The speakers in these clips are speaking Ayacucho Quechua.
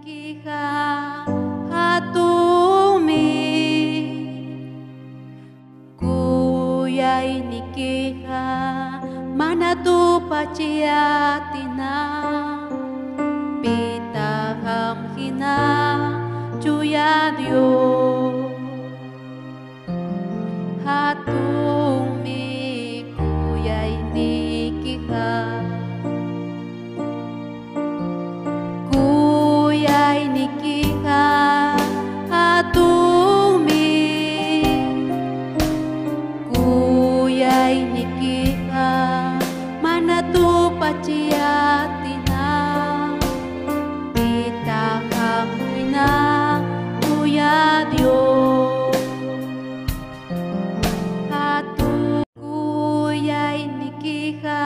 Kuyaynikiqa hatunmi, kuyaynikiqa mana tupachiy atina, pitaq qam hina chuya Dios. Hatunmi kuyaynikiqa. Kuyaynikiqa hatunmi, kuyaynikiqa mana tupachiy atina, pitaq qam hina chuya Dios. Hatun kuyaynikiqa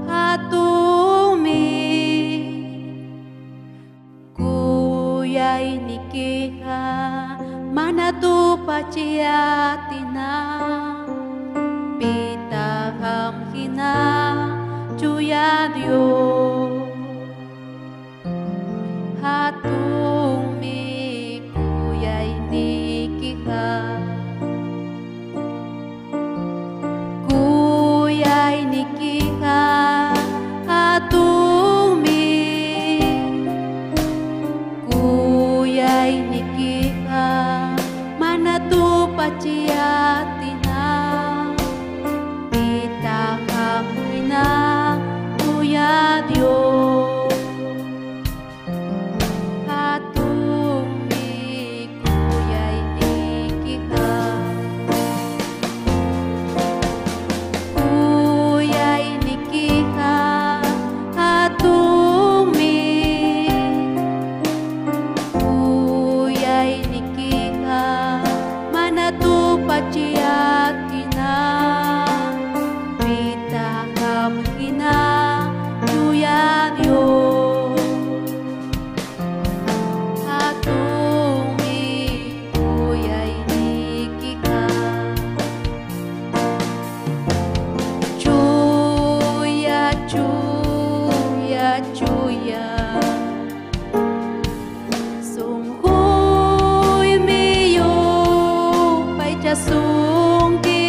hatunmi, kuyaynikiqa mana tupachiy atina, pitaq qam hina chuya Dios. Hatunmi kuyaynikiqa. Kuyaynikiqa hatunmi, kuyaynikiqa mana tupachiy atina, pitaq qam hina chuya Dios. Hatunmi kuyaynikiqa. Kuyaynikiqa hatunmi, kuyaynikiqa mana tupachiy atina, pitaq qam hina chuya Dios. Hatunmi kuyaynikiqa. Chuya, chuya, chuya, sunquymi yupaychasunki,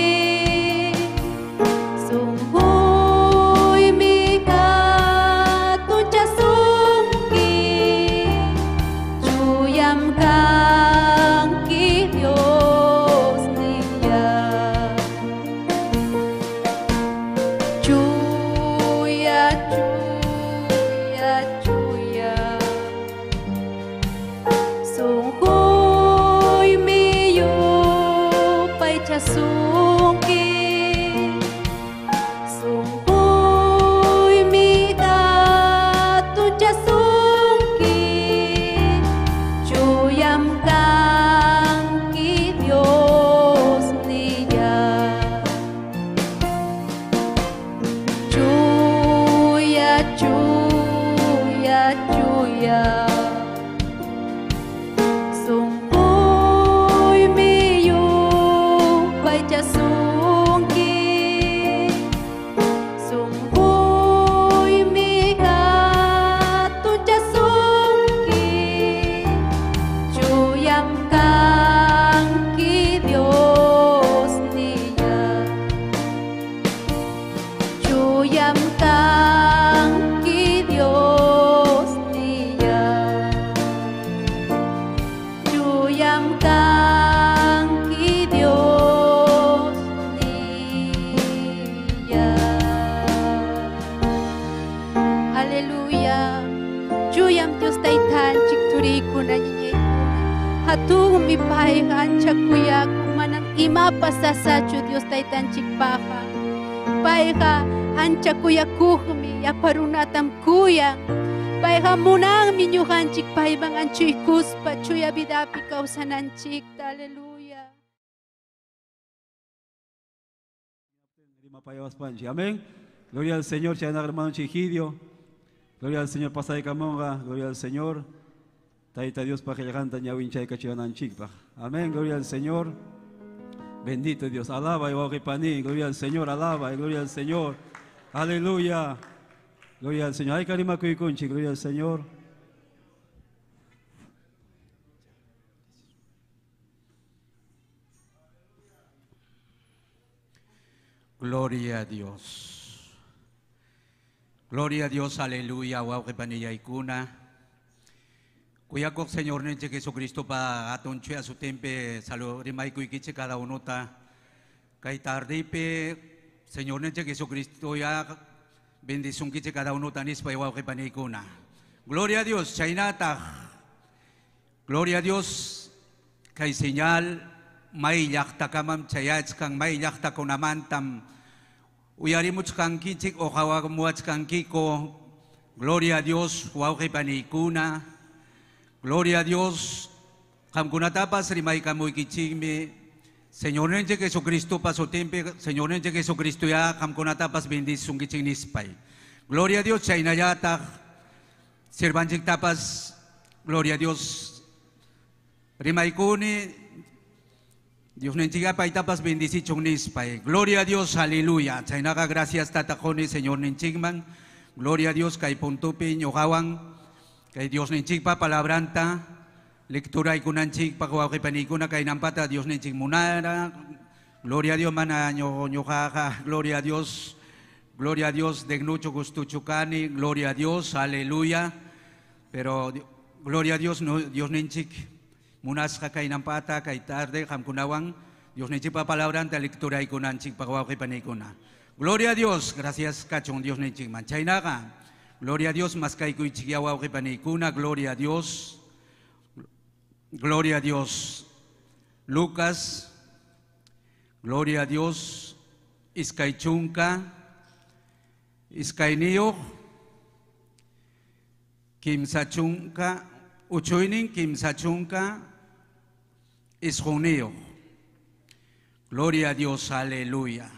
sunquymi hatunchasunki, chuyam kanki Diosnilláy. Chuya, chuya, chuya, sunquymi yupaychasunki, sunquymi hatunchasunki, chuyam kanki Diosnilláy. Chuya, chuya, chuya, sunquymi yupaychasunki, sunquymi hatunchasunki, chuyam kanki Diosnilláy. Chuyam kanki Diosnilláy. Chuyam kanki Diosnilláy. Aleluya. Chuyam Dios taytanchik turikuna ñiñaykuna. Hatunmi payqa ancha kuyakun, manam imapas sasachu Dios taytanchikpaqqa. Payqa ancha kuyakuqmi, llapa runatam kuyan. Payqa munanmi ñuqanchik payman anchuykuspa chuya vidapi kawsananchikta. Aleluya. Amén. Gloria al Señor, chaynaqa hermano Chigidio. Gloria al Señor, pasaykamunqa. Gloria al Señor. Tayta Dios paqillqanta ñawinchaykachiwananchikpaq. Amén. Gloria al Señor. Bendito Dios. Alaba y wawqipani. Gloria al Señor, alaba y gloria al Señor. Aleluya. Gloria al Señor. Ay, karimakuykunchik. Gloria al Señor. Gloria a Dios. Gloria a Dios, aleluya, wawqi panillaykuna. Kuyakuq Señorninchik Jesucristo pa hatun chuya sutinpi salu rimaykuykichik cada unuta. Kay tardipi Señorninchik Jesucristo ya bendisunkichik cada unuta nispa wawqi paniykuna. Gloria a Dios, chaynataq. Gloria a Dios, kay señal may llaqtakamam chayachkan, may llaqtakunamantam uyarimuchkankichik o qawamuachkankiko. Gloria a Dios, wawqi paniykuna. Gloria a Dios, qamkunatapas rimaykamuykichikmi. Señorninchik Jesucristo pa sutinpi, Señorninchik Jesucristo ya qamkunatapas bendisunkichik nispay. Gloria a Dios, chaynallataq sirvanchiktapas, gloria a Dios, rimaykuni. Dios ninchika paytapas bendicichun nispay. Gloria a Dios, aleluya. Chaynaqa gracias tataquni Señor ninchikman. Gloria a Dios kay puntupi ñuqawan kay Dios ninchikpa palabranta lectura ikunanchikpa wawqi paniykuna kay nampata Dios ninchik munara. Gloria a Dios mana ñuqaqa. Gloria a Dios. Gloria a Dios degnucho gustuchu kani. Gloria a Dios, aleluya. Pero gloria a Dios, no, Dios ninchik munasqa kay nampata kay tarde qamkunawan Dios ninchikpa palabranta lectura ikunanchikpa wawqi paniykuna. Gloria a Dios, gracias kachun Dios ninchikman. Chaynaqa, gloria a Dios, mas kaykuychik ya wawqi paniykuna, gloria a Dios. Gloria a Dios. Lucas, gloria a Dios, iskay chunka, iskayniyuq, kimsa chunka, uchuynin kimsa chunka, isqunniyuq. Gloria a Dios, aleluya.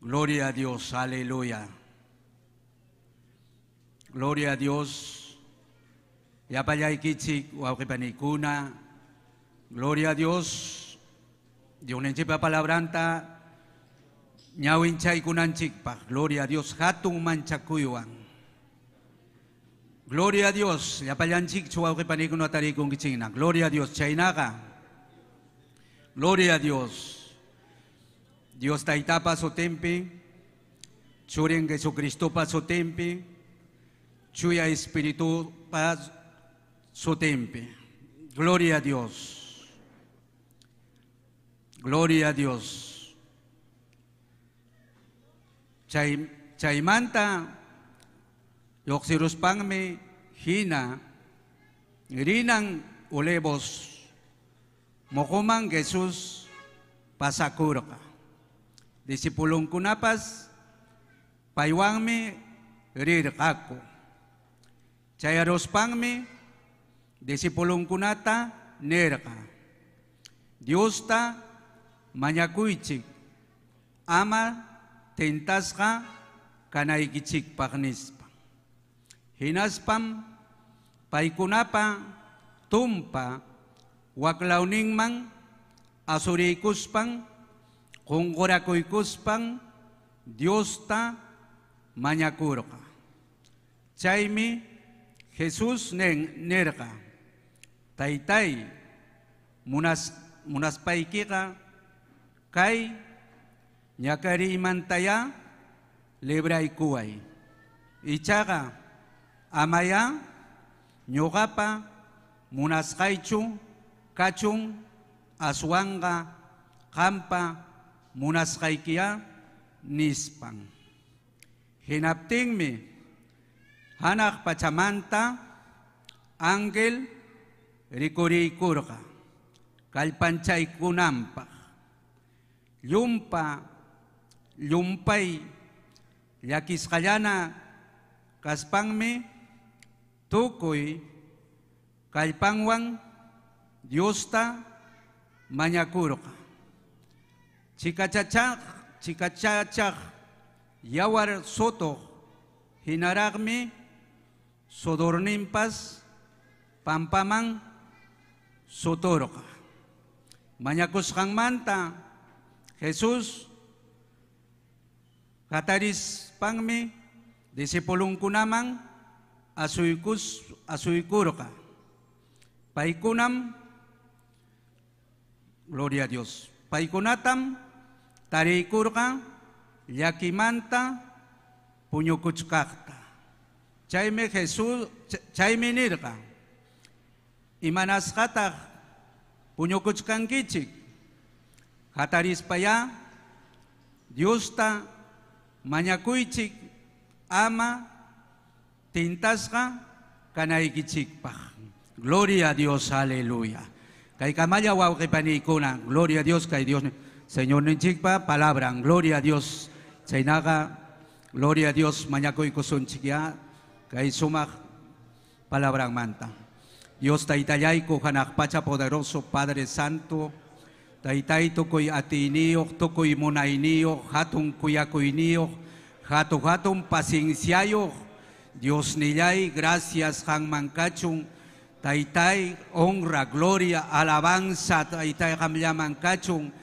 Gloria a Dios, aleluya. Gloria a Dios. Llapallaykichik wawqi paniykuna. Gloria a Dios. Dios ninchikpa palabranta ñawinchaykunanchikpaq. Gloria a Dios, hatun manchakuywan. Gloria a Dios. Llapallanchikchu wawqi paniykuna tarikunkichikna. Gloria a Dios, chaynaqa. Gloria a Dios. Dios taytapa sutinpi, Churin Jesucristopa sutinpi, Chuya Espiritupa sutinpi. Gloria a Dios. Gloria a Dios. Chaymanta lluqsiruspanmi hina rinan Olivos muquman Jesús pasakurqa. Discipulunkunapas paywanmi rirqaku. Chayaruspanmi discipulunkunata nirqa: Diosta mañakuychik ama tentasqa kanaykichikpaq nispa. Hinaspam paykunapa tumpa waklawninman asuriykuspan qunqurakuykuspan Diosta mañakurqa. Chaymi Jesús nirqa: Taytay, munaspaykiqa kay ñakariymantaya libraykuway. Ichaqa amaya ñuqapa munasqaychu kachun, aswanqa qampa munasqaykiya nispan. Hinaptinmi hanaq pachamanta ángel rikuriykurqa kallpanchaykunanpaq. Llumpa llumpay llakisqallana kaspanmi tukuy kallpanwan Diosta mañakurqa. Chikachachaq yawar sotoq hinaraqmi sudorninpas pampaman suturqa. Mañakusqanmanta Jesús hatarispanmi discipulunkunaman asuykurqa. Paykunam, gloria a Dios, paykunatam tariykurqa llakimanta puñukuchkaqta. Chaymi Jesús chaymi nirqa imanasqataq puñukuchkankichik hatarispaya Diosta mañakuychik ama tintasqa kanaykichikpaq. Gloria a Dios, aleluya. Kay kamalla wawqipaniykuna, gloria a Dios, kay Dios Señor ninchikpa palabra, gloria a Dios. Chaynaqa, gloria a Dios, mañakuykusunchik ya kay sumaq palabranmanta. Dios taytallayku hanaq pacha poderoso Padre Santo, taytay tukuy atiyniyuq, tukuy munayniyuq, hatun kuyakuyniyuq, hatu hatun pacienciayuq, Dios nillay, gracias qanman kachun, taytay, honra, gloria, alabanza, taytay qamllaman kachun,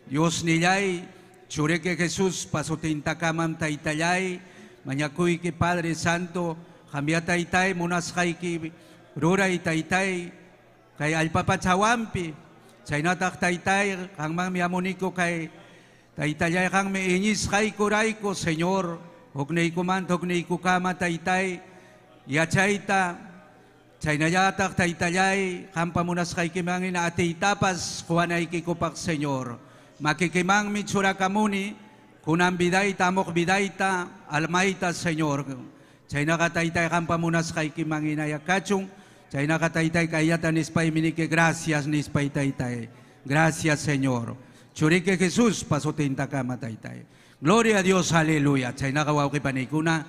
Dios nillay, chureke Jesús pasutintakamam taytallay, mañakuyki Padre Santo, qamya taytay munasqayki ruray taytay, kay allpapachawanpi, chaynataq taytay, qanmanmi amuniku kay taytallay qanmi iñisqaykurayku, Señor, hukniykumanta hukniykukama taytay, yachayta, chaynallataq taytallay, qampa munasqaykiman hina atiytapas quwanaykikupaq, Señor. Makikimanmi churakamuni, kunan vidayta, amuq vidayta, almayta, Señor. Chaynaqa taytay qampa munasqaykiman hina yakachun, chaynaqa taytay kayllata nispay miniki gracias nispay taytay. Gracias, Señor. Churiki Jesús pasutintakama taytay. Gloria a Dios, aleluya. Chaynaqa wawqipaniykuna,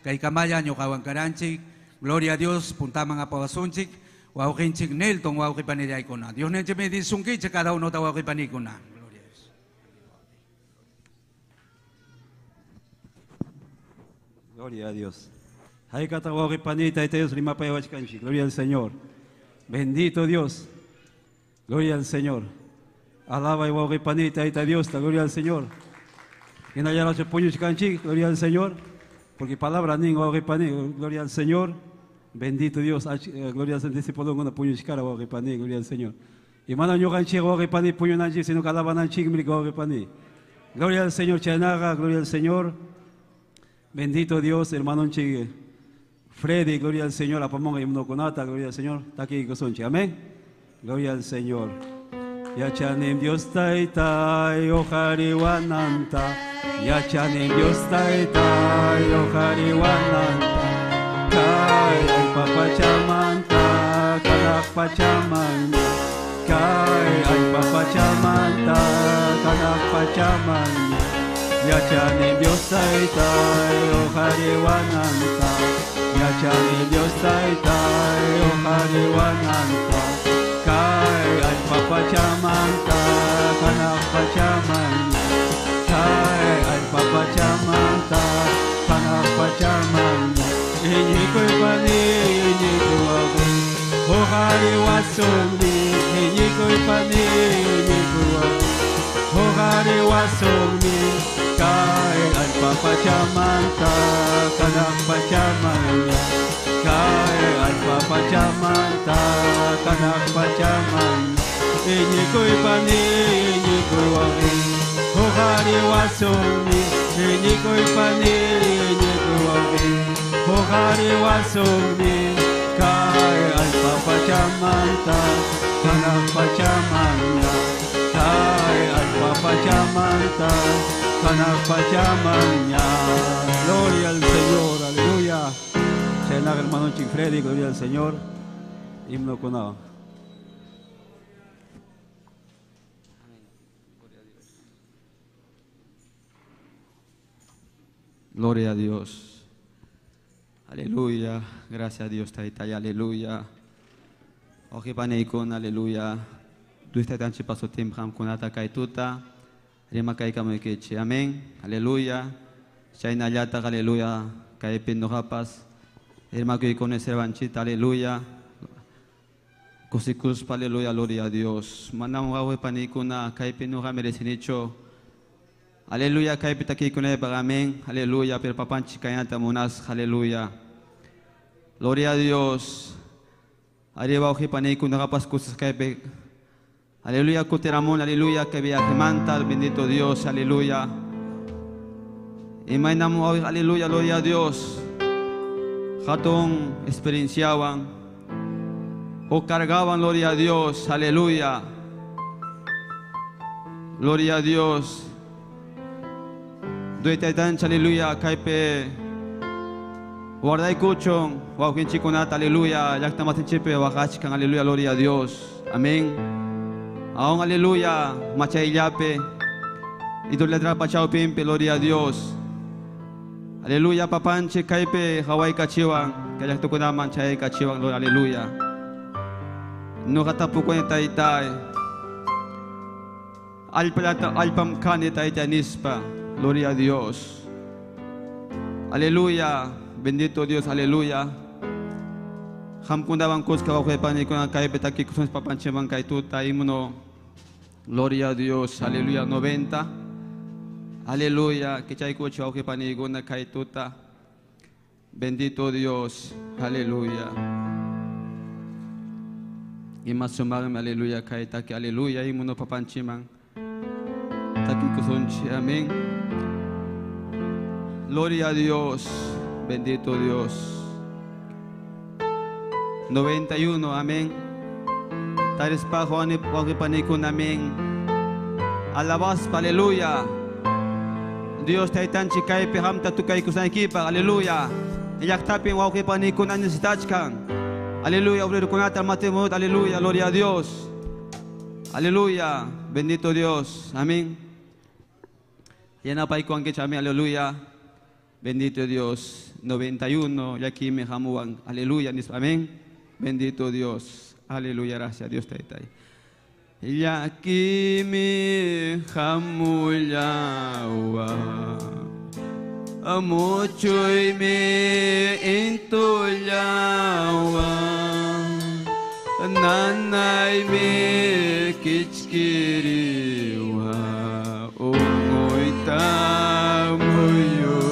kay kamalla ñuqawan karanchik. Gloria a Dios, puntaman apawasunchik. Wawqinchik Nelton wawqipanillaykuna. Dios ninchik bendisunkichik cada uno ta wawqipaniykuna. Gloria a Dios. Gloria a Dios. Haykata wawqipani tayta Dios rimapayawachkanchik. Gloria al Señor. Bendito Dios. Gloria al Señor. Alaba y wawqipani tayta Dios, gloria al Señor. Hinallarachu puñuchkanchik, gloria al Señor. Porque palabra nin wawqipani, gloria al Señor. Bendito Dios, gloria al Señor, discípulo una puñuchkara wawqipani, gloria al Señor. Y mana ñuqanchik wawqipani puñunanchik, sino que alabananchik wawqipani. Gloria al Señor, chaynaqa, gloria al Señor. Bendito Dios, hermano Freddy, gloria al Señor, apamonga himnokunata, gloria al Señor, taki kusunchik, amén. Gloria al Señor. Yachanim Dios taytay uqariwananta, yachanim Dios taytay uqariwananta, kay allpapachamanta, kanaq pachamanta, kay allpapachamanta, kanaq pachamanta, yachanim Dios taytay uqariwananta, yachanim Dios taytay uqariwananta. Kay allpapachamanta, kanaq pachamanta, kay allpapachamanta, kanaq pachamanta, iñikuypani iñikuwaqi, uqariwasunmi, iñikuypani iñikuwaqi, uqariwasunmi, kay allpapachamanta, kanaq pachamanta. Kay allpapachamanta, kanaq pachamanta, iñikuypani iñikuwaqi, uqariwasunmi, iñikuypani iñikuwaqi, uqariwasunmi, kay allpapachamanta, kanaq pachamanta, kay allpapachamanta, kanaq pachamanta. Gloria al Señor, aleluya. Chaynaqa hermano Freddy, gloria al Señor. Himno kunao. Gloria a Dios. Aleluya. Gracias a Dios, taytay, aleluya. Ojipaneikun, aleluya. Duista tanchi paso timham kunata kaytuta. Rima kaykamukichi. Amén. Aleluya. Chaynallata, aleluya. Kaypi nuqapas. Hermano servanchita, aleluya. Kusikuspa, aleluya, gloria a Dios. Manam wawe panikuna, kaypi nuqa merecinicho. Aleluya, kaypi takikuna amén. Aleluya, pero papanchi kayanta munas, aleluya. Gloria a Dios. Arriba oji panikuna kapas kusas kaypi. Aleluya, kutiramon, aleluya, que viaje bendito Dios, aleluya. Imaynamo, aleluya, gloria a Dios. Hatun experienciaban o cargaban, gloria a Dios, aleluya. Gloria a Dios. Duitaitancha, aleluya, kaipe. Guardai kuchon, waukinchikunata, aleluya, llaqtamasinchikpi waqachkan, aleluya, gloria a Dios. Amén. Aún, aleluya, machaillape, idoletra chao pimpe, gloria a Dios. Aleluya, papanche, kaipe, hawaii kachiwan, kayaktukunaman, chay kachiwan, gloria, aleluya. No katapukuan taytay. Alpam kani taytay nispa, gloria a Dios. Aleluya, bendito Dios, aleluya. Hamkundaban kuska wawqipani kaypi takikusun papanchiman kay tuta himno. Gloria a Dios, aleluya, 90. Aleluya, kichaykuchi wawqipanikuna kay tuta. Bendito Dios, aleluya. Imasumarme, aleluya, kay taki, aleluya, himno papanchiman. Takikusunchi, amén. Gloria a Dios, bendito Dios. 91, amén. Taris pa, Juan, panikun, amén. Alabas, aleluya. Dios taytanchik kaypi hamta tukaykusanaykipa, aleluya. Llaqtapin wawqipanikuna necesitachkan. Aleluya, obrerokunata matimut, aleluya, gloria a Dios. Aleluya, bendito Dios, amén. Yanapaykuankichik, amén, aleluya. Bendito Dios, 91, y aquí me jamuan, aleluya, amén. Bendito Dios, aleluya, gracias a Dios, taytay. Y aquí me jamullawa, mucho y me intullawa, nanay me kichkiriwa, ungoita muyuriwa.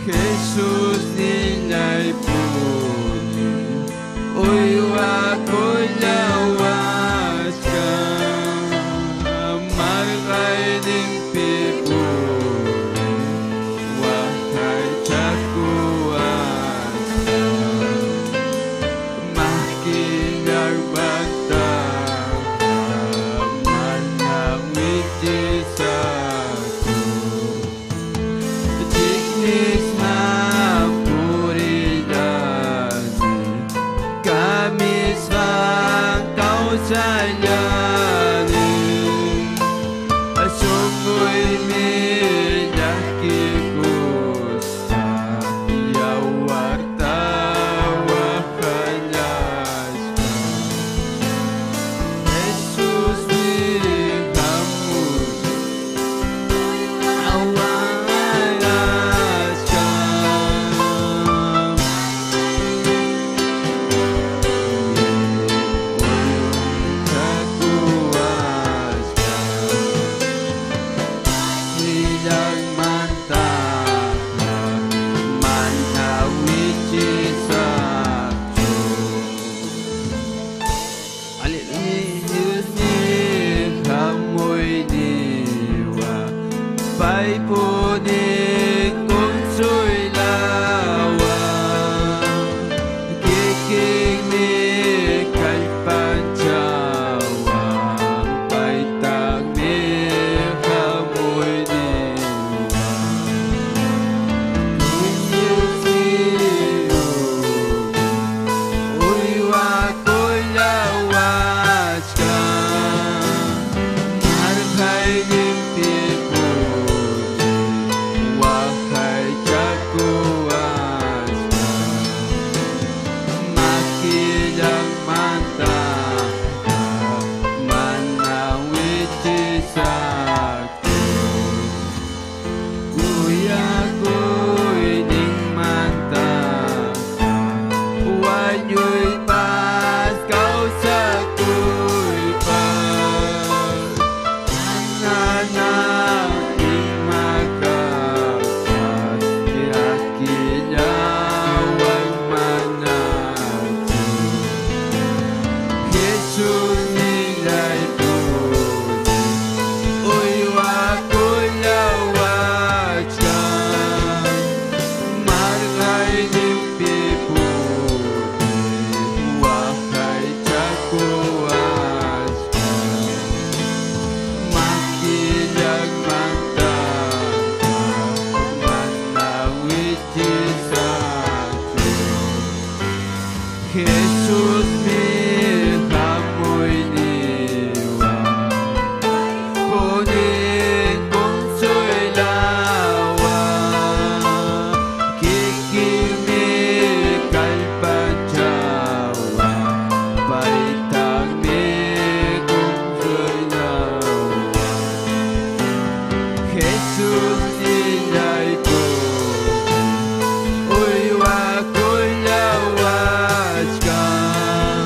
Jesús niñay puni, uywa kullawachka, marqayninpi puni, waqaychakuwachka, makinarmanta mana wichisaku. Chiknisma purillani, kamiswan Jesús mi hamuyniwa punin consuelawa kikimi kallpachawa paytaqmi consuelawa Jesús nillayku uywakullawachkan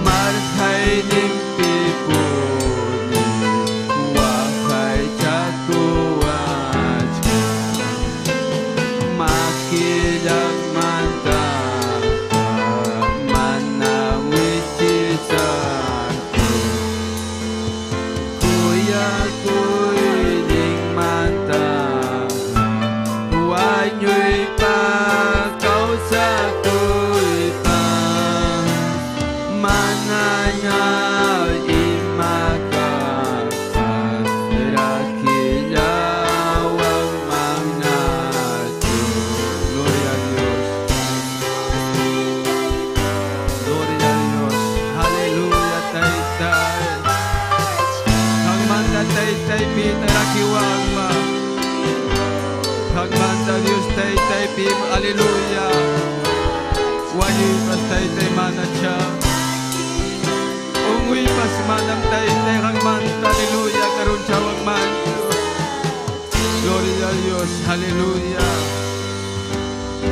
marqayninpipuni waqaychakuwachkan makillanmanta mana wichisaqchu kuyakuyninmanta wañuypa kawsakuypa manaña ima kaqpas rakillawan manachu. Gloria a Dios. Gloria a Dios. Aleluya, Tayta. Hangmanta Taytay pita rakiwanma. Hangmanta Dios Taytay pim. Aleluya. Wañuypas Taytay manacha. Unuypas manam Taytay hangmanta. Aleluya. Karunchawang manchu. Gloria a Dios. Aleluya.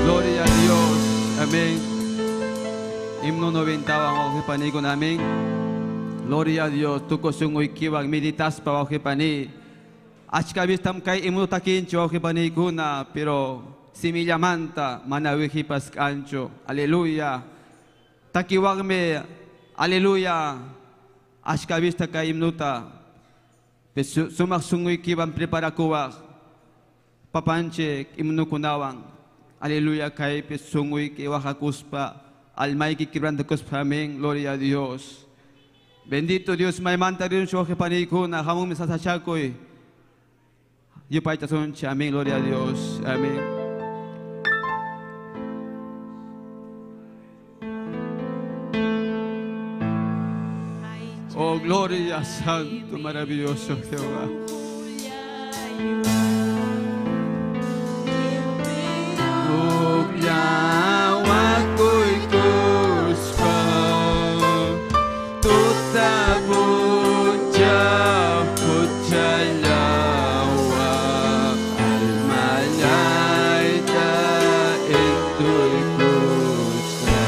Gloria a Dios. Amén. Himno 90 wawqi panikuna. Amén. Gloria a Dios. Tukuy sunquykiwan meditaspa wawqi pani. Achka vistam kay himno takinchu wawqi panikuna, pero simillamanta mana wihipas kanchu. Aleluya. Takiwanmi. Aleluya. Achka vista kay himnuta. Sumaq sunquykiwan preparakuwaq. Papanchik himnukunawan. Aleluya kaypi sunquyki waqakuspa almayki quebrantakuspa. Amén. Gloria a Dios. Bendito Dios, maymanta rin wawqi panikuna, hamunmi sasachakuy. Yupaychasunchik. Amén. Gloria a Dios. Amén. Oh, gloria, santo, maravilloso Jehová. Huklawakuykuspa tuta punchaw huchallawa almallayta intuykuspa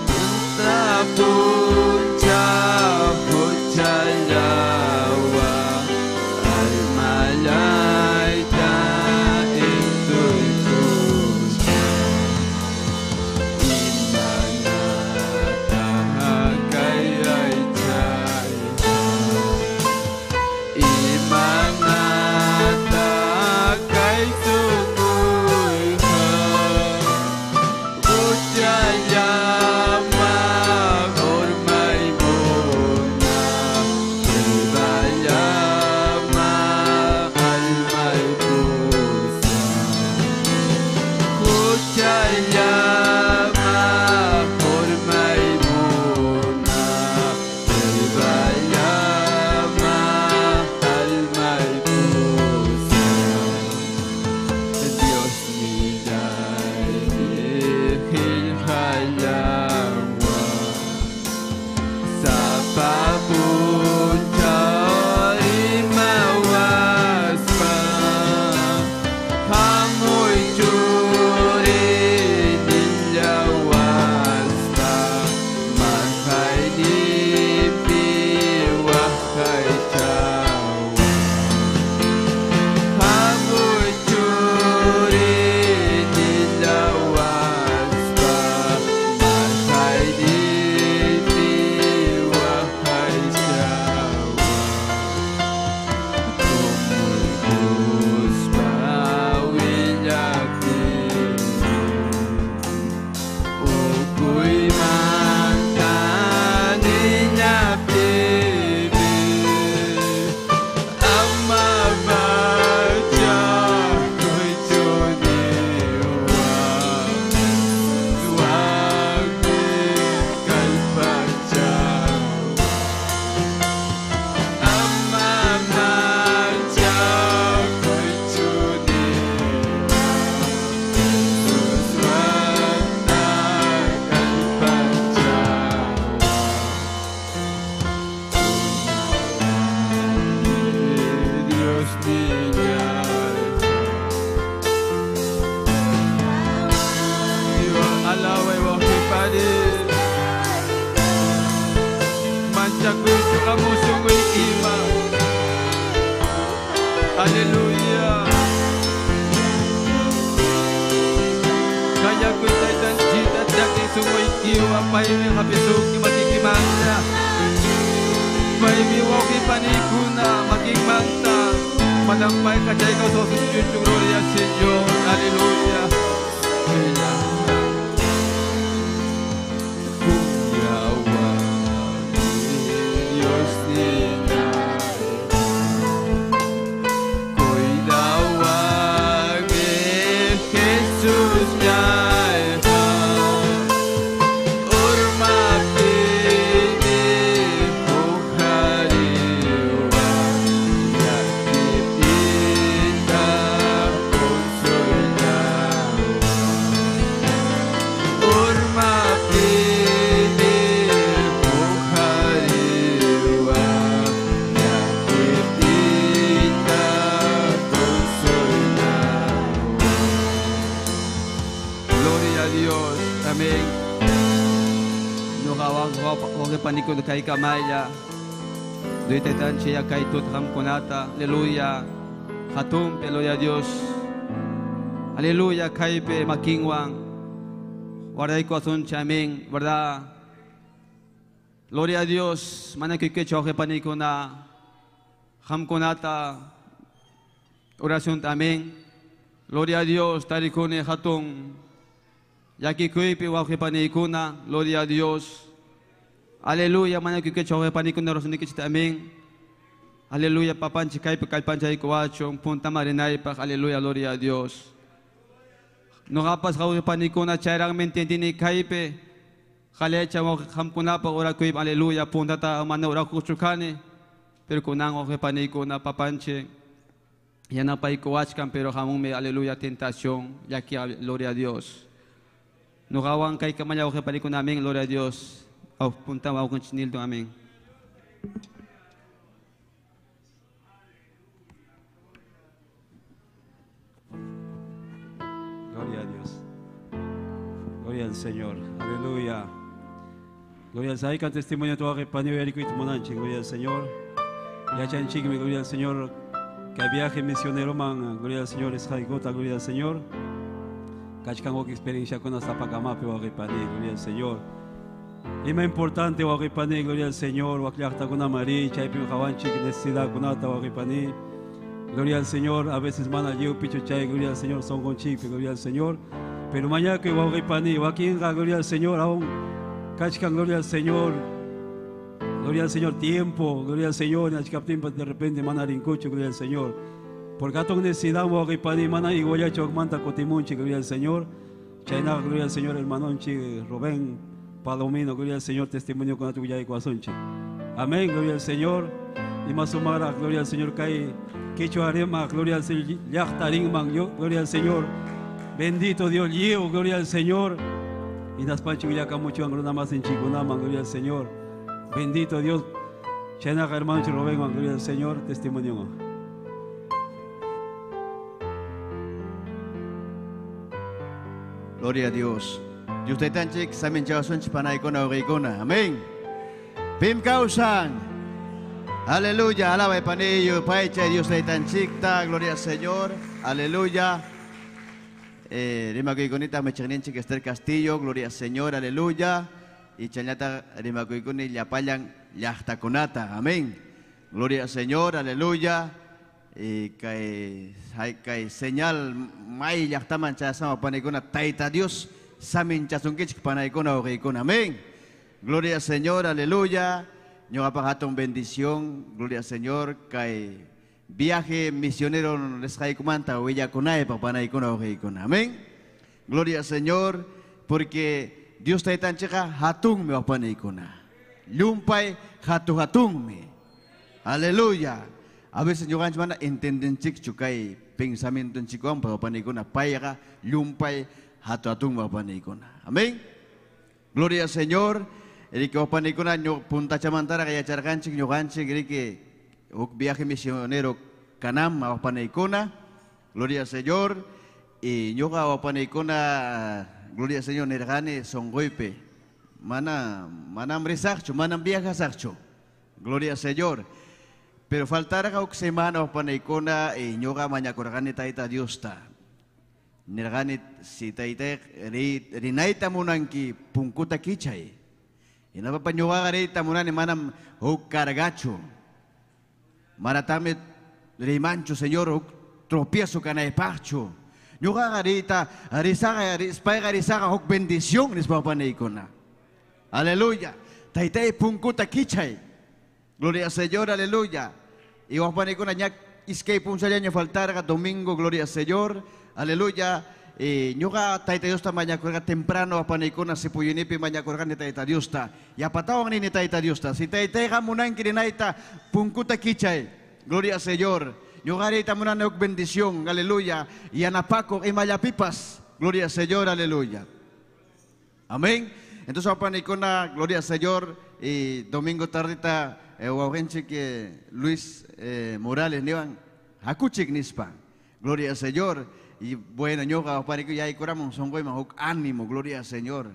tuta punchaw huchallawa almallayta intuykuspa imanata kay aychayta imanata kay tukuyqa huchallama sunquykiwan paymi hapisunki makikimanta. Paymi wawqi panikuna makinmanta. Manam payqa chay kawsasunchuchu, gloria al Señor, aleluya. Paniko kay kamaya duite tanchia kay tutham kunata, aleluya. Hatum gloria a Dios, aleluya. Kaype makingwan guarday corazón, amén, verdad. Gloria a Dios. Mana que paniko na ham kunata oración, amén. Gloria a Dios. Tarikune hatum yaki kuipi wawqi panikuna, gloria a Dios. Aleluya, mana que choque panico na rosoni que amén. Aleluya, papanchi kaypi kallpanchay kuwachun, punta marinaypaq, aleluya, gloria a Dios. Noqapas wawqi panikuna chayraqmi entendini kaypi, qalecha qamkunapaq orakuypi, aleluya, puntata mana orakuqchu kani, pero kunan wawqi panikuna papanchi yanapaykuwachkan, pero hamunmi, aleluya, tentación, yaki, gloria a Dios. Noqawan kaykamalla wawqi panikuna, amén, gloria a Dios. Punta wawqinchik amén. Gloria a Dios. Gloria al Señor. Aleluya. Gloria al Señor. Testimonio tu panio y gloria al Señor. Yachanchikmi, gloria al Señor. Que viaje misionero man, gloria al Señor, es jaigota, gloria al Señor. Kachkan experiencia con hasta pacamape gloria al Señor. Y más importante, waqipani, gloria al Señor, waqllaqtakuna mari, chaypi qawanchik necesidad kunata waqipani. Gloria al Señor, a veces mana lliw pichu chay, gloria al Señor, sonqunchikpi, gloria al Señor. Pero mañana que waqipani, wakinqa, gloria al Señor, aún kachkan, gloria al Señor. Gloria al Señor, tiempo, gloria al Señor, achkaptinpa de repente mana rinkuchu, gloria al Señor. Porque atun necesidad waqipani, mana iguayachu manta kutimunchik, gloria al Señor. Chayna, gloria al Señor, hermanonchik Rubén Palomino, gloria al Señor, testimonio con tu y corazón. Amén, gloria al Señor. Y más sumara, gloria al Señor, kai quechua arema, gloria al Señor, yachtarin man, yo, gloria al Señor. Bendito Dios, llevo, gloria al Señor. Y nas panchi mucho angrona más en chikunama, gloria al Señor. Bendito Dios. Chena hermano Rubén, gloria al Señor, testimonio. Gloria a Dios. Dios taytanchik saminchawasunchik panaykuna wawqiykuna. Amén. Pim kawsan. Aleluya. Alaba panillo, paycha Dios taytanchikta. Gloria al Señor. Aleluya. Rimakuykunita mechaqninchik Esther Castillo. Gloria al Señor. Aleluya. Y chaynata rimakuykuni llapallan llaqtakunata. Amén. Gloria al Señor. Aleluya. Y kay señal may llaqtaman chayasama panaykuna Tayta Dios saminchasunkichik panaykuna wawqiykuna. Amén. Gloria al Señor, aleluya. Ñuqapaq hatun bendición, gloria al Señor. Kay viaje misionero nisqaykumanta willakunaypaq panaykuna wawqiykuna. Amén. Gloria al Señor, porque Dios taytanchikqa hatunmi wawpanaykuna. Llumpay hatu hatunmi. Aleluya. A veces ñuqanchik mana entendenchikchu kay pensamientonchikwan wawpanaykuna. Payqa llumpay hatu hatun wawpanaykuna. Amén. Gloria al Señor. Riki wawpanaykuna puntachamantaraqa yacharqanchik ñuqanchik riki huk viaje misionero kanam wawpanaykuna. Gloria al Señor. Y ñuqa wawpanaykuna, gloria al Señor, nirqani sunquypi mana manam risaqchu, manam viajasaqchu. Gloria al Señor. Pero faltarqa huk semana wawpanaykuna y ñuqa mañakurqani Tayta Diosta. Nirqani si taytay rinayta munanki punkuta kichay. Hinapapa ñuqaqa riyta munani manam huk cargachu. Manataqmi rimanchu Señor huk tropiezo kanaypaqchu. Ñuqaqa riyta risaqa rispayqa risaqa huk bendición nispa panaykuna. Aleluya. Taytay punkuta kichay. Gloria al Señor, aleluya. Y waqpanaykuna ña iskay punchallaña faltarqa domingo, gloria al Señor, aleluya. Ñuqa Tayta Diosta mañakurqa temprano waqpanaykuna sipuyunipi mañakurqani Tayta Diosta. Yapatawan nini Tayta Diosta. Si taytayqa munanki rinayta punkuta kichay. Gloria al Señor. Ñuqa riyta munani huk bendición, aleluya. Yanapakuq imallapipas. Gloria al Señor, aleluya. Amén. Entonces waqpanaykuna, gloria al Señor. Y domingo tardita wawqinchik Luis Morales niwan hakuchik nispa. Gloria al Señor. Y bueno, ñuqa waqpanaykuna yaykuramun sunquyman huk ánimo, gloria al Señor.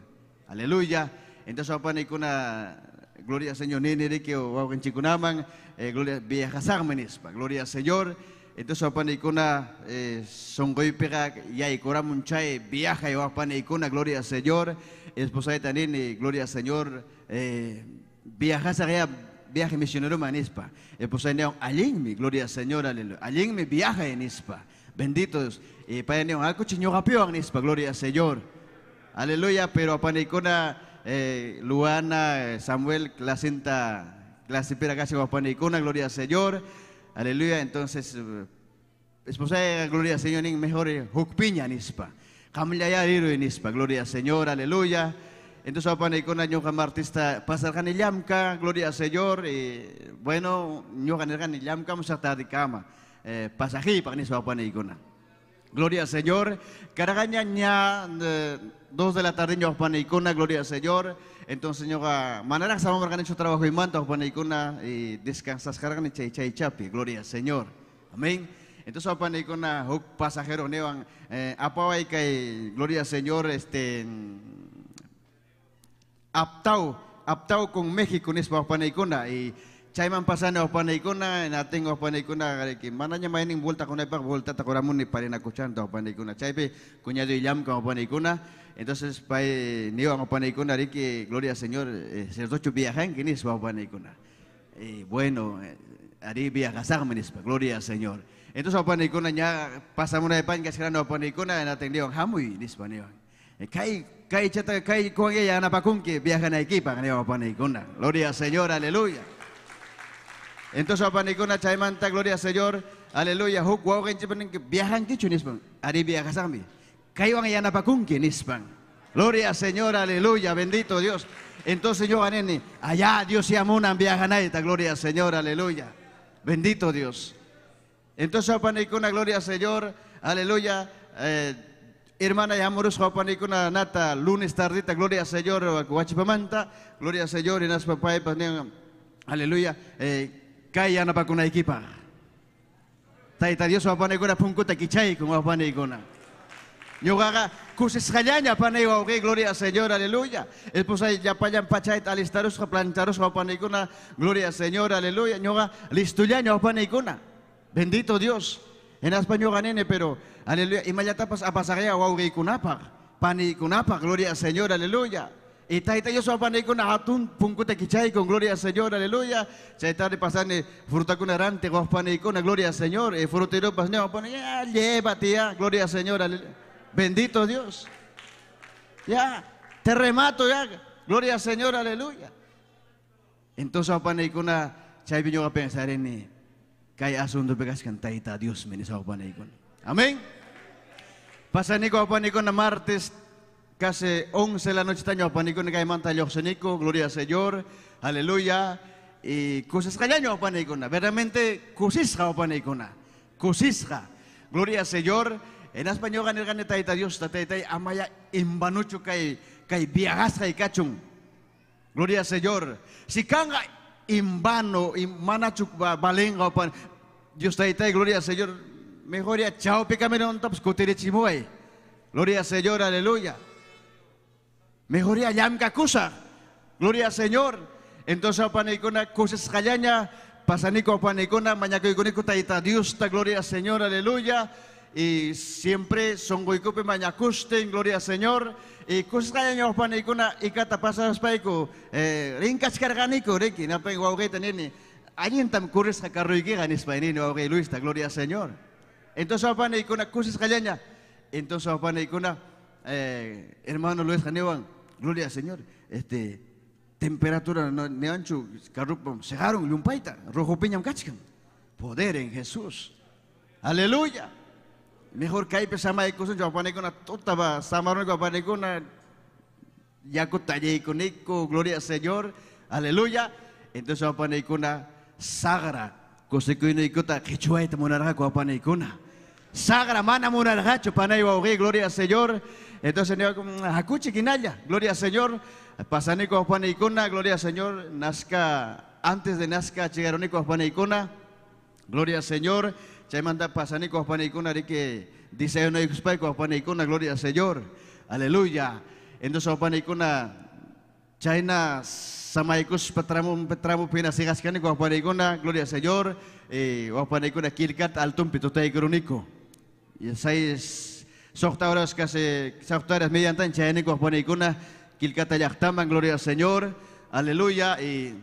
Aleluya. Entonces waqpanaykuna, gloria al Señor, nini riki wawqinchikkunaman, gloria viajasaqmi nispa. Gloria al Señor. Entonces waqpanaykuna sunquypiqa yaykuramun chay viaja waqpanaykuna, gloria al Señor. Esposayta nini, gloria al Señor, viajasaq ya viaje misionero manispa. Esposayta allinmi, gloria al Señor, aleluya. Allinmi viaja nispa. Bendito Dios. Payaniwan hakuchi ñuqapiwan nispa, gloria al Señor. Aleluya, pero apanaykuna Luana, Samuel, clasinta, clasipera casi wapanaykuna, gloria al Señor. Aleluya, entonces esposa, gloria al Señor, nin mejor hukpiña nispa. Qamllayá riruy nispa, gloria al Señor, aleluya. Entonces wapanaykuna ñuqa martista pasarqani llamka, gloria al Señor. Bueno, ñuqa nirqani llamkamusaq tardikama. Pasajipaq nispa wapanaykuna. Gloria al Señor. Karaqaña ña 2 de la tarde ñuqa wapanaykuna, gloria al Señor. Entonces ñuqa manaraq samamarqanichu trabajo imanta wapanaykuna y descansasqarqani chay chay chapi, gloria al Señor. Amén. Entonces wapanaykuna huk pasajero niwan apaway kay gloria al Señor aptau con México nispa wapanaykuna y chayman pasani wapanaykuna natin wapanaykuna que manaña maynin vuelta kunaypaq vueltata quramuni parinakuchanta wapanaykuna chaypi cuñado llamka wapanaykuna. Entonces pay niwan wapanaykuna riki gloria al Señor ciertochu viajanki nispa wapanaykuna. Bueno, ari viajasaqmi nispa, gloria al Señor. Entonces wapanaykuna ña pasamunaypaq kachkarani wapanaykuna natin niwan hamuy nispa niwan. Kay kay chata kay kuan yanapakunki viajanaykipaq niwan wapanaykuna. Gloria al Señor, aleluya. Entonces wapanaykuna chaymanta, gloria al Señor, aleluya. Huk wawqinchik viajankichu nispan, ari viajasaqmi. Kaywan yanapakunki nispan. Gloria al Señor, aleluya, bendito Dios. Entonces yo nini, allá Dios se amunan viajanayta, gloria al Señor, aleluya. Bendito Dios. Entonces wapanaykuna, gloria al Señor, aleluya. Hermana yamurusqa wapanaykuna nata lunes tardita, gloria al Señor, Huachipamanta, gloria al Señor, y nas papaypas niwan, aleluya. Kay yanapakunaykipaq. Tayta Dios wapanaykuna punkuta kichaykun wapanaykuna. Ñuqaqa kusisqallaña panay wawqi, gloria al Señor, aleluya. Esposa llapallan pachayta alistarusqa, plancharusqa wapanaykuna, gloria al Señor, aleluya. Ñuqa listullaña wapanaykuna. Bendito Dios. Hinaspa ñuqa nini, pero aleluya, imallatapas apasaqya wawqiykunapaq, paniykunapaq, gloria al Señor, aleluya. Y tayta Dios wapanaykuna hatun punkuta kichaykun, gloria al Señor, aleluya. Chaytari pasani frutakuna rantiq wapanaykuna, gloria al Señor. Frutirupas ña wapana, ya llévate ya, gloria al Señor, aleluya. Bendito Dios. Ya, terremoto ya, gloria al Señor, aleluya. Entonces wapanaykuna chaypi ñuqa pensarini kay asuntopi kachkan Tayta Dios mi nispa wapanaykuna. Amén. Pasaniku wapanaykuna martes casi 11 de la noche taño wapanaykuna kaymanta lluqsiniku, gloria al Señor, aleluya. Y kusisqallaña wapanaykuna, verdaderamente kusisqa wapanaykuna, kusisqa, gloria al Señor. Hinaspa ñuqa nirqani Tayta Dios, taytay amaya imbanuchu kay kay viajasqay kachun. Gloria al Señor. Si kanqa invano, manachu valenqa wapan Dios taytay, gloria al Señor. Mejor ya chawpi caminontapas kutirichimuway. Gloria al Señor, aleluya. Mejor ya llamkakusaq. Gloria al Señor. Entonces wapanaykuna kusisqallaña pasaniko wapanaykuna mañakuykuniku Tayta Diosta, gloria al Señor, aleluya. Y siempre songoykupi mañakusten, gloria al Señor. Y kusqaña wawpanikuna ikata pasaspayku rinkachkarqaniku riki napen wawqita nini allintam kurrisqa carruykiqa nispa nini wawqi Luista, gloria al Señor. Entonces wawpanikuna kusisqallaña. Entonces wawpanikuna hermano Luis niwan, gloria al Señor. Temperatura no niwanchu carrupa segaron llumpayta, rojo piñam kachkan. Poder en Jesús. Aleluya. Mejor kaypi samaykusun wawpanikuna tutaba samaruniku wawpanikuna yakuta allaykuniko, gloria al Señor. Aleluya. Entonces wawpanikuna sagra kusikuyniykuta qichwayta munarqaku wawpanikuna. Sagra mana munarqachu panay wawqi, gloria al Señor. Entonces hakuchi kinalla, gloria al Señor. Pasaniku wawpanikuna, gloria al Señor. Nazca, antes de Nazca llegaroniku wawpanikuna, gloria al Señor. Chaymanta pasaniku wawpanikuna riki desayunaykuspayku wawpanikuna, gloria al Señor. Aleluya. Entonces wawpanikuna chayna samaykuspa tramo pina sigasqaniku wawpanikuna, gloria al Señor. Wawpanikuna kilkata altumpi tutaykuruniku. Y 6 horas casi 6 horas mediantan chayaniku wawpanikuna kilkata llaqtaman, gloria al Señor. Aleluya. Y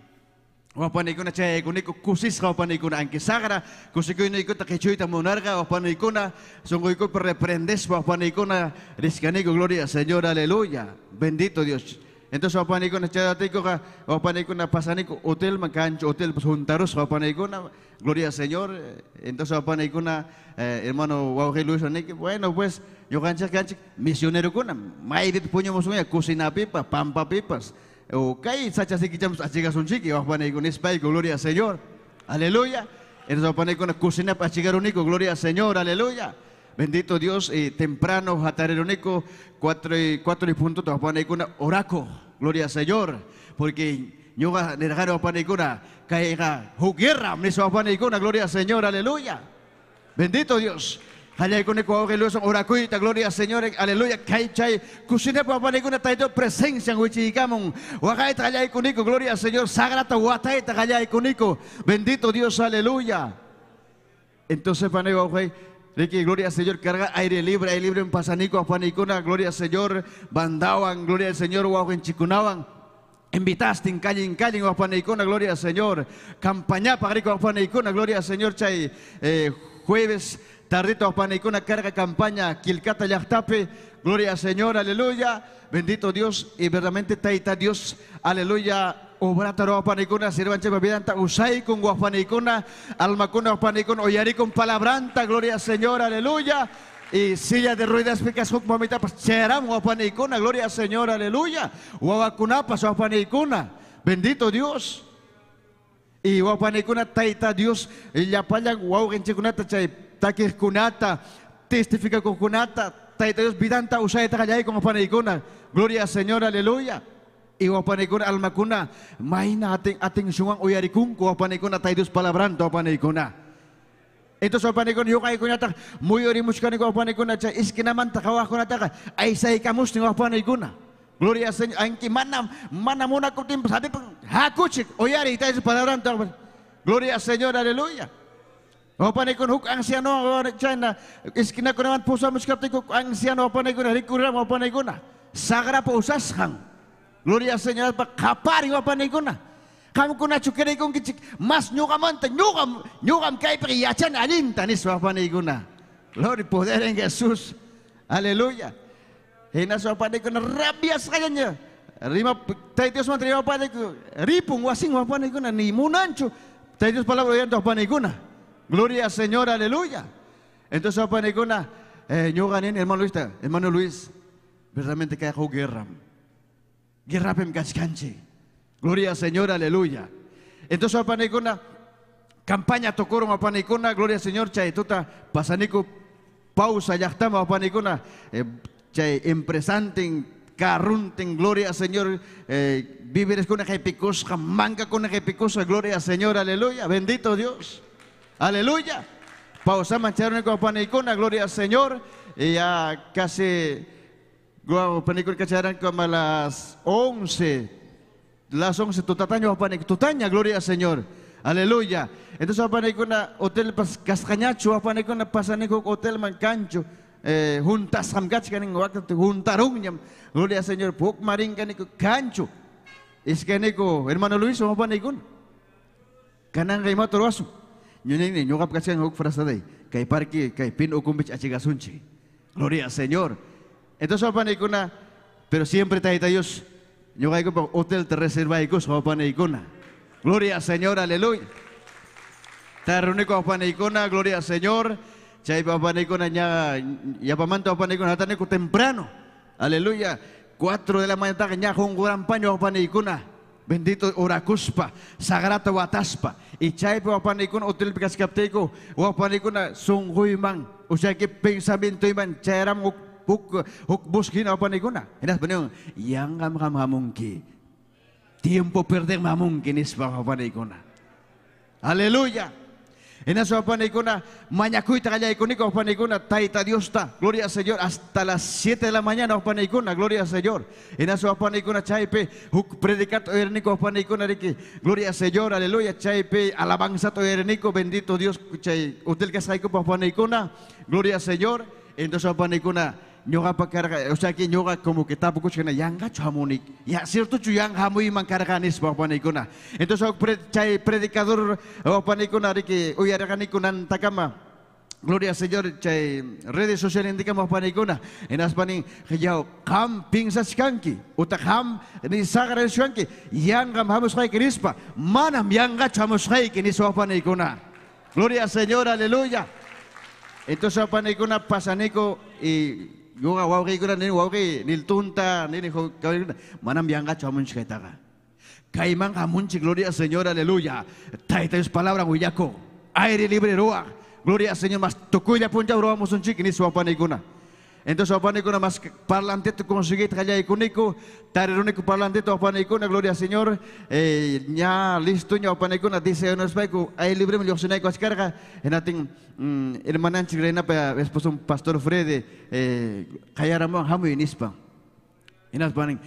wawpanikuna chayaykuniku kusisqa wawpanikuna anki sagra kusikuyniykuta qichuyta munarqa wawpanikuna sunquykupi reprendespa wawpanikuna risqaniku, gloria al Señor, aleluya. Bendito Dios. Entonces wawpanikuna chayatikuqa wawpanikuna pasaniku hotelman kanchu hotel juntarusqa wawpanikuna, gloria al Señor. Entonces wawpanikuna hermano wawqi Luis niki, bueno pues ñuqanchik kanchik misionerokuna maypita puñumusunya cocinapipas pampapipas o kay sachasikichamos achigasunchiki wawpanikuna nispayku, gloria al Señor. Aleluya. Entonces wawpanikuna cocinapa achigaruniku, gloria al Señor, aleluya. Bendito Dios. Temprano hatareruniku 4 y punto wawpanikuna oraco, gloria al Señor, porque ñuqa nirqani wawpanikuna kayqa huk guerra nispa wawpanikuna, gloria al Señor, aleluya. Bendito Dios. Qallaykuniko wawqi Luis orakuyta, gloria al Señor, aleluya. Kay chay kusinapa wawpanikuna tayto presencia wichiykamun waqayta qallaykuniko, gloria al Señor, sagrata watayta qallaykuniko, bendito Dios, aleluya. Entonces panay wawqi riki, gloria al Señor, carga aire libre en pasanico wawpanikuna, gloria al Señor, bandawan, gloria al Señor, wawqinchikunawan invitaste en calle wawpanikuna, gloria al Señor, campañapa rico wawpanikuna, gloria al Señor, chay jueves tardito wawpanikuna carga campaña Quilcata llaqtapi, gloria al Señor, aleluya. Bendito Dios. Y verdaderamente taita Dios, aleluya. Obrata wawpanikuna sirvanchikpa vidanta usaykun wawpanikuna almakuna wawpanikuna uyarikun palabranta, gloria al Señor, aleluya. Y silla de ruedas picas huk mamitapas cheram wawpanikuna, gloria al Señor, aleluya. Wawakunapas wawpanikuna, bendito Dios. Y wawpanikuna taita Dios llapallan wawqinchikkunata chay takiqkunata testificakuqkunata taita Dios vidanta usayta qallaykun wawpanikuna, gloria al Señor, aleluya. Y wawpanikuna almakuna mayna atencionwan uyarikunku wawpanikuna taita Dios palabranta wawpanikuna. Entonces wawpanikuna ñuqaykunataq muyurimuchkaniku wawpanikuna chay esquinamanta qhawaqkunataqa aysaykamustin wawpanikuna, gloria al Señor. Anki mana munakuptinpas hatipan hakuchik uyariy taita Dios palabranta, gloria al Señor, aleluya. Wawpanikuna huk anciano chayna esquinakunamanta pusamuchkaptinku anciano wawpanikuna rikurirqa wawpanikuna sagrapa usasqan, gloria al Señor, qapari wawpanikuna. Qamkunachu creekunkichik mas ñuqamanta ñuqam kaypiqa yachani allinta nispa wawpanikuna. Gloria y poder en Jesús, aleluya. Hinaspa wawpanikuna rabiasqallaña rima Tayta Diosmanta rimapaniku ripun wasin wawpanikuna ni munanchu Tayta Dios palabra uyanta wawpanikuna, gloria al Señor, aleluya. Entonces wawpanikuna ñuqa nini hermano Luis, verdaderamente kayqa huk guerra, guerrapim kachkanchik, gloria al Señor, aleluya. Entonces wawpanikuna campaña tokoron wawpanikuna, gloria al Señor, chay tuta pasaniku pausa llaqtama wawpanikuna chay empresantin carruntin, gloria al Señor, víveres kuna qhipikusqa, mankakuna qhipikusqa, gloria al Señor, aleluya. Bendito Dios, aleluya. Pausaman charuniku wawpanikuna, gloria al Señor. Y ya casi wawpanikuna kacharan como a las 11, las 11 tutataña wawpanikuna, tutaña, gloria al Señor. Aleluya. Entonces wapanikuna hotel pas kasqañachu wapanikuna pasaniku hotelman kanchu. Juntasqam kachkan waktu juntarunñam. Gloria al Señor. Huk maringaniku kanchu. Iskaniku hermano Luis wapanikuna. Kananqa imata ruwasun. Ñuñayni ñuqap kachkan huk frasaday. Kay parque kay pin ukumpich achigasunchik. Gloria al Señor. Entonces wapanikuna, pero siempre Tayta Dios ñuqaykupa hotel te reservaykus wapanikuna. Gloria al Señor, aleluya. Tarruniku wapanikuna, gloria al Señor. Chay wapanikuna ña yapamanta wapanikuna hataniku temprano. Aleluya. 4 de la mañana ña junguranpaño wapanikuna. Bendito orakuspa, sagrata wataspa. Y chaypi wapanikuna hotel kachkaptiyku wapanikuna sunquyman, o sea que pensamiento iman chayram huk bus hina wapanikuna. Hinaspa niwan yanqam qam hamunki. Tiempo perder hamunki nispa wapanikuna. Aleluya. Hinaspa wapanikuna mañakuyta qallaykunika wapanikuna Tayta Diosta, gloria al Señor, hasta las 7 de la mañana wapanikuna, gloria al Señor. Hinaspa wapanikuna chaypi huk predicato uyariniku wapanikuna riki, gloria al Señor, aleluya, chaypi alabanzata uyariniku, bendito Dios, chay hotel kasqaykupa wapanikuna, gloria al Señor. Entonces wapanikuna ñuqapa karqa, o sea que ñuqa como que tapukuchkana yanqachu hamuni, ya ciertochu yanqa hamuyman karqa nispa wapanikuna. Entonces chay predicador wapanikuna riki uyarqaniku nantakama, gloria al Señor, chay redes sociales indicamos wapanikuna, hinaspa nin yaw qam pinsachkanki utaq qam ni saqrashkanki yanqam hamusqayki nispa, manam yanqachu hamusqayki nispa wapanikuna. Gloria al Señor, aleluya. Entonces wapanikuna pasaniku y ñuqa wawqiykuna nini wawqiy niltunta nini manam yanqachu hamunchikaytaqa. Kayman hamunchik, gloria al Señor, aleluya. Tayta Dios palabra willakuq, aire libre ruwaq, gloria al Señor, mas tukuylla punchaw ruwamusunchik nispa wapanikuna. Entonces wapanikuna mas parlantito conseguit qallaykuniku, tariruniku parlantito wapanikuna, gloria al Señor, ña listo ña wapanikuna, dice unospayku aire libre lluqsinayku achkarqa, hinatin hermananchik reinapa esposo pastor Freddy qayaramuwan hamuy nispa. Hinaspa nin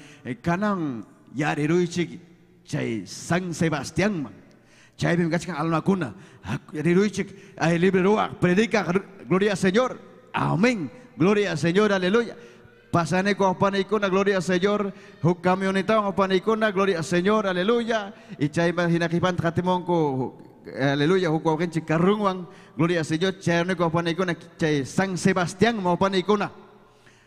kanan yariruychik chay San Sebastiánman. Chaypim kachkan almakuna, riruychik aire libre ruwaq, predica, gloria al Señor, amén. Gloria al Señor, aleluya. Pasaneco wapanikuna, gloria al Señor. Huk camionetawan wapanikuna, gloria al Señor, aleluya. Y chayman hinaqipanta qatimunku, aleluya, huk wawqinchik karrunwan, gloria al Señor. Chayruniku wapanikuna, chay San Sebastián wapanikuna.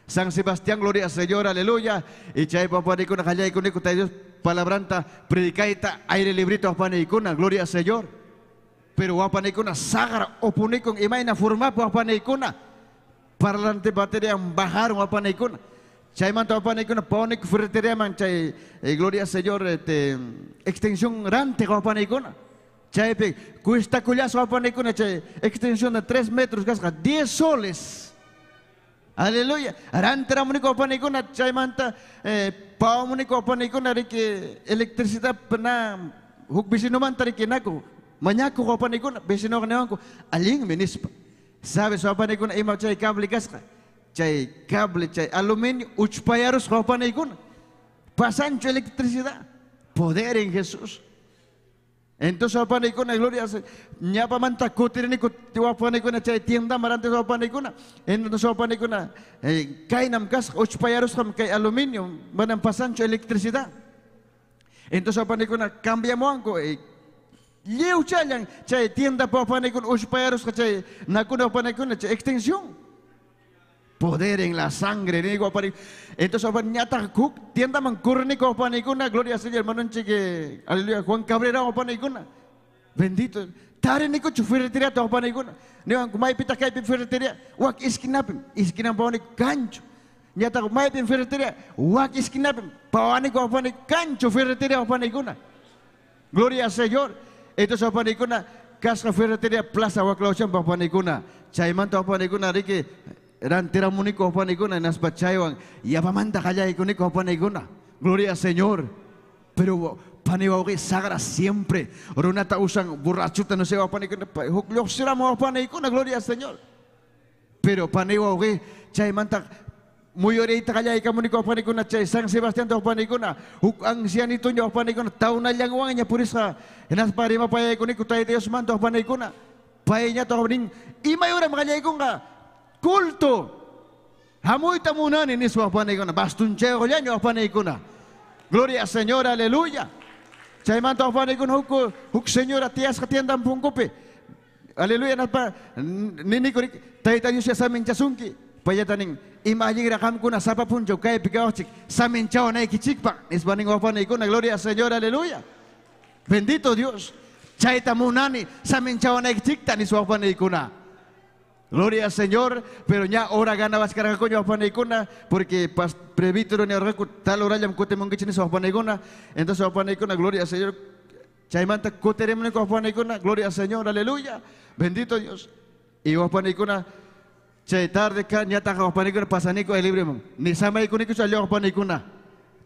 San Sebastián, gloria al Señor, aleluya. Y chay wapanikuna qallaykuniku Tayta Dios palabranta predicayta aire librito wapanikuna, gloria al Señor. Pero wapanikuna saqra upunikun imayna formapi wapanikuna. Parlante batería bajaron wapanikuna. Chaymanta wapanikuna pawaniku ferreteriaman chay gloria al Señor, extensión rante wapanikuna. Chaypi cuesta cullazo wapanikuna chay extensión de 3 metros kasqa 10 soles. Aleluya. Ranteramuniku wapanikuna chaymanta pawamuniku wapanikuna riki electricidad na huk vecinomanta riki naku mañaku wapanikuna vecinoqa niwanku allinmi nispa. Sabes wapanikuna ima chay cable kasqa, chay cable chay aluminio uchpayarusqa wapanikuna, pasanchu electricidad, poder en Jesús. Entonces wapanikuna, gloria, ñapamanta kutiriniku wapanikuna chay tienda marantes wapanikuna, entonces wapanikuna kaynam kasqa uchpayarusqam kay aluminio manam pasanchu electricidad. Entonces wapanikuna cambiamuwanku lliwchallan chay tienda wapanikuna uchpayarusqa chay nakuna wapanikuna chay extensión. Poder en la sangre, niku wapanikuna. Entonces ñataq huk tiendaman kurniku wapanikuna, gloria al Señor, hermanonchik, aleluya, Juan Cabrera wapanikuna. Bendito. Tarinikuchu ferreteriata wapanikuna. Niwanku maypitaq kaypi ferreteria, wak esquinapim, esquinan pawaniku kanchu. Ñataq maypim ferreteria, wak esquinapim, pawaniku wapaniku kanchu ferreteria wapanikuna. Gloria al Señor. Entonces wapanikuna kasqa ferreteria plaza waklawchampa wapanikuna. Chaymanta wapanikuna riki rantiramuniku wapanikuna hinaspa chaywan yapamanta qallaykuniku wapanikuna. Gloria al Señor. Pero pani wawqi sagra siempre runata usan borrachuta no sé wapanikuna huk lluqsiramu wapanikuna, gloria al Señor. Pero pani wawqi chaymanta Muyuriyta qallaykamuniku wawqipanikuna chay San Sebastián wawqipanikuna huk ancianito wawqipanikuna tawnallanwanña purisqa hinaspa rimapayakuniku Tayta Diosmanta wawqipanikuna payñataq nin imay uram qallaykunqa culto hamuyta munani nispa wawqipanikuna bastunchayuqllaña wawqipanikuna. Gloria al Señor, aleluya. Chaymanta wawqipanikuna huk señora tiyasqa tiendan punkupi. Aleluya, naspa niniku Tayta Dios ya saminchasunki. Payata nin ima allinra qamkuna sapa punchaw kaypi kawaqchik saminchawanaykichikpaq nispa nin wawqipanikuna. Gloria al Señor, aleluya. Bendito Dios. Chayta munani saminchawanaykichikta nispa wawqipanikuna. Gloria al Señor, pero ña hora ganabaskarqakuña wawqipanikuna porque presbítero niwarqaku tal horallam kutimunkichik nispa wawqipanikuna. Entonces wawqipanikuna, gloria al Señor. Chaymanta kutirimuniku wawqipanikuna, gloria al Señor, aleluya. Bendito Dios. Y wawqipanikuna chay tarde ka ñataq wawqipanikuna pasaniku ay libriman. Ni samaykuniku chay wawqipanikuna.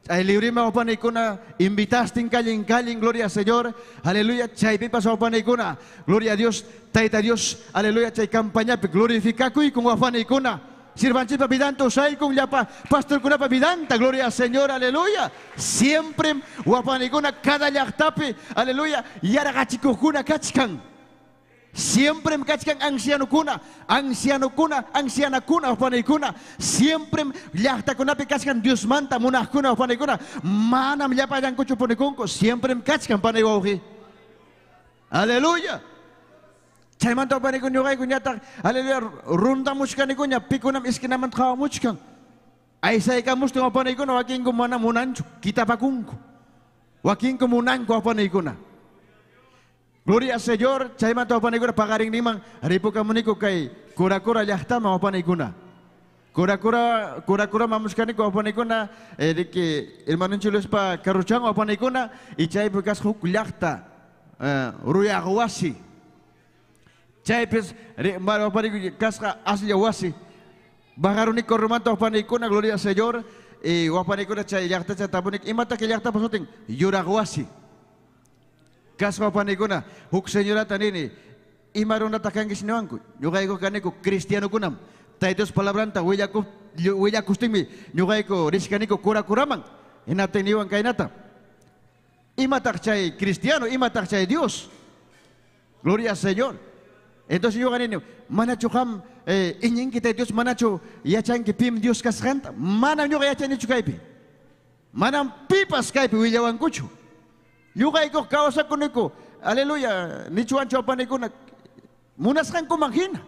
Ay libriman wawqipanikuna invitastin kallin kallin, gloria al Señor, aleluya. Chaypipas wawqipanikuna, gloria a Dios, Tayta Dios, aleluya. Chay campañapi glorificakuykun wawqipanikuna. Sirvanchikpa vidanta usaykun llapa pastorkunapa vidanta, gloria al Señor, aleluya. Siempre wawqipanikuna cada llaqtapi, aleluya, yaraqachikuqkuna kachkan. Siempre kachkan ancianokuna, ancianokuna, ancianakuna wawqipanikuna. Siempre llaqtakunapi kachkan Diosmanta munaqkuna wawqipanikuna. Manam llapallankuchu punikunku, siempre kachkan panay wawqi. Aleluya. Chaymanta wawqipanikuna ñuqayku ñataq, aleluya, rundamuchkanikuña pikunam esquinamanta qhawamuchkan. Aysaykamustin wawqipanikuna wakinku mana munanchu, kitapakunku. Wakinku munanku wawqipanikuna. Gloria al Señor, chaymanta wawqipanikuna paqarinninman ripukamuniku kay Kurakura llaqtaman wawqipanikuna. Kurakura Kurakura mamushkaniku wawqipanikuna, riki hermanunchik Luispa carruchan wawqipanikuna y chaypi kasqa huk llaqta ruyaq wasi. Chaypis wawqipanikuna kasqa aslla wasi. Bajaruniku rumanta wawqipanikuna, gloria al Señor, y wawqipanikuna chay llaqtacha tapunik imataq kay llaqtapa sutin yuraq wasi. Kasqa wawqipanikuna huk señorata nini ima runataq kanki niwanku ñuqayku kaniku cristianokunam Tayta Dios palabranta willakustinmi ñuqayku rishkaniku kurakuraman hinaptin niwan kaynata imataq chay cristiano imataq chay Dios, gloria al Señor. Entonces ñuqa nini manachu qam iñinki Tayta Dios manachu yachanki pim Dios kasqanta manam ñuqa yachanichu kaypi manam pipas kaypi willawankuchu. Ñuqayku kawsakuniku, aleluya, nichuwanchu wawqipanikuna munasqankuman hina.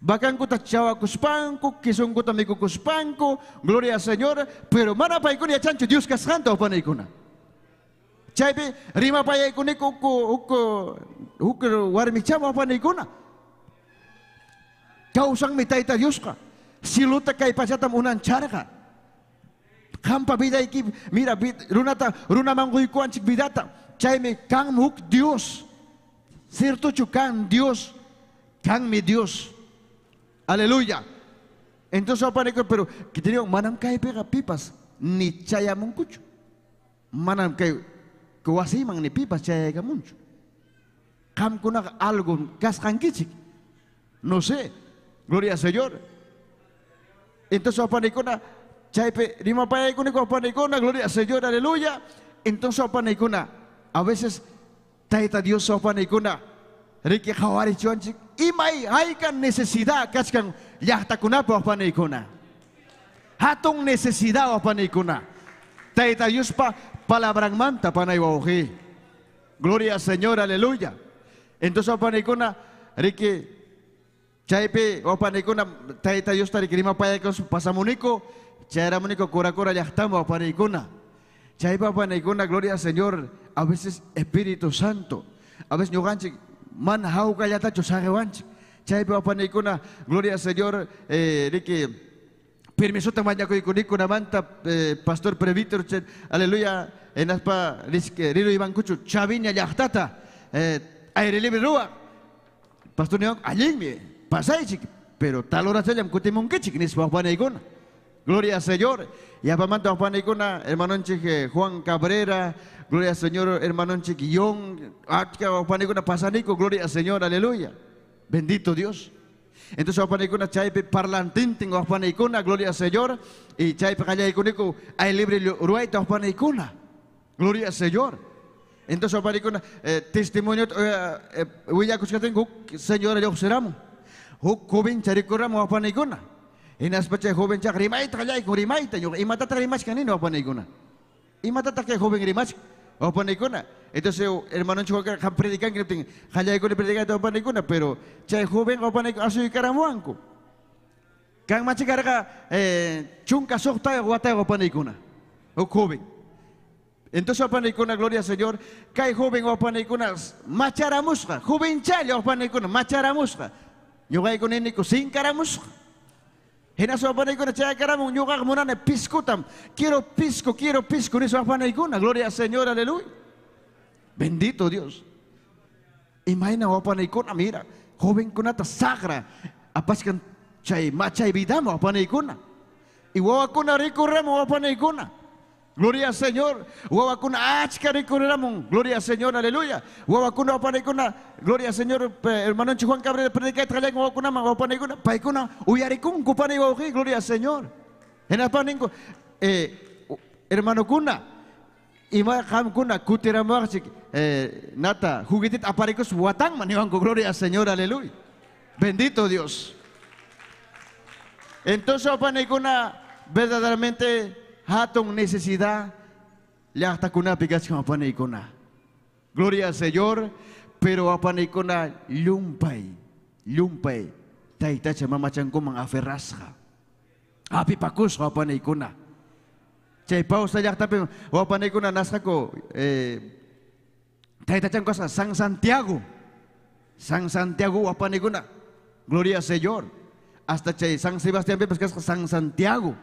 Vakankuta chawakuspanku, kisunkuta mikukuspanku, gloria al Señor, pero mana paykuna yachanchu Dios kasqanta wawqipanikuna. Chaypi rimapayaykuniku huk warmichama wawqipanikuna. Kawsanmi Tayta Diosqa, cielota kay pachatam unancharqa. Qampa vidayki, mira, runata, runaman quykuwanchik vidata. Chaymi kan huk Dios. Ciertochu kan Dios, kanmi Dios. Aleluya. Entonces wawqipanikuna, pero que te digo, manam kaypiqa pipas ni chayamunkuchu. Manam kay wasiman ni pipas chayaykamunchu. Qamkunaqa algo kasqankichik. No sé. Gloria al Señor. Entonces wawqipanikuna chaypi rimapayakuniku wawqipanikuna, gloria al Señor, aleluya. Entonces wawqipanikuna, a veces Tayta Dios wawqipanikuna riki qhawarichiwanchik imay hayka necesidad kachkan llaqtakunapi wawqipanikuna. Hatun necesidad wawqipanikuna. Tayta Diospa palabranmanta panay wawqi. Gloria al Señor, aleluya. Entonces wawqipanikuna riki chaypi wawqipanikuna Tayta Diosta riki rimapayakus pasamuniku chayramuniku Kurakura llaqtaman wawqipanikuna. Chaypi wawqipanikuna, gloria al Señor, a veces Espíritu Santo, a veces ñuqanchik mana hawkallatachu saqiwanchik. Chaypi wawqipanikuna, gloria al Señor, riki permisota mañakuykunamanta pastor presbítero, aleluya, hinaspa riruymankuchu Chaviña llaqtata aire libre ruwaq. Pastor niwanku allinmi pasaychik, pero tal horachallam kutimunkichik nispa wawqipanikuna. Gloria al Señor. Y apamanta wawqipanikuna, hermanonchik Juan Cabrera, gloria al Señor, hermanonchik Yon, achka wawqipanikuna pasaniku, gloria al Señor, aleluya. Bendito Dios. Entonces wawqipanaykuna chaypi parlantintin wawqipanaykuna, gloria al Señor, y chaypi qallaykuniku ay libre ruwayta wawqipanaykuna, gloria al Señor. Entonces wawqipanaykuna testimonio willakushkatin huk señora lluqsiramun, huk joven charikuramun wawqipanaykuna. Hinaspa chay joven chaq rimayta qallaykun, rimayta ñuqa imatataq rimashkan nini wawqipanaykuna. Imatataq kay joven rimashkan wawqipanaykuna. Entonces hermanonchik qam predikanki niptin qallaykuni predicayta wawqipanaykuna, pero chay joven wawqipanaykuna asuykaраmuwanku. Kanmachi karqa 16 watayuq wawqipanaykuna, huk joven. Entonces wawqipanaykuna, gloria al Señor, kay joven wawqipanaykuna macharamusqa, jovenchalla wawqipanaykuna macharamusqa. Ñuqayku niniku sinkaramusqa. Hinaspa wawqipanaykuna chayakaramun ñuqaqa munani piskutam, quiero pisco nispa wawqipanaykuna, gloria al Señor, aleluya. Bendito Dios. Imayna wawqipanaykuna, mira, jovenkunata saqra apachkan chay machay vidaman wawqipanaykuna. Y wawakuna rikurramun wawqipanaykuna. Gloria al Señor. Wawakuna achka rikurramun. Gloria al Señor, aleluya. Wawakuna wawqipanaykuna, gloria al Señor, hermanonchik Juan Cabrera predicayta qallaykun wawakunaman wawqipanaykuna, paykuna uyarikunku panay wawqi, gloria al Señor. Hinaspa ninku, hermanokuna, ima qamkuna kutiramuwaqchik nata juguetita aparikus watanman niwanku, gloria al Señor, aleluya. Bendito Dios. Entonces wawqipanaykuna verdaderamente hatun necesidad llaqtakunapi kachkan wawqipanaykuna. Gloria al Señor, pero wawqipanaykuna llumpay, llumpay taytacha mamachankuman aferrasqa, apipakusqa wawqipanaykuna. Chay Pausa llaqtapi wawqipanaykuna nasqaku taytachanku kasqa San Santiago. San Santiago wawqipanaykuna, gloria al Señor. Hasta chay San Sebastián pipas kasqa San Santiago.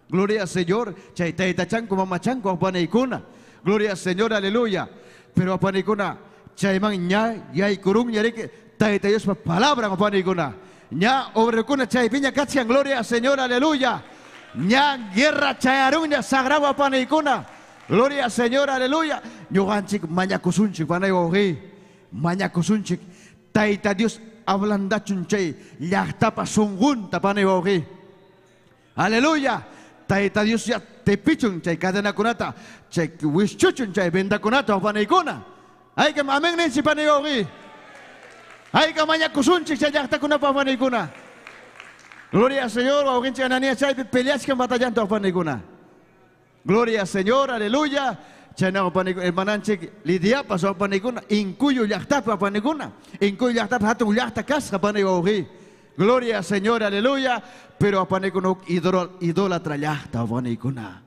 Gloria al Señor, chay taytachanku mamachanku wawqipanaykuna. Gloria al Señor, aleluya. Pero wawqipanaykuna chayman ña yaykurunña riki Tayta Diospa palabra wawqipanaykuna. Ña obrerokuna chaypiña kachkan, gloria al Señor, aleluya. Ña guerra chayarunña sagrado wawqipanaykuna. Gloria al Señor, aleluya. Ñuqanchik mañakusunchik panay wawqi, mañakusunchik Tayta Dios ablandachun chay llaqtapa sunqunta panay wawqi. Aleluya. Tayta Dios ya tepichun chay cadenakunata, chay wischuchun chay vendakunata wawqipanaykuna. Ayka amén ninchik panay wawqi. Ayka mañakusunchik chay llaqtakunapa wawqipanaykuna. Gloria al Señor, wawqinchik Ananías chaypi peleachkan batallanta wawqipanaykuna. Gloria al Señor, aleluya. Chayna wawqipanaykuna hermananchik Lidiapas wawqipanaykuna Inkuyu llaqtapi wawqipanaykuna. Inkuyu llaqtapi hatun llaqta kasqa panay wawqi. Gloria al Señor, aleluya. Pero wawqipanaykuna huk idólatra llaqta wawqipanaykuna.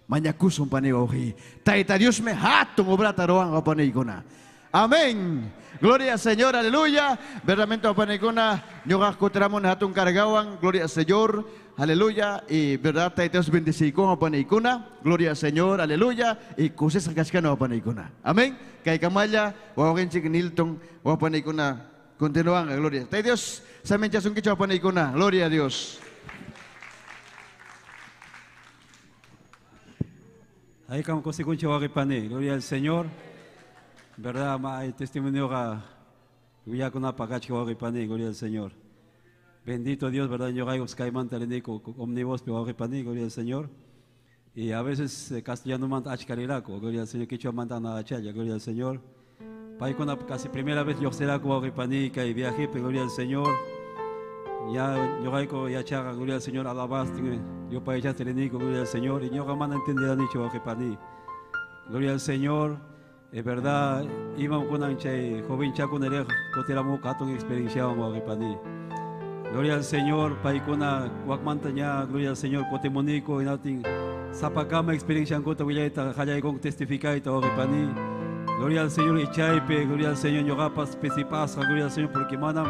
Mañakusun panay wawqi. Tayta Diosmi hatun obrata ruwan wawqipanaykuna. Amén. Gloria al Señor, aleluya. Verdaderamente wawqipanaykuna ñuqaq kutiramun hatun cargawan. Gloria al Señor, aleluya. Y verdad Tayta Dios bendecikun wawqipanaykuna. Gloria al Señor, aleluya. Y kusisqa kachkana wawqipanaykuna. Amén. Kaykamalla wawqinchik Nilton wawqipanaykuna continúan, gloria. Tayta Dios saminchasunkichik wawqipanaykuna. Gloria a Dios. Ahí kamo kusikunchik wawqipani. Gloria al Señor. Verdad, hay testimonio que willakunapaq kachka wawqipani, gloria al Señor. Bendito Dios, verdad, ñuqayku kaymanta rinayku omnibuspi wawqipani, gloria al Señor. Y a veces castellano manta achkariraku, gloria al Señor, quichua manta nada challa, gloria al Señor. Paykuna casi primera vez lluqsiraku wawqipani kay viajepi, gloria al Señor. Ya ñuqayku yachaqa, gloria al Señor, alabastin, yupaychasti rinayku, gloria al Señor. Y ñuqa mana entendiranichu wawqipani. Gloria al Señor. Es verdad, imam kunan chay joven chakuna riq kutiramuq hatun experienciawan wawqipani. Gloria al Señor, paykuna wakmanta ña, gloria al Señor, kutimuniku hinatin sapakama experienciankuta willayta qallaykunku testificayta wawqipani. Gloria al Señor y chaypi, gloria al Señor ñuqapas pisipasqa, gloria al Señor, porque manam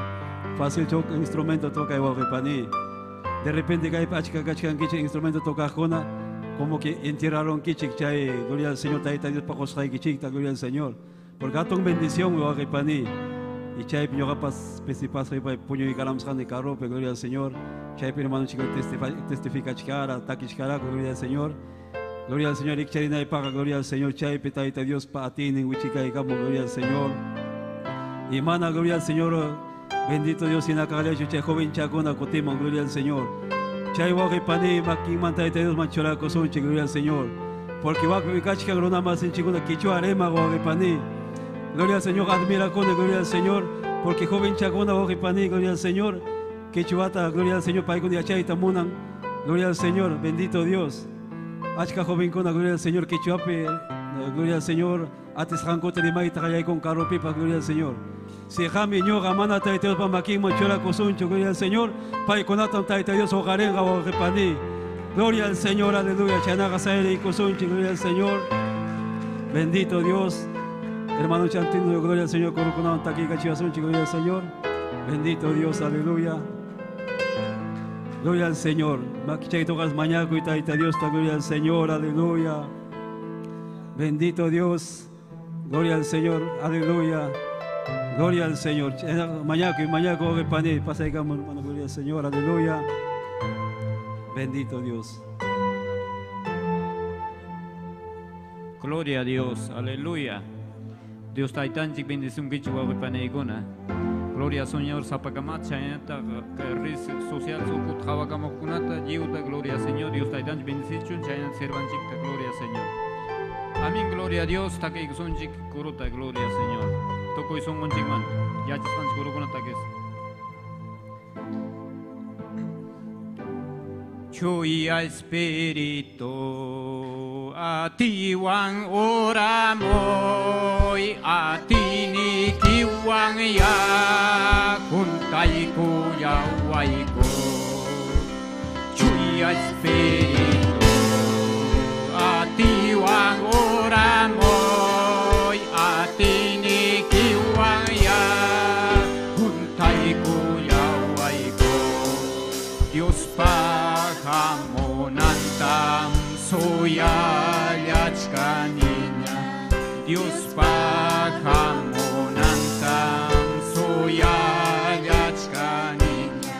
fácil instrumento toca wawqipani. De repente kaypi achka kachkankichik instrumento tocaqkuna, como que enterraron kichik chay, gloria al Señor, Tayta Dios pa qusqaykichikta, gloria al Señor. Porque hatun bendición wawqipani. Y chaypi ñuqapas pisipasqa puñuykaramsqani carropi, gloria al Señor. Chaypi hermanonchik testificachkara, takichkaraku, gloria al Señor. Gloria al Señor, ikcharinaypaqa, gloria al Señor, chaypi Tayta Dios pa atiynin wichikaykamun, gloria al Señor. Y mana, gloria al Señor, Bendito Dios, hinakaqllachu chay joven chakuna kutiman, gloria al Señor. Chay wawqi pani makinmanta Tayta Dios manchurakusunchik, gloria al Señor. Porque wakpi kachkan runa masinchikuna kichwa rema wawqi pani. Gloria al Señor, admirakuni, gloria al Señor. Porque joven chakuna wawqi pani, gloria al Señor. Kichwata, gloria al Señor, paykuna yachayta munan. Gloria al Señor, bendito Dios. Achka jovenkuna, gloria al Señor, kichwapi, gloria al Señor. Atisqankuta rimayta qallaykun karupipas, gloria al Señor. Si qami ñuqa mana Tayta Diospa makinman churakusunchu, gloria al Señor. Paykunatam Tayta Dios huqarinqa wawqi pani. Gloria al Señor, aleluya. Chaynaqa sayriykusunchik, gloria al Señor. Bendito Dios. Hermano Chantino, gloria al Señor. Kurukunawan takiykachiwasunchik, gloria al Señor. Bendito Dios, aleluya. Gloria al Señor. Makichaytuqas mañakuy Tayta Dios, gloria al Señor, aleluya. Bendito Dios. Gloria al Señor, aleluya. Gloria al Señor. Mañakuy, mañakuy, pani, pasaykamo, hermano, gloria al Señor, aleluya. Bendito Dios. Gloria a Dios, aleluya. Dios taytanchik bendisunkichik wawqi panaykuna. Gloria al Señor, sapakamat chaynata ris social sukut qhawakamuqkunata lliwta, gloria al Señor. Dios taytanchik bendicichun chaynata sirvanchikta, gloria al Señor. Amén, gloria a Dios, takiykusunchik kuruta, gloria al Señor. Tukuy sunqunchikmanta yachasqanchik kurukuna takis. Chuya Espíritu, a ti wan oramoy, a ti ni kiwan ya, juntayku yawayku. Chuya Espíritu, a ti wan oramoy, a ti ni kiwan ya, juntayku yawayku. Dios pahamunantam suyallachkaniña, Dios pahamunantam suyallachkaniña.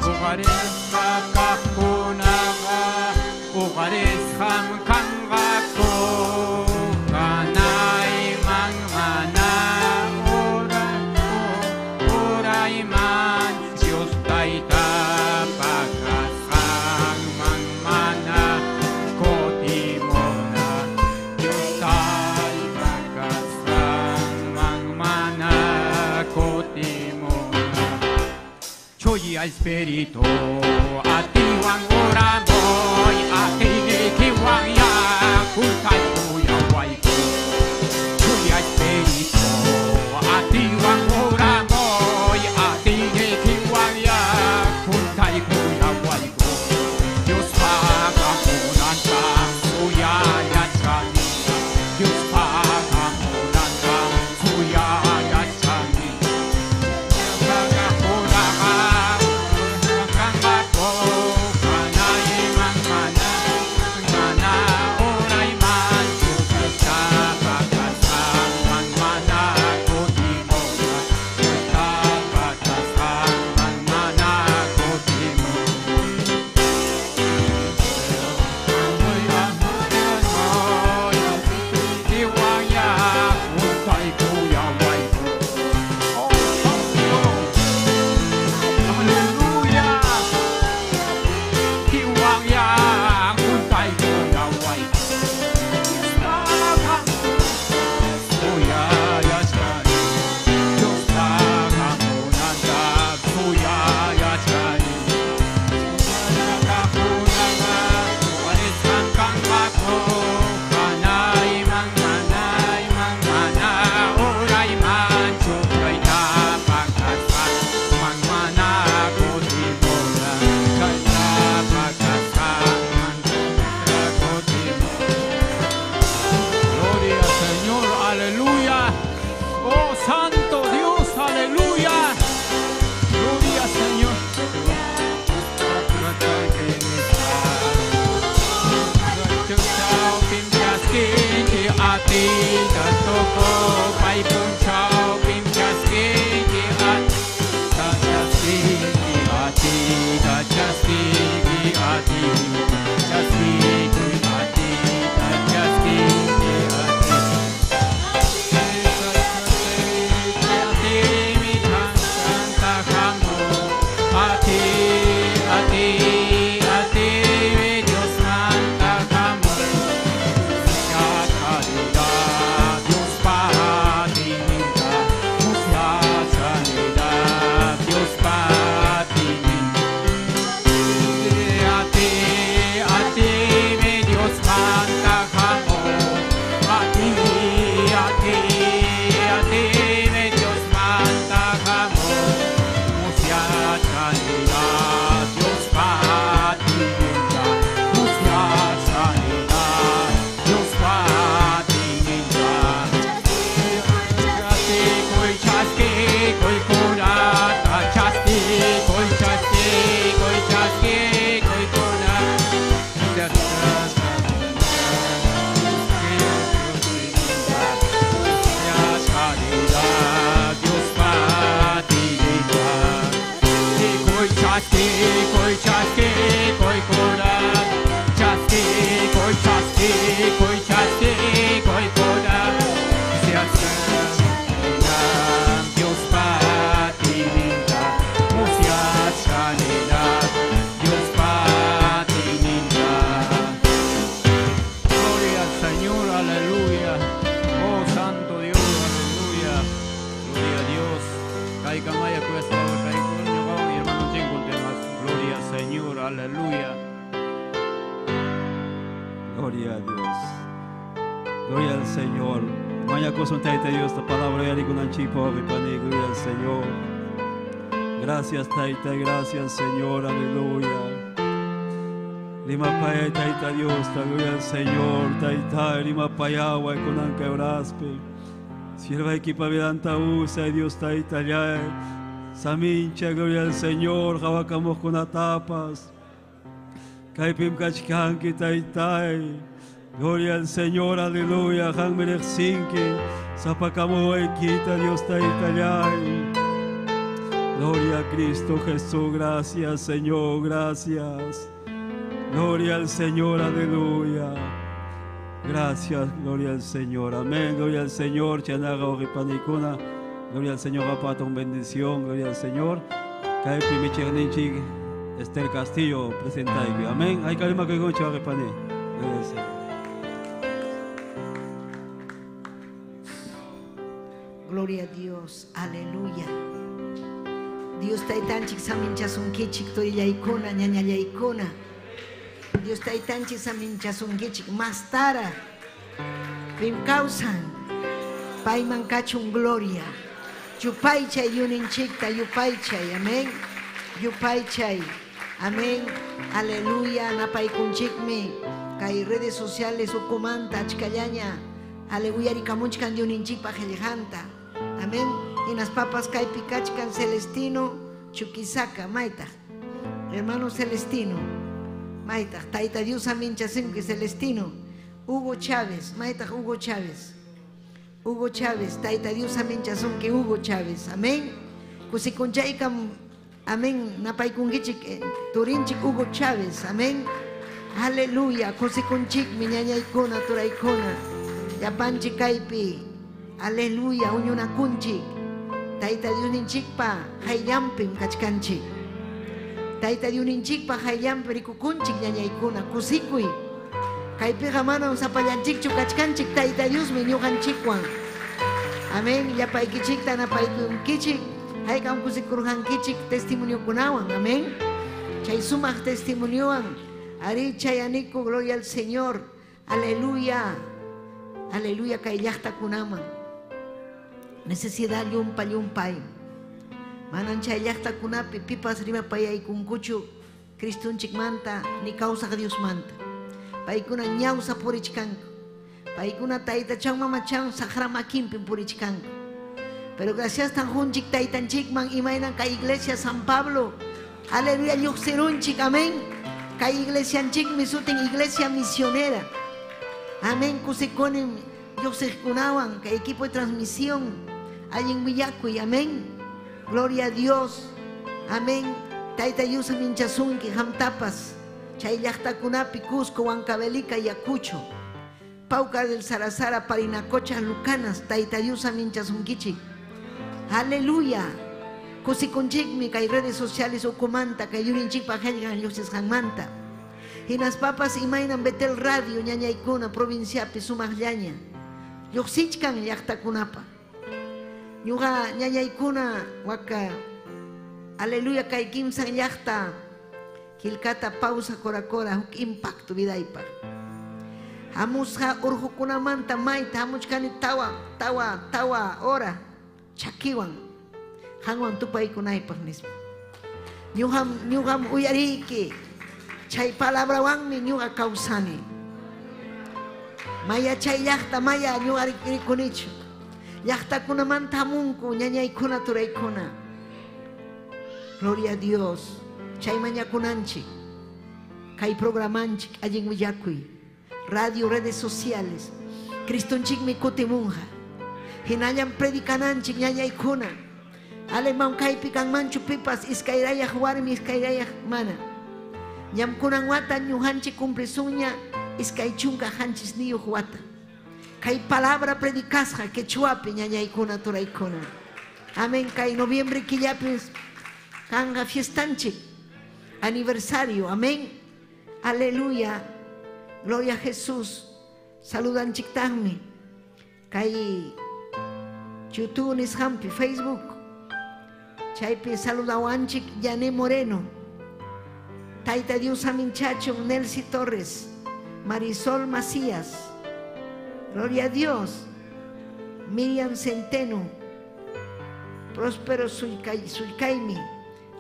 Uqarisqa kaqkunaqa uqarisqam kanqaku, kanayman mana urayman Dios Tayta pakasqanman mana kutimuna, Dios Tayta pakasqanman mana kutimuna. Chuya Espíritu, a ti wan oramoy, a ti nikiwan ya, juntayku yawayku. Chuya Espíritu, a ti wan oramoy, a ti nikiwan ya, juntayku yawayku. Dios pagamunanta suyallachkaniña, Dios pagamunanta suyallachkaniña. Kanqaku, kanayman mana, aleluya. Oh Santo Dios, aleluya. Gloria a Dios. Kaykamaya kuyasqa wawqaykuna ñuqawan hermanonchikwan temas. Gloria al Señor, aleluya. Gloria a Dios. Gloria al Señor. Mañakusun Tayta Dios, ta palabra uyarikunanchikpaq pani, gloria al Señor. Gracias Tayta, gracias Señor, aleluya. Rimapaya Tayta Dios, ta gloria al Señor, Tayta, rimapayaway kunan kay oraspi. Siervaykipa vidanta usay Dios Tayta llay. Saminchay, gloria al Señor, qhawakamuqkunatapas. Kaypim kachkanki Taytay. Gloria al Señor, aleluya. Qanmi riqsinki. Sapakamuwaykita Dios Tayta llay. Gloria a Cristo Jesús, gracias Señor, gracias. Gloria al Señor, aleluya. Gracias, gloria al Señor. Amén, gloria al Señor. Chanaga wawqipanikuna. Gloria al Señor, apatun bendición, gloria al Señor. Kaypi michiqninchik Esther Castillo presentayki. Amén. Hay karimakuykunchik wawqipani. Gloria al Señor. Gloria a Dios, aleluya. Dios taytanchik saminchasunkichik turillaykuna ñañallaykuna. Dios taytanchik saminchasunkichik mastara. Pim kawsan payman kachun gloria. Yupaychay yuninchikta yupaychay, amén. Yupaychay, amén. Aleluya, napaykunchikmi. Kay redes sociales ukumanta achkallaña. Aleluya, rikamunchkan yuninchikpa qillqanta. Amén. Hinaspapas kaypi kachkan Celestino Chuquisaca, maytaq. Hermano Celestino, maytaq. Tayta Dios saminchasunki Celestino. Hugo Chávez, maytaq Hugo Chávez. Hugo Chávez, Tayta Dios saminchasunki Hugo Chávez. Amén. Kusikunchaykam, amén. Napaykunkichik turinchik Hugo Chávez. Amén. Aleluya. Kusikunchikmi ñañaykuna turaykuna. Llapanchik kaypi. Aleluya, uñunakunchik. Tayta Diosninchikpa hayllanpim kachkanchik. Tayta Diosninchikpa hayllanpi rikukunchik ñañaykuna kusikuy. Kaypiqa manam sapallanchikchu kachkanchik Tayta Diosmi ñuqanchikwan. Amén. Llapaykichikta napaykunkichik. Haykam kusikurqankichik testimoniokunawan. Amén. Chay sumaq testimoniowan. Ari chayaniku, gloria al Señor. Aleluya. Aleluya kay llaqtakunaman. Necesidad llumpa llumpay. Manan chay llaqtakunapi pipas rimapayaykunkuchu Cristunchikmanta ni kawsaq Diosmanta. Paykuna ñawsa purichkanku. Paykuna taytachan mamachan saqra makinpim purichkanku. Pero gracias tan junchik taytanchikman imaynan kay iglesia San Pablo. Aleluya lluqsirunchik, amén. Kay iglesianchikmi sutin iglesia misionera. Amén, kusikunim lluqsiqkunawan kay equipo de transmisión. Allin willakuy, amén. Gloria a Dios. Amén. Tayta Dios saminchasunki hamtapas. Chay llaqtakunapi Cusco, Huancavelica, Ayacucho. Paucar del Sarasara, Parinacocha, Lucanas, Tayta Dios saminchasunkichik. Aleluya. Kusikunchikmi kay redes sociales ukumanta kay yurinchikpa qillqan lluqsisqanmanta. Hinaspapas imaynan Betel Radio ñañaykuna provinciapi sumaqllaña. Lluqsichkan llaqtakunapa. Ñuqa ñañaykuna waka aleluya kay kimsan llaqta qillqata pausa cora huk impacto vidaypaq. Hamusqa urqukunamanta mayta hamuchkani tawa hora chakiwan qanwan tupaykunaypaq nispa. Ñuqam uyariyki. Chay palabrawanmi ñuqa kawsani. Maya chay llaqta maya ñuqa rikunichu. Llaqtakunamanta hamunku ñañaykuna turaykuna. Gloria a Dios. Chay mañakunanchik. Kay programanchik allin willakuy. Radio, redes sociales. Cristonchikmi kutimunqa. Hinallan predicananchik ñañaykuna. Alemán kaypi kanmanchu pipas iskayrayaq warmi iskayrayaq mana. Ñamkunan wata ñuqanchik cumplisunña iskay chunka hanchisniyuq wata. Kay palabra predicasqa quechuapi ñañaykuna turaykuna. Amén. Kay noviembre killapis kanqa fiestanchik aniversario. Amén. Aleluya. Gloria a Jesús. Saludanchiktaqmi kay YouTube nisqanpi Facebook. Chaypi saludawanchik Yané Moreno. Tayta Dios aminchachun Nelcy Torres, Marisol Macías. Gloria a Dios. Miriam Centeno, Próspero Sulcaimi,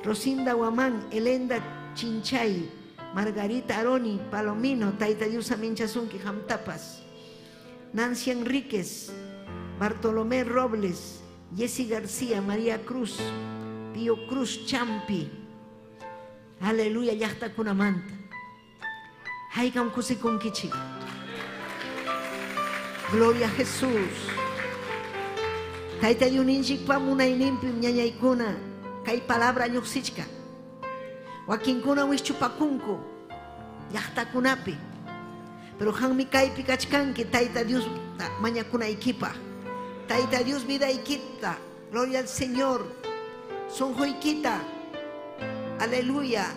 Rosinda Guamán, Elenda Chinchay, Margarita Aroni, Palomino, Tayta Dios aminchasunki Hamtapas, Nancy Enríquez, Bartolomé Robles, Jessy García, María Cruz, Pío Cruz Champi. Aleluya, llaqtakunamanta. Haykam kusikunkichik. Gloria a Jesús. Tayta Diosninchikpa munayninpim ñañaykuna kay palabra lluqsichka. Wakinkuna wischupakunku llaqtakunapi. Pero qanmi kaypi kachkanki Tayta Dios mañakunaykipaq. Tayta Dios vidaykita. Gloria al Señor. Sunquykita. Aleluya.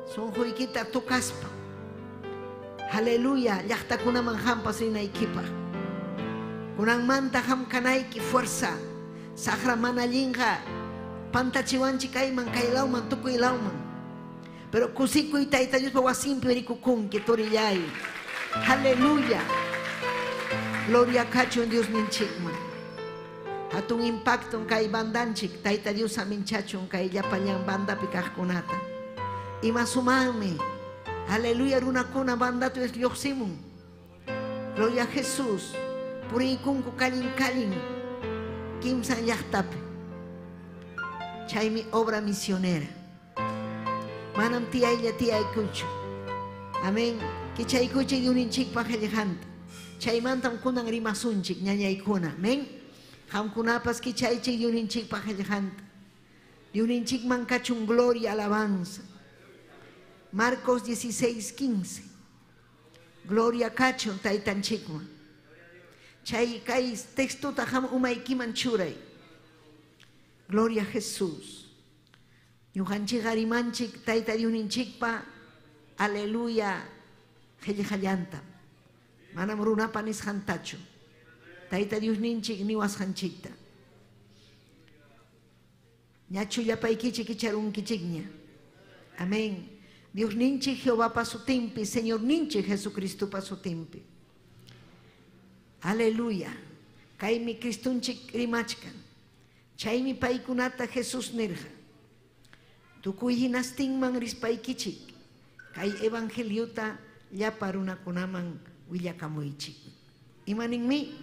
Sunquykita tocaspa. Aleluya. Llaqtakunaman hampas rinaykipaq. Kunanmanta hamkanayki fuerza. Saqra mana allinqa pantachiwanchik kayman kaylawman tukuylawman. Pero kusikuy Tayta Diospa wasinpi rikukunki turillay. Aleluya. Gloria kachun Dios ninchikman. Hatun impacto kay bandanchik Tayta Dios aminchachun kay llapallan bandapi kaqkunata. Ima sumaqmi. Aleluya runakuna bandatu es lluqsimun. Gloria a Jesús. Puriykunku kalin kalin kimsan llaqtapi. Chaymi obra misionera. Manam tiyaylla tiyaykuchu. Amén. Kichaykuchik Diosninchikpa qillqanta. Chaymantam kunan rimasunchik ñañaykuna. Amén. Qamkunapas kichaychik Diosninchikpa qillqanta. Diosninchikman kachun gloria, alabanza. Marcos 16:15. Gloria kachun taytanchikman. Chay kay textota ham umaykiman churay. Gloria a Jesús. Ñuqanchik rimanchik Tayta Diosninchikpa aleluya qillqallanta. Manam runapa nisqantachu. Tayta Diosninchik niwasqanchikta. Ñachu llapaykichik icharunkichikña. Amén. Diosninchik Jehovapa sutinpi, Señorninchik Jesucristopa sutinpi. Aleluya. Kaymi Cristunchik rimachkan. Chaymi paykunata Jesús nirqa. Tukuy hinastinman rispaykichik. Kay evangeliota llapa runakunaman willakamuychik. Imaninmi?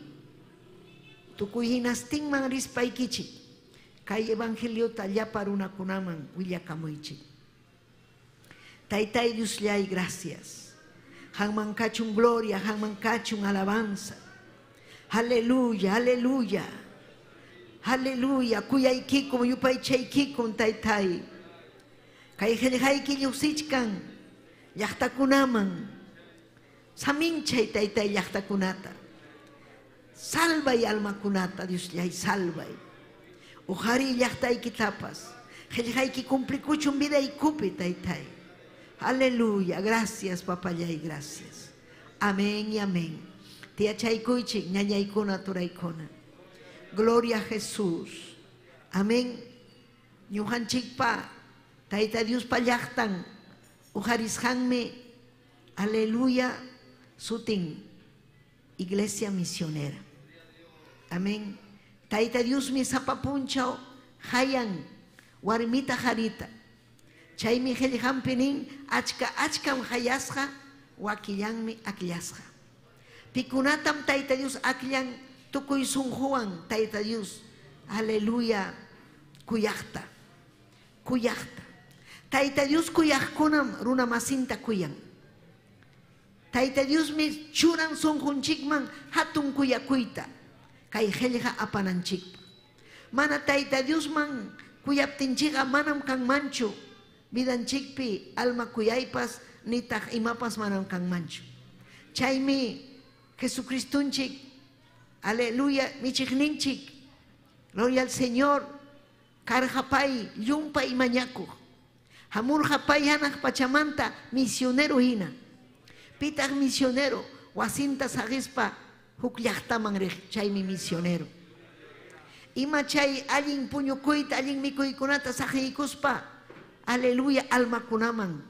Tukuy hinastinman rispaykichik. Kay evangeliota llapa runakunaman willakamuychik. Taytay Diosllay, gracias. Hanman kachun gloria, hanman kachun alabanza. Aleluya, aleluya. Aleluya, kuyaykikum yupaychaykikum taytay. Kay qillqayki lluqsichkan llaqtakunaman. Saminchay taytay llaqtakunata. Salvay almakunata, Diosllay, salvay. Uqariy llaqtaykitapas. Qillqayki cumplikuchun vidaykupi taytay. Aleluya, gracias papallay, gracias. Amén y amén. Tiachaykuychik ñañaykuna turaykuna. Gloria a Jesús. Amén. Ñuqanchikpa Tayta Diospa llaqtan uqarisqanmi aleluya sutin iglesia misionera. Amén. Tayta Diosmi sapa punchaw hayan warmita harita. Chaymi qillqanpi nin achka achkam hayasqa wakillanmi akllasqa. Pikunatam Tayta Dios akllan tukuy sunquwan Tayta Dios. Aleluya kuyaqta. Kuyaqta. Tayta Dios kuyaqkunam runa masinta kuyan. Tayta Diosmi churan sunqunchikman hatun kuyakuyta. Kay qillqa apananchikpa. Mana Tayta Diosman kuyaptinchikqa manam kanmanchu. Vidanchikpi alma kuyaypas nitaq imapas manam kanmanchu. Chaymi Jesucristunchik, aleluya, michiqninchik, gloria al Señor, karqapay llumpay mañakuq. Hamurqapay hanaq pachamanta misionero hina. Pitaq misionero, Wasinta saqispa huk llaqtaman riq, chaymi misionero. Ima chay allin puñukuyta, allin mikuykunata saqiykuspa, aleluya, almakunaman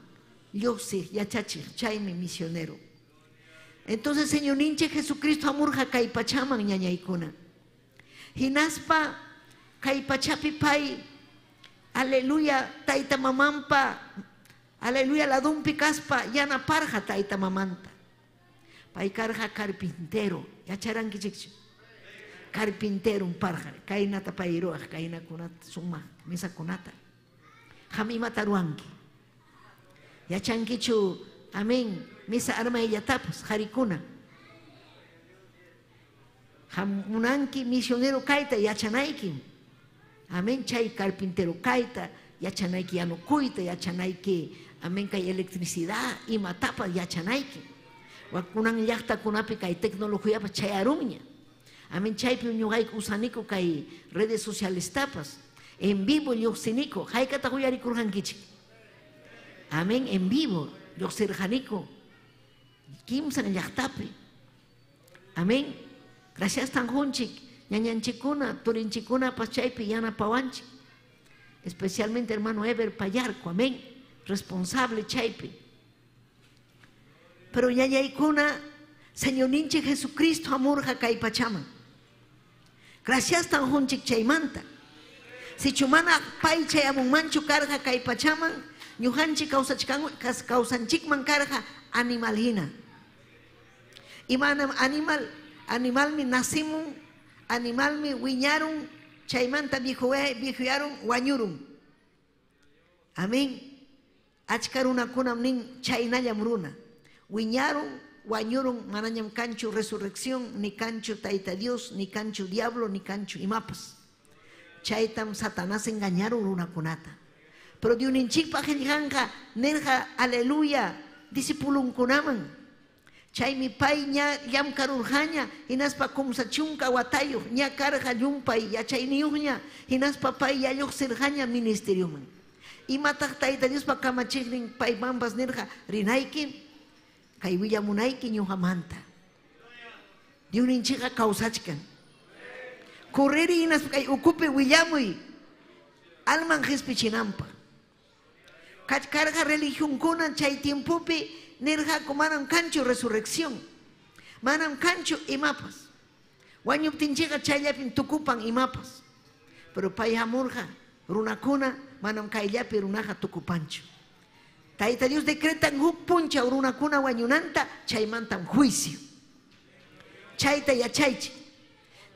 lluqsiq, yachachiq, chaymi misionero. Entonces, Señorninchik Jesucristo hamurqa kay pachaman ñañaykuna. Hinaspa kay pachapi pay, aleluya, tayta mamanpa, aleluya, ladumpi kaspa yanaparqa tayta mamanta. Pay karqa carpintero, yacharankichikchu? Carpintero parqa, kaynata pay ruwaq, kaynakunata sumaq mesakunata. Qam imata ruwanki? Yachankichu, amén, mesa armayllatapas, qarikuna. Qam munanki misionero kayta yachanayki. Amén, chay carpintero kayta, yachanayki yanukuyta, yachanayki, amén, kay electricidad, imatapas yachanayki. Wakunan llaqtakunapi kay tecnologiapas chayarunña. Amén, chaypi ñuqayku usaniku kay redes sociales tapas. En vivo lluqsiniku, haykataq uyarikurqankichik? Amén, en vivo lluqsirqaniku kimsan llaqtapi. Amén. Gracias tan junchik, ñañanchikuna, turinchikunapas chaypi yanapawanchik. Especialmente hermano Eber Payarco, amén, responsable chaypi. Pero ñañaykuna, Señorninchik Jesucristo hamurqa kay pachaman. Gracias tan junchik chaymanta. Sichu mana pay chayamunmanchu karqa kay pachaman, ñuqanchik kawsanchikman karqa animal hina. Imanam animal, animalmi nacimun, animalmi wiñarun, chaymanta viejuyarun, wañurun. Amén. Achka runakunam nin chaynallam runa. Wiñarun, wañurun, manañam kanchu resurrección, ni kanchu Tayta Dios, ni kanchu diablo, ni kanchu imapas. Chaytam Satanás engañaron runakunata. Pero Diosninchikpa qillqanqa nirqa, aleluya, discipulunkunaman. Chaymi pay ña llamkarurqaña, hinaspa kumsa chunka watayuq, ña karqa llumpay yachayniyuqña, hinaspa pay yalluqsirqaña ministerioman. Imataq Tayta Diospa kamachiqnin paymanpas nirqa, rinayki, kay willamunayki ñuqamanta. Diosninchikqa kawsachkan. Correri hinaspa kay ukupi willamuy, alman qispichinanpaq. Karqa religionkuna chay tiempopi nirqaku manam kanchu resurrección, manam kanchu imapas. Wañuptinchikqa chayllapim tukupan imapas. Pero pay hamurqa runakuna manam kayllapi runaqa tukupanchu. Tayta Dios decretan huk punchaw runakuna wañunanta, chaymantam juicio. Chayta yachaychik.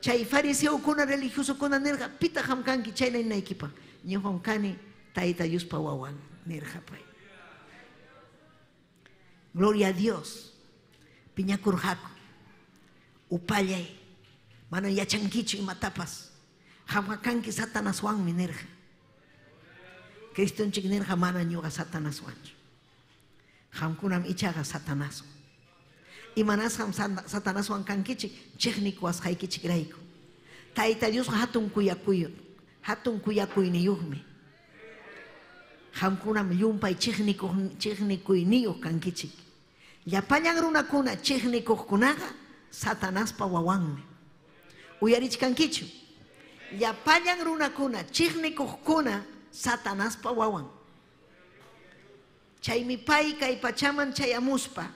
Chay fariseokuna religiosokuna nirqa, pitaq qam kanki chayna ninaykipaq? Ñuqam kani Tayta Diospa wawan, nirqa pay. Gloria a Dios. Piñakurqaku. Upallay. Mana yachankichu imatapas. Qamqa kanki Satanaswanmi nirqa. Cristonchik nirqa mana ñuqa Satanaswanchu. Qamkunam ichaqa Satanaswan. Imanasqam Satanaswan kankichik, chiqnikuwasqaykichikrayku. Tayta Diosqa hatun kuyakuy, hatun kuyakuyniyuqmi. Qamkunam llumpay chiqnikuyniyuq kankichik. Llapallan runakuna chiqnikuqkunaqa Satanaspa wawanmi. Uyarichkankichu? Llapallan runakuna chiqnikuqkuna Satanaspa wawan. Chaymi pay kay pachaman chayamuspa,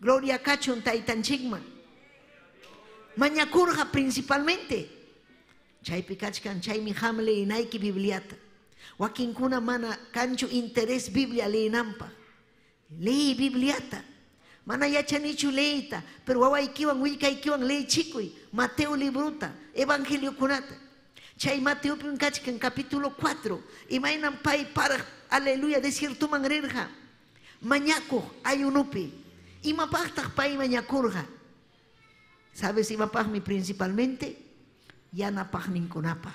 gloria kachun taytanchikman. Mañakurqa principalmente. Chaypi kachkan chaymi qam leyinayki Bibliata. Wakinkuna mana kanchu interés Biblia leyinanpaq. Leyi Bibliata. Mana yachanichu leyta, pero wawaykiwan willkaykiwan leyichikuy Mateo libruta, evangeliokunata. Chay Mateopim kachkan capítulo 4. Imaynam pay paraq, aleluya, desiertoman rirqa. Mañakuq ayunupi. Imapaqtaq pay mañakurqa? ¿Sabes imapaqmi principalmente? Yanapaqninkunapaq,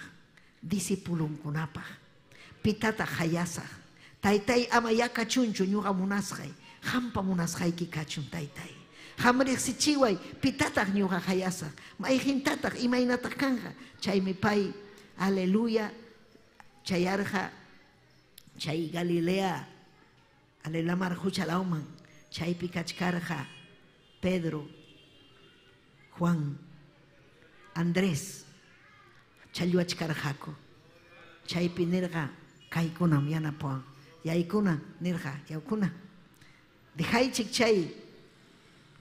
discipulunkunapaq. Pitataq hayasaq. Taytay ama yakachunchu ñuqa munasqay. Qampa munasqayki kachun taytay. Qam riqsichiway pitataq ñuqa hayasaq. Mayqintataq imaynataq kanqa. Chaymi pay, aleluya, chayarqa chay Galilea, alelamar huchalawman, chaypi kachkarqa Pedro, Juan, Andrés challwachkarqaku. Chaypi nirqa kaykunam yanapawan. Yaykuna nirqa, yaykuna. Dejaychik chay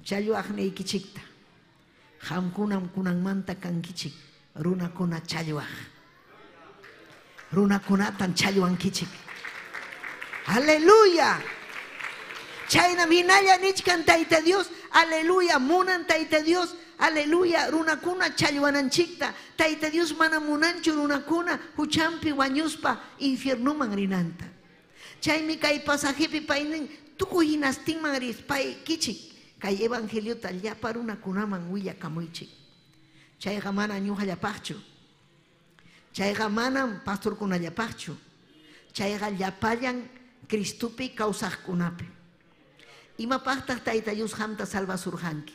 challwaqniykichikta. Qamkunam kunanmanta kankichik runakuna challwaq. Runakunatan challwankichik. Aleluya. Chaynam hinalla nichkan Tayta Dios, aleluya, munan Tayta Dios, aleluya, runakuna challwananchikta. Tayta Dios mana munanchu runakuna huchampi wañuspa infiernuman rinanta. Chaymi kay pasajepi paynin tukuy hinastinman rispaykichik kay evangeliota llapa runakunaman willakamuychik. Chayqa mana ñuqallapaqchu. Chayqa manam pastorkunallapaqchu. Chayqa llapallan Cristopi kawsaqkunapi. Imapaqtaq Tayta Dios qamta salvasurqanki?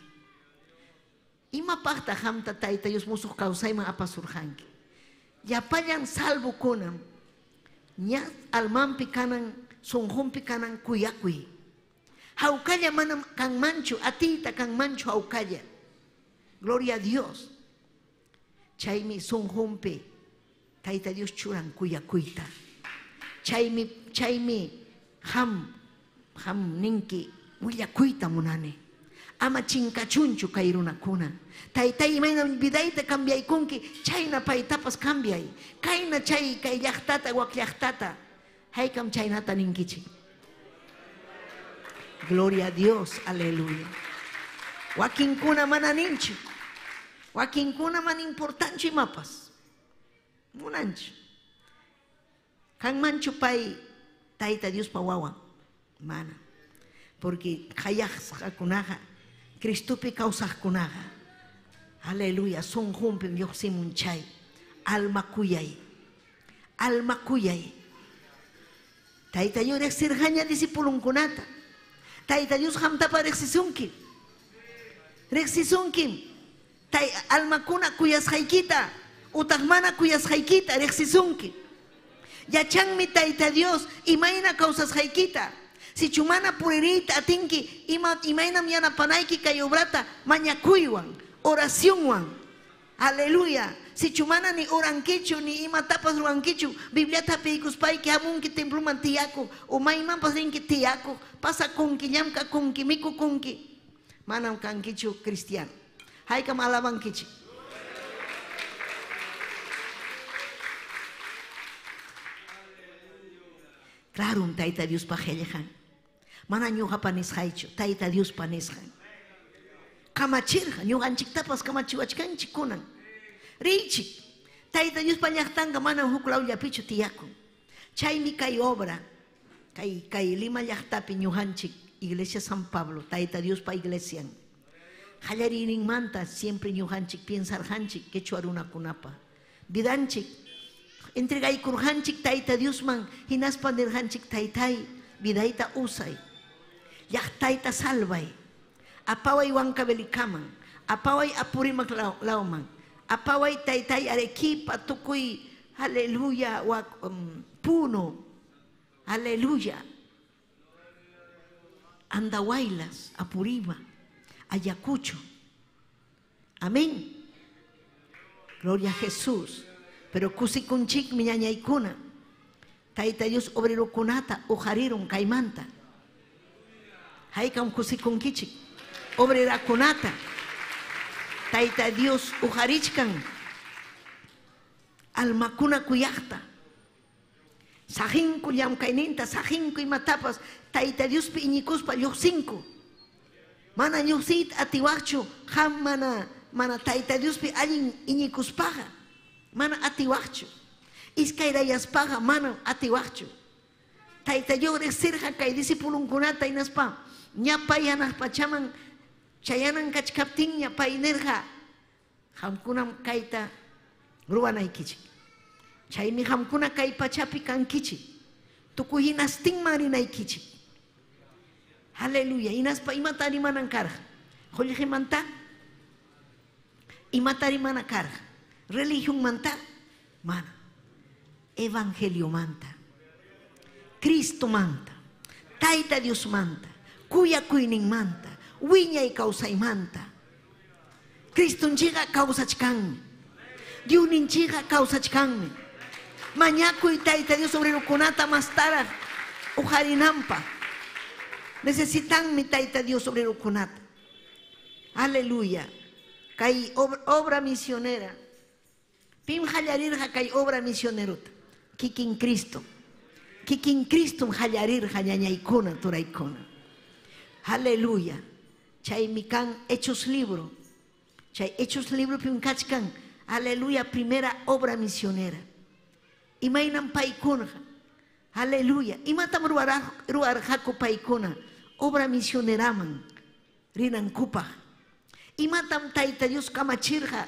Imapaqtaq qamta Tayta Dios musuq kawsayman apasurqanki? Llapallan salvokunam ña almanpi kanan, sunqunpi kanan kuyakuy. Hawkalla manam kanmanchu, atiyta kanmanchu hawkalla. Gloria a Dios. Chaymi sunqunpi Tayta Dios churan kuyakuyta. Chaymi qam ninki willakuyta munani. Ama chinkachunchu kay runakuna. Taytay imaynam vidayta cambiaykunki, chayna paytapas cambiay. Kayna chay kay llaqtata wak llaqtata. Haykam chaynata ninkichik. Gloria a Dios, aleluya. Wakinkuna mana ninchu. Wakinkuna mana importanchu imapas. Munanchu. Kanmanchu pay Tayta Diospa wawan. Mana. Porque qayaqsqakunaqa Cristopi kawsaqkunaqa, aleluya, sunqunpim lluqsimun chay alma kuyay. Alma kuyay. Tayta Dios riqsirqaña discipulunkunata. Tayta Dios qamtapa riqsisunki. Riqsisunkim. Tay almakuna kuyasqaykita, utaq mana kuyasqaykita riqsisunki. Yachanmi Tayta Dios imayna kawsasqaykita. Si chumana puririyta atinki imaynam yanapanayki kay obrata mañakuywan, oracionwan. Aleluya. Si chumana ni orankichu ni imatapas ruwankichu, Bibliata piykuspayki hamunki temploman tiyakuq o maymanpas rinki tiyakuq, pasakunki, llamkakunki, mikukunki. Manam kankichu cristiano. Haykam alabankichik. Claro, Tayta Diospa qillqan. Mana ñuqapa nisqaychu, Tayta Diospa nisqan. Kamachirqa, ñuqanchiktapas kamachiwachkanchik kunan. Riychik, Tayta Diospa llaqtanqa manam huk lawllapichu tiyakun. Chaymi kay obra, kay Lima llaqtapi ñuqanchik, Iglesia San Pablo, Tayta Diospa iglesian. Qallariyninmanta siempre ñuqanchik piensarqanchik quechua runakunapa. Vidanchik, entregaykurqanchik Tayta Diosman, hinaspa nirqanchik Taytay, vidayta usay, llaqtayta salvay, apaway Huancavelicaman, apaway Apurímac lawman, apaway Taytay Arequipa, tukuy, aleluya, Puno, aleluya, Andahuaylas, Apurímac, Ayacucho. Amén. Gloria a Jesús. Pero kusikunchik miñañaykuna. Tayta Dios obrerokunata uqarirun kaymanta. Haykam kusikunkichik. Obrerakunata. Tayta Dios uqarichkan. Almakuna kuyaqta. Sajinku llamkayninta, sajinku imatapas. Tayta Diospi iñikuspa lluqsinku. Mana lluqsiyta atiwaqchu qam mana Tayta Diospi allin iñikuspaqa. Mana atiwaqchu. Iskayrayaspaqa mana atiwaqchu. Tayta Dios riqsirqa kay discipulunkunata hinaspa ña pay hanaq pachaman chayanan kachkaptinña pay nirqa qamkunam kayta ruwanaykichik. Chaymi qamkuna kay pachapi kankichik. Tukuy hinastinman rinaykichik. Aleluya. Hinaspa imata rimanan karqa? Qullqimanta? Imata rimana karqa? Religionmanta? Mana. Evangeliomanta. Cristomanta. Tayta Diosmanta. Kuyakuyninmanta. wiñay kawsaymanta. Cristonchiqa kawsachkanmi. Diosninchikqa kawsachkanmi. Mañakuy Tayta Dios obrerokunata mastaraq uqarinanpaq. Necesitanmi Tayta Dios obrerokunata. Aleluya. Kay obra misionera. Pim hallarirqa kay obra misionerota. Kikin Cristo. Kikin Cristo hallarirqa ñañaykuna turaykuna. Aleluya. Chaymi kan Hechos libro. Chay Hechos libro pim kachkan. Aleluya, primera obra misionera. Imaynam paykuna. Aleluya. Imatam ruwarqaku paykuna obra misioneraman rinankupaq. Imatam Tayta Dios kamachirqa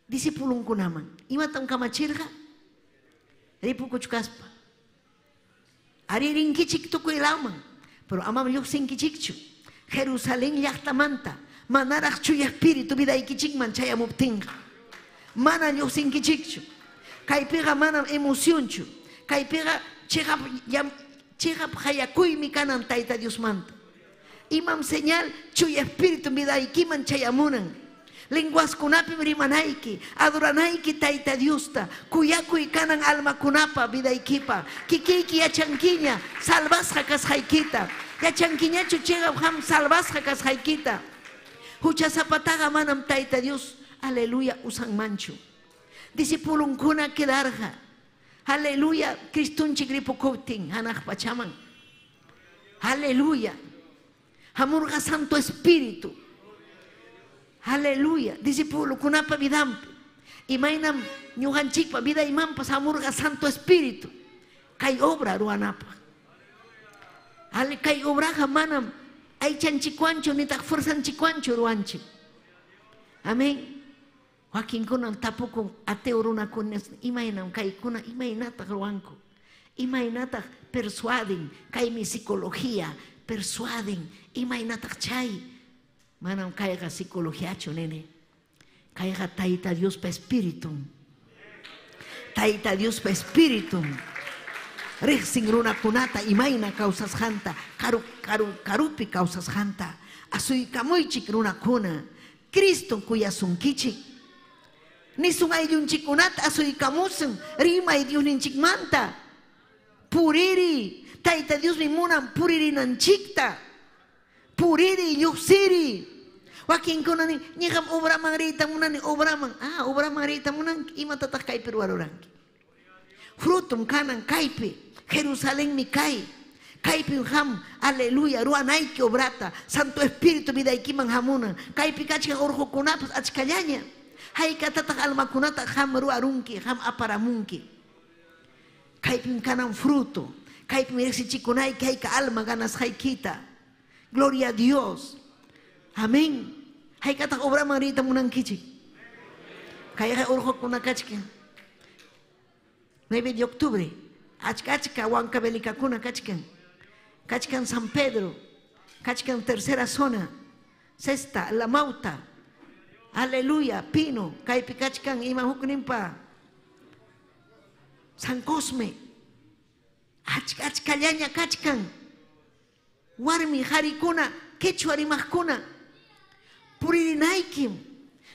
discipulunkunaman. Imatam kamachirqa ripukuchkaspa. Ari rinkichik tukuy lawman, pero amam lluqsinkichikchu. Jerusalén llaqtamanta manaraq chuya espíritu vidaykichikman chayamuptinqa. Mana lluqsinkichikchu. Kaypiqa manam emocionchu. Kaypiqa chiqap hayakuymi kanan Tayta Diosmanta. Imam señal chuya espíritu vidaykiman chayamunan. Lenguaskunapim rimanayki, adoranayki Tayta Diosta, kuyakuy kanan almakunapa vidaykipa, kikiyki yachankiña salvasqa kasqaykita, yachankiñachu chiqap qam salvasqa kasqaykita. Huchasapataqa manam Tayta Dios, aleluya, usanmanchu. Discipulunkuna quedarqa, aleluya, Cristunchik ripukuptin hanaq pachaman. Aleluya. Hamurqa Santo Espíritu. Aleluya. Discipulukunapa vidampi. Imaynam ñuqanchikpa vida imanpas hamurqa Santo Espíritu. Kay obra ruwanapaq. Ale kay obraqa manam aychanchikwanchu nitaq fuerzanchikwanchu ruwanchik. Amén. Wakinkunam tapukun ateo runakuna imaynam kaykuna imaynataq ruwanku. Imaynataq persuaden kaymi psicología persuaden imaynataq chay. Manam kayqa psicologiachu nene. Kayqa Tayta Diospa espíritum. Tayta Diospa espíritum. Riqsin runakunata imayna kawsasqanta, karupi kawsasqanta. Asuykamuychik runakuna. Cristo kuyasunkichik. Nisun ayllunchikkunata asuykamusun rimay Diosninchikmanta. Puriri. Tayta Diosmi munan puririnanchikta. Puriri, lluqsiri. Wakinkuna nin, ñiqam obraman riyta munani, obraman. Ah, obraman riyta munanki, imatataq kaypi ruwaruranki. Frutum kanan kaypi, Jerusalenmi kay. Kaypim ham, aleluya, ruwanayki obrata. Santo Espíritu vidaykiman hamunan. Kaypi kachkan urqukunapas achkallaña. Haykatataq almakunata ham ruwarunki, ham aparamunki. Kaypim kanan fruto. Kaypim riqsichikunayki hayka alma ganasqaykita. Gloria a Dios. Amén. Haykataq obraman riyta munankichik. Kayqa urqukuna kachkan. 9 de octubre. Achka achka Huancavelicakuna kachkan. Kachkan San Pedro. Kachkan tercera zona. Sexta, La Mauta. Aleluya, Pino. Kaypi kachkan ima hukninpa. San Cosme. Achka achkallaña kachkan. Warmi harikuna, quechua rimaqkuna. Puririnaykim,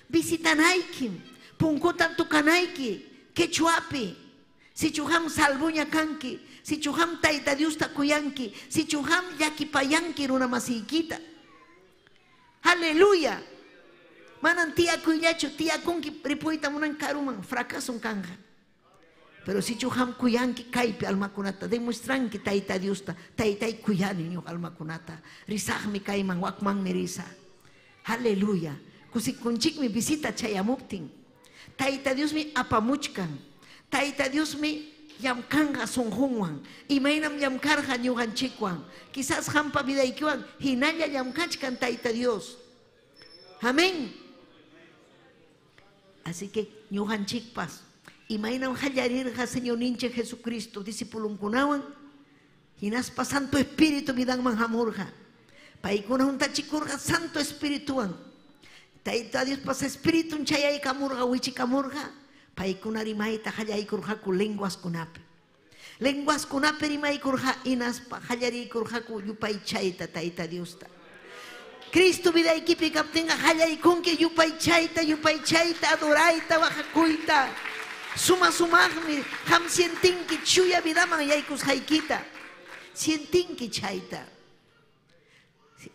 visitanaykim, punkutan tukanayki, quechuapi. Sichu ham salvuña kanki, sichu ham Tayta Diosta kuyanki, sichu ham llakipayanki runamasiykita. Aleluya. Manan tiyakuyllachu, tiyakunki ripuyta munan karuman, fracason kanja. Pero sichu ham kuyanki kaypi almakunata, demuestranki Tayta Diosta, taytay kuyani ñuqa almakunata, risaqmi kayman, wakmanmi risa. Aleluya. Kusikunchikmi visita chayamuptin. Tayta Diosmi apamuchkan. Tayta Diosmi llamkanqa sunqunwan. Imaynam llamkarqa ñuqanchikwan. Quizás hampa vidaykiwan hinalla llamkachkan Tayta Dios. Amén. Así que ñuqanchikpas imaynam hallarirqa Señorninchik Jesucristo discipulunkunawan hinaspa Santo Espíritu vidanman hamurqa. Paykuna juntachikurqa Santo Espirituwan. Tayta Diospas Espiritun chayaykamurqa wichikamurqa. Paykuna rimayta hallaykurqaku lenguaskunapi. Lenguaskunapi rimaykurqa hinaspa hallariykurqaku yupaychayta Tayta Diosta. Cristo vidaykipi kaptinqa qallaykunki yupaychayta, yupaychayta, adorayta, waqakuyta. Suma sumaqmi qam sientinki chuya vidaman yaykusqaykita. Sientinki chayta.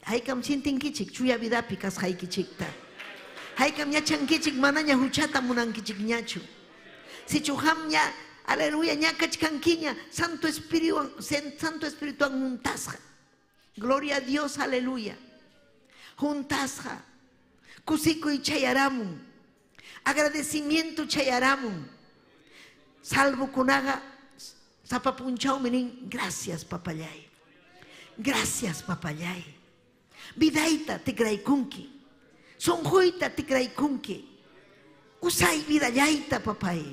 Haykam sientinkichik chuya vidapi kasqaykichikta. Haykam yachankichik manaña huchata munankichikñachu. Sichu qamña, aleluya, ñakachkankiña, Santo Espíritu, Santo Espirituan muntasqa. Gloria a Dios, aleluya. Juntasqa. Kusikuy chayaramun. Agradecimiento chayaramun. Salvokunaqa sapa punchawmi nin, gracias papallay. Gracias papallay. Vidayta tikraykunki. Sunquyta tikraykunki. Usay vidallayta papay.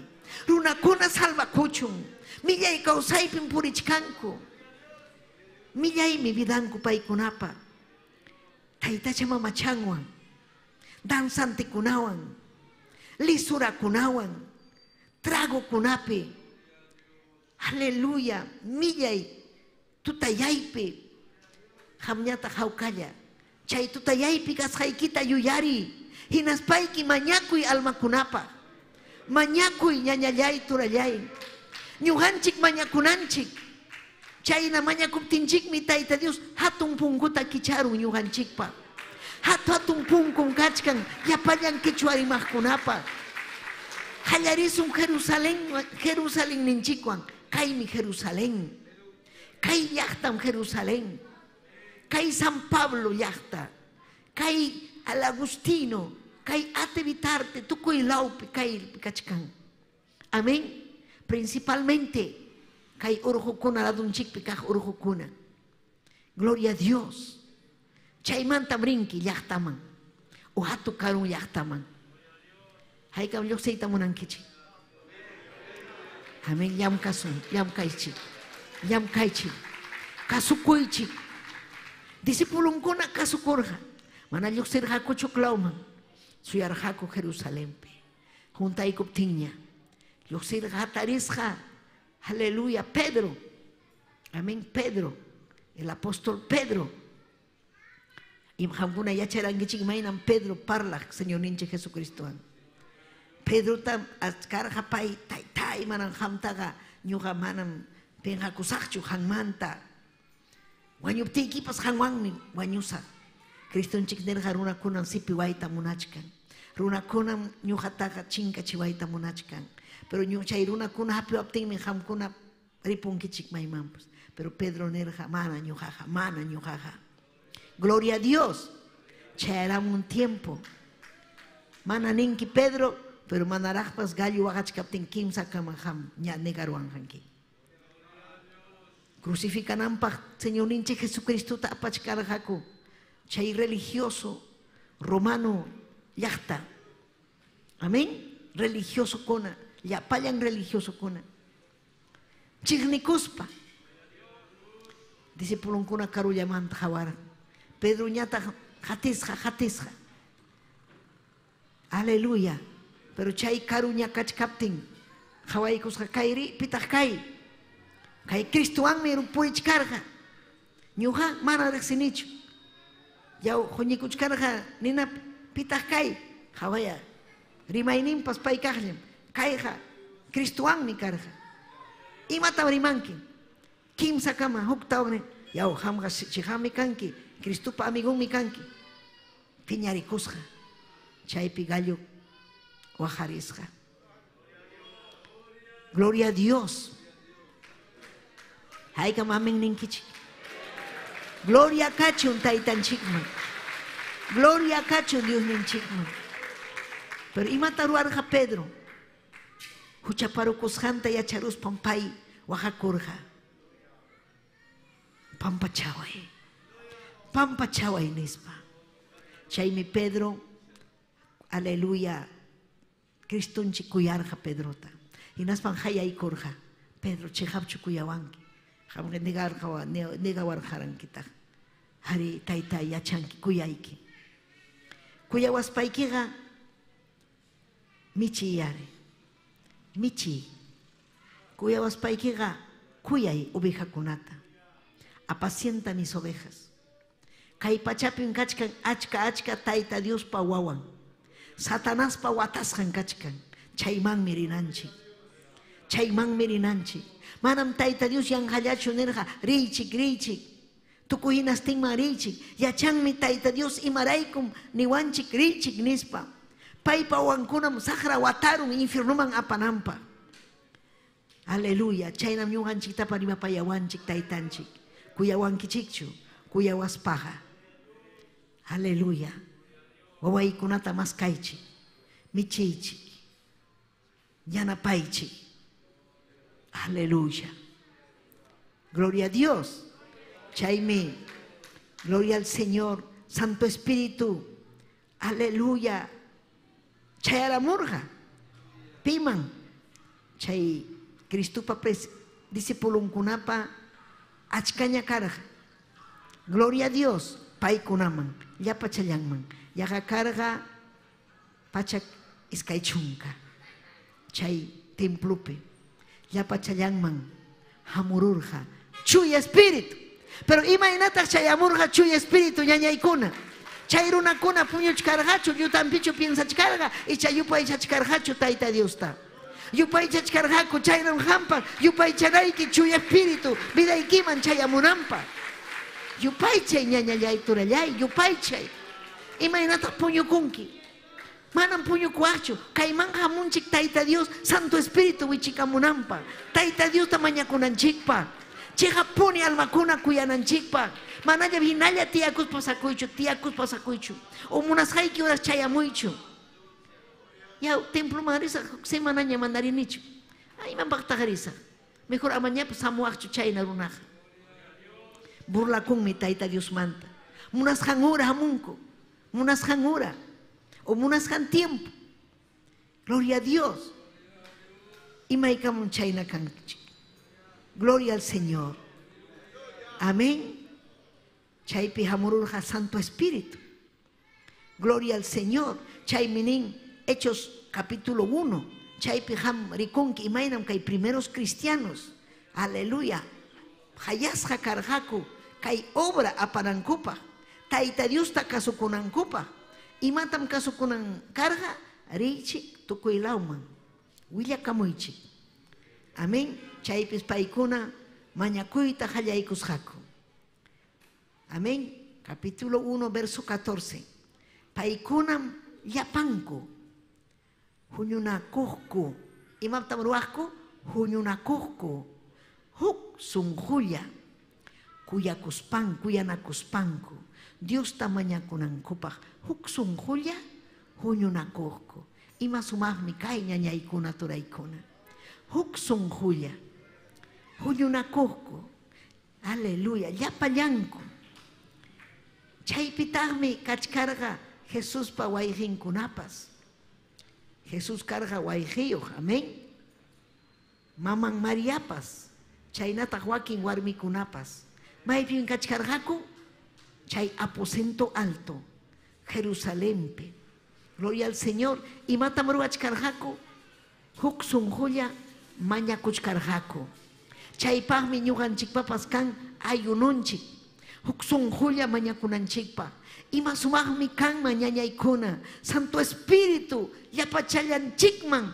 Runakuna salvakuchun. Millay kawsaypim purichkanku. Millaymi vidanku paykunapa. Taytacha mamachanwan, danzantekunawan, lisurakunawan, tragokunapi. Aleluya, millay tutayaypi. Qamñata hawkalla. Chay tutayaypi kasqaykita yuyari. Hinaspayki mañakuy almakunapaq. Mañakuy ñañallay turallay. Ñuqanchik mañakunanchik. Chayna mañakuptinchikmi Tayta Dios hatun punkuta kicharun ñuqanchikpaq. Hatun punkun kachkan llapallan quichua rimaqkunapaq. Qallarisun Jerusalén, Jerusalén ninchikwan. Kaymi Jerusalén. Kay llaqtam Jerusalén. Kay San Pablo llaqta. Kay al Agustino. Kay Ate Vitarte, tukuy lawpi kay kachkan. Amén. Principalmente kay urqukuna ladunchikpi kaq urqukuna. Gloria a Dios. Chaymantam rinki llaqtaman. O hatu karun llaqtaman. Haykam lluqsiyta munankichik. Amén. Llamkasun, llamkaychik. Llamkaychik. Kasukuychik. Discipulunkuna kasukurqa. Mana lluqsirqakuchu klawman. Suyarqaku Jerusalenpi. Juntaykuptinña. Lluqsirqa hatarisqa. Aleluya, Pedro. Amén, Pedro. El apóstol Pedro. Y qamkuna yacharankichik imaynam Pedro parlaq Señorninchik Jesucristowan. Pedro tam karqa pay taytay manam qamtaqa ñuqa manam pinqakusaqchu qanmanta. Wañuptiykipas qanwanmi wañusaq. Cristonchik nirqa runakunam sipiwayta munachkan. Runakunam ñuqataqa chinkachiwayta munachkan. Pero chay runakuna hapiwaptinmi qamkuna ripunkichik maymanpas. Pero Pedro nirqa mana ñuqaqa, mana ñuqaqa. Gloria a Dios. Chayaramun un tiempo. Mana ninki Pedro, pero manaraqpas gallo waqachkaptin kimsa kama qam ña negaruwanqanki. Crucificananpaq Señorninchik Jesucristota apachkarqaku. Chay religioso romano llaqta. Amén. Religioso kuna, llapallan religioso kuna. Chiqnikuspa. Discipulunkuna karullamanta qawaran. Pedro ñataq qatisqa, qatisqa. Aleluya. Pero chay karuña kachkaptin qawaykusqa kayri pitaq kay. Kay Cristowanmi purichkarqa. Ñuqa mana riqsinichu. Yaw huñikuchkarqa nina pitaq kay. Qawaya rimayninpas pay kaqllam. Kayqa Cristowanmi karqa. Imatam rimanki? Kimsa kama huktawan yaw qamqa chiqami kanki. Cristopa amigonmi kanki. Piñarikusqa. Chaypi gallo waqarisqa. Gloria a Dios. Haykam amén ninkichik. Gloria kachun taytanchikman. Gloria kachun Diosninchikman. Pero imata ruwarqa Pedro. Huchaparukusqanta yacharuspan pay waqakurqa. Pampachaway. Pampachaway nispa. Chaymi Pedro, aleluya, Cristonchik kuyarqa Pedrota. Hinaspan hayaykurqa. Pedro chiqapchu kuyawanki. Qamqa negawarqarankitaq. Ari tayta yachanki kuyayki. Kuyawaspaykiqa michiy ari. Michiy. Kuyawaspaykiqa kuyay ovejakunata. Apacienta mis ovejas. Kay pachapim kachkan achka achka Tayta Diospa wawan. Satanaspa watasqan kachkan. Chaymanmi rinanchik. Chaymanmi rinanchik. Manam Tayta Dios yanqallachu nirqa, riychik, riychik. Tukuy hinastinman riychik. Yachanmi Tayta Dios imaraykum niwanchik riychik nispa. Paypa wawankunam saqra watarun infiernuman apananpaq. Aleluya. Chaynam ñuqanchiktapa rimapayawanchik taytanchik. Kuyawankichikchu, kuyawaspaqa. Aleluya. Wawaykunata maskaychik, michiychik, yanapaychik. Aleluya. Gloria a Dios. Chaymi, gloria al Señor, Santo Espíritu. Aleluya. Chayaramurqa. Piman. Chay Cristopa discipulunkunapa achkaña karqa. Gloria a Dios, paykunaman, llapachallanman. Yaqa karqa 120 chay templopi. Llapachallanman hamururqa Chuya Espíritu. Pero imaynataq chayamurqa Chuya Espíritu ñañaykuna. Chay runakuna puñuchkarqachu, llutampichu piensachkarqa, icha yupaychachkarqachu Tayta Diosta. Yupaychachkarqaku chaynam qampa yupaychanayki Chuya Espíritu vidaykiman chayamunanpaq. Yupaychay ñañallay turallay, yupaychay. Imaynataq puñukunki. Manam puñukuwaqchu. Kayman hamunchik Tayta Dios, Santo Espíritu wichikamunanpaq. Tayta Diosta mañakunanchikpaq. Chiqapuni almakuna kuyananchikpaq. Manalla hinalla tiyakuspa sakuychu, tiyakuspa sakuychu. O munasqayki horas chayamuychu. Ya temploman risaq, semanaña mandarinichu. Ay, imanpaqtaq risaq. Mejor amañapas hamuwaqchu chayna runaqa. Burlakunmi Tayta Diosmanta. Munasqan hora hamunku. Munasqan hora. O munasqan tiempo. Gloria a Dios. Imaykamun chayna kanchik. Gloria al Señor. Amén. Chaypi hamururqa Santo Espíritu. Gloria al Señor. Chaymi nin Hechos capítulo 1. Chaypi ham rikunki imaynam kay primeros cristianos. Aleluya. Hayasqa karqaku kay obra apanankupaq. Tayta Diosta kasukunankupaq. Imatam kasukunan karqa? Riychik tukuy lawman. Willakamuychik. Amén. Chaypis paykuna mañakuyta qallaykusqaku. Amén. Capítulo 1, verso 14. Paykunam llapanku. Huñunakuqku. Imatam ruwaqku? Huñunakuqku. Huk sunqulla. Kuyakuspanku, kuyanakuspanku. Diosta mañakunankupaq. Huk sunqulla huñunakuqku. Ima sumaqmi kay ñañaykuna turaykuna. Huk sunqulla. Huñunakuqku. Aleluya. Llapallanku. Chaypitaqmi kachkarqa Jesuspa wayqinkunapas. Jesús karqa wayqiyuq. Amén. Maman Mariapas. Chaynataq wakin warmikunapas. Maypim kachkarqaku? Chay aposento alto, Jerusalempi. Gloria al Señor. Imatam ruwachkarqaku? Huk sunqulla mañakuchkarqaku. Chaypaqmi ñuqanchikpapas kan ayununchik. Huk sunqulla mañakunanchikpaq. Ima sumaqmi kanman ñañaykuna. Santo Espíritu llapachallanchikman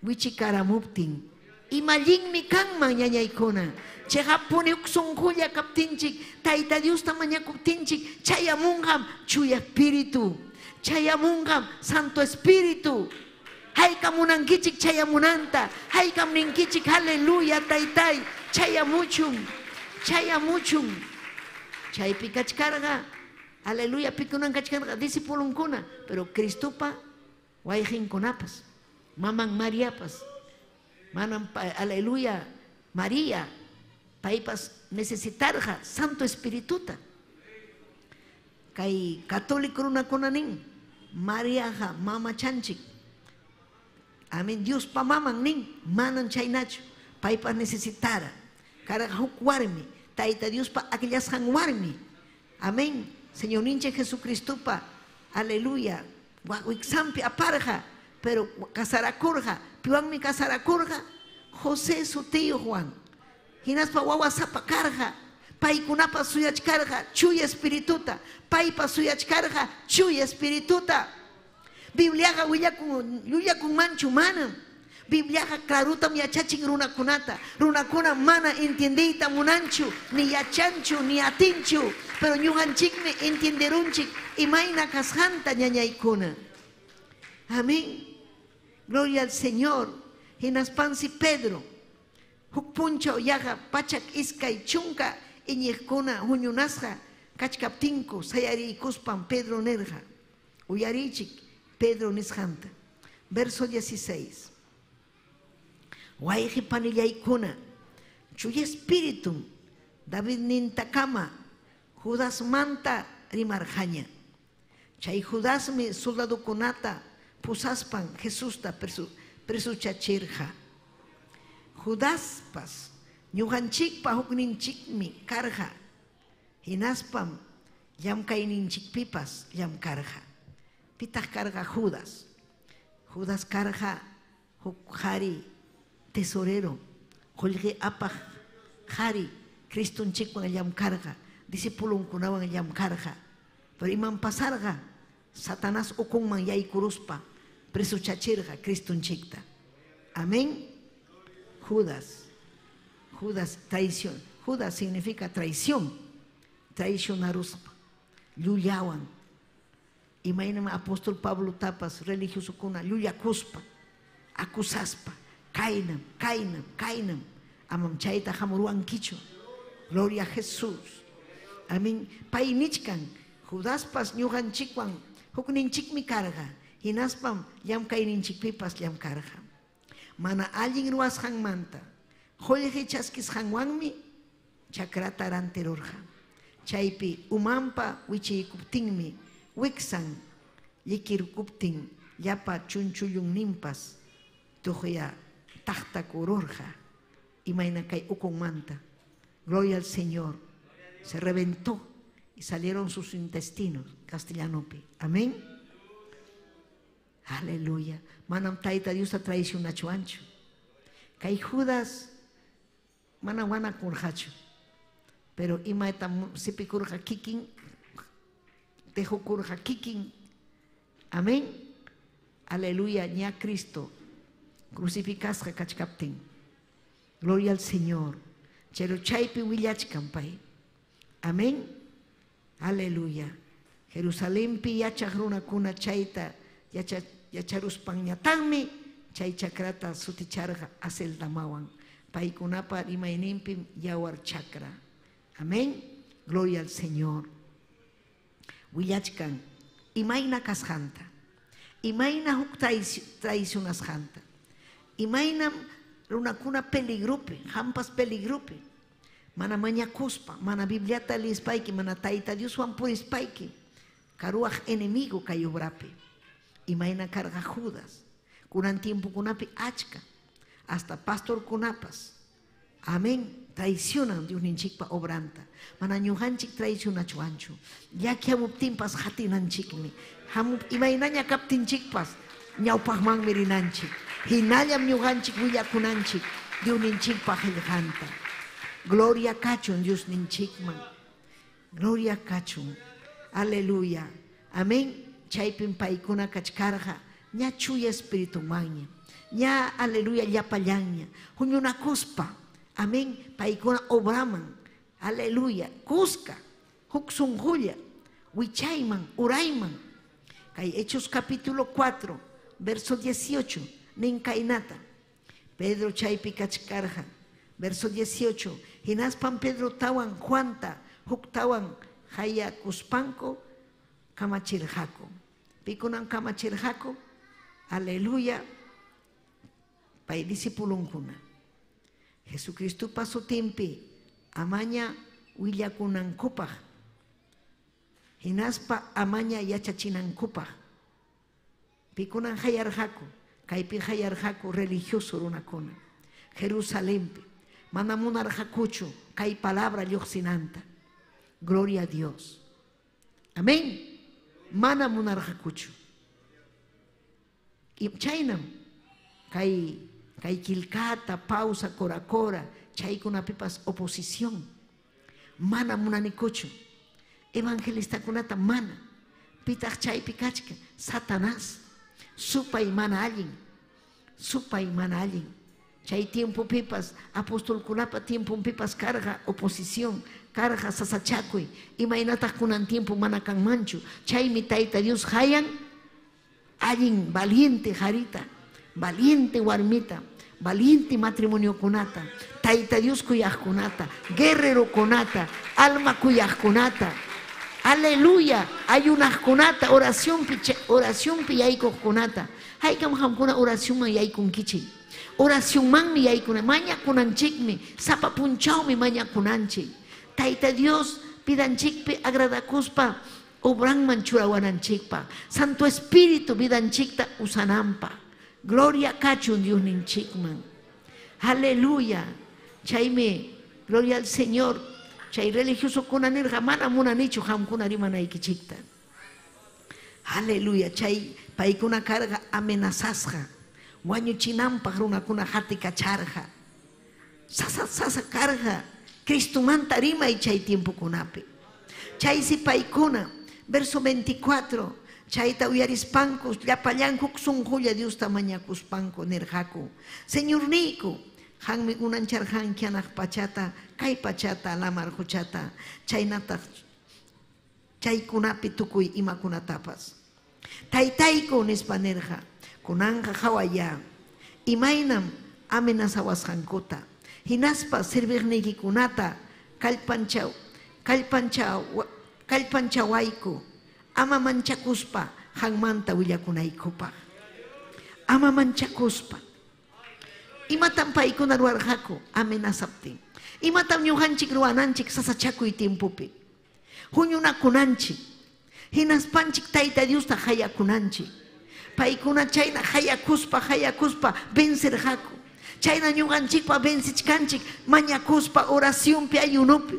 wichikaramuptin. Imallinmi kanman ñañaykuna. Chiqapuni huk sunqulla kaptinchik, Tayta Diosta mañakuptinchik, chayamunqam Chuya Espíritu. Chayamunqam Santo Espíritu. Haykam munankichik chayamunanta. Haykam ninkichik aleluya taytay. Chayamuchun. Chayamuchun. Chaypi kachkarqa. Aleluya pikunan kachkarqa discipulunkuna. Pero Cristopa wayqinkunapas. Maman Mariapas. Manam aleluya María. Paypas necesitarqa Santo Espirituta. Kay católico runakuna nin Mariaqa mamachanchik. Amén. Diospa maman nin manam chaynachu. Paypas necesitara. Karqa huk warmi. Tayta Diospa akllasqan warmi. Amén. Señorninchik Jesucristopa aleluya wiksampi aparqa. Pero casarakurqa. Piwanmi casarakurqa? José sutiyuq Juan. Hinaspa wawa sapa karqa. Paykunapas suyachkarqa Chuya Espirituta. Paypas suyachkarqa Chuya Espirituta. Bibliaqa willakun llullakunmanchu manam. Bibliaqa clarutam yachachin runakunata. Runakuna mana entiendeyta munanchu, ni yachanchu, ni atinchu. Pero ñuqanchikmi entienderunchik imayna kasqanta ñañaykuna. Amén. Gloria al Señor. Hinaspansi Pedro. Huk punchaw yaqa pachak iskay chunka iñiqkuna huñunasqa kachkaptinku sayariykuspan Pedro nirqa. Uyarichik Pedro nisqanta. Verso 16. Wayqi panillaykuna, Chuya Espíritum David nintakama Judasmanta rimarqaña. Chay Judasmi soldadokunata pusaspan Jesusta presuchachirqa. Judaspas ñuqanchikpa hukninchikmi karqa. Hinaspam llamkayninchikpipas llamkarqa. Pitaq karqa Judas. Judas karqa huk qhari tesorero, qullqi apaq qhari Cristonchikwan llamkarqa, discipulunkunawan llamkarqa. Pero iman pasarqa, Satanás ukunman yaykuruspa presuchachirqa Cristonchikta. Amén. Judas. Judas, traición. Judas significa traición. Traicionaruspa. Llullawan. Imaynam apóstol Pablo tapas religiosokuna llullakuspa, acusaspa. Kaynam, kaynam, kaynam. Amam chayta hamuruankichu. Gloria a Jesús. Amén. Pay nichkan. Judaspas ñuqanchikwan hukninchikmi karqa. Hinaspam llamkayninchikpipas llamkarqa. Mana allin ruwasqanmanta qullqi chaskisqanwanmi chakrata rantirurqa. Chaypi umanpa wichiykuptinmi wiksan llikirkuptin llapa chunchullunninpas tuqya taqtakururqa. Imayna kay ukunmanta. Gloria al Señor. Se reventó y salieron sus intestinos, castellanopi. Amén. Aleluya. Manam tayta Diosta traicionachuanchu. Kay Judas mana wanakurqachu. Pero imayta sipikurqa kikin, tejukurqa kikin. Amén. Aleluya. Ña Cristo crucificasqa kachkaptin. Gloria al Señor. Chero chaypi willachkan pay. Amén. Aleluya. Jerusalenpi yachaq runakuna chayta yacharuspanñataqmi chay chakrata suticharqa Aceldamawan. Paykunapa rimayninpim yawar chakra. Amén. Gloria al Señor. Willachkan imayna kasqanta, imayna huk traicionasqanta, imaynam runakuna peligrupi, hampas peligrupi, mana mañakuspa, mana Bibliata lispayki, mana Tayta Dioswan purispayki, karuwaq enemigo kay obrapi. Imayna karqa Judas, kunan tiempokunapi achka, hasta pastorkunapas. Amén. Traicionan Diosninchikpa obranta. Mana ñuqanchik traicionachuanchu. Llaki hamuptinpas hatinanchikmi. Imaynaña kaptinchikpas ñawpaqmanmi rinanchik. Hinallam ñuqanchik willakunanchik Diosninchikpa qillqanta. Gloria kachun Diosninchikman. Gloria kachun. Aleluya. Amén. Chaypim paykuna kachkarqa ña chuya espiritumanña. Ña aleluya llapallanña. Huñunakuspa. Amén. Paykuna obraman. Aleluya. Kuska. Huk sunqulla. Wichayman, urayman. Kay Hechos capítulo 4, verso 18. Nin kaynata. Pedro chaypi kachkarqa. Verso 18. Hinaspan Pedro tawan Juanta huktawan hayakuspanku kamachirqaku. Pikunan kamachirqaku? Aleluya. Pay discipulunkuna. Jesucristopa sutinpi amaña willakunankupaq. Hinaspa amaña yachachinankupaq. Pikunan hayarqaku? Kaypi hayarqaku religioso runakuna. Jerusalenpi. Mana munarqakuchu kay palabra lluqsinanta. Gloria a Dios. Amén. Mana munarqakuchu. Y chaynam kay quilcata, pausa, coracora, chaykunapipas oposición. Mana munanikuchu. Evangelistakunata mana. Pitaq chaypi kachka Satanás. Supay mana allin. Supay mana allin. Chay tiempopipas, apostolkunapa tiemponpipas karqa oposición, karqa sasachakuy. Imaynataq kunan tiempo mana kanmanchu. Chaymi Tayta Dios hayan allin valiente jarita, valiente warmita, valiente matrimoniokunata, Tayta Dios kuyaqkunata, guerrerokunata, alma kuyaqkunata. Aleluya, ayunaqkunata, oracionpi yaykuqkunata. Haykam qamkuna oracionman yaykunkichik. Oracionmanmi yaykuna, mañakunanchikmi, sapa punchawmi mañakunanchik. Tayta Dios pidanchikpi agradakuspa obranman churawananchikpa. Santo Espíritu vidanchikta usanampa. Gloria kachun Diosninchikman. Aleluya. Chaymi, gloria al Señor. Chay religioso kuna nirqa mana munanichu qamkuna rimanaykichikta. Aleluya. Chay paykuna karqa amenazasqa. Wañuchinanpaq runakuna hatikacharqa. Sasa sasa karqa. Cristomanta rimay chay tiempokunapi. Chaysi paykuna, verso 24, chayta uyarispanku, llapallanku sunqulla Diosta mañakuspanku nirqaku. Señorniyku, qanmi unancharqanki hanaq pachata, kay pachata, lamar quchata, chaynataq chaykunapi tukuy imakunatapas. Taytayku nispa nirqa, kunanqa qhawaya, imaynam amenazawasqankuta, hinaspa serviqniykikunata kallpanchawayku, ama manchakuspa qanmanta willakunaykupaq. Ama manchakuspa. Imatam paykuna ruwarqaku amenazaptin. Imatam ñuqanchik ruwananchik sasachakuy tiempopi. Huñunakunanchik. Hinaspanchik Tayta Diosta hayakunanchik. Paykuna chayna hayakuspa hayakuspa vencerqaku. Chayna ñuqanchikpa vencichkanchik mañakuspa oracionpi ayunopi.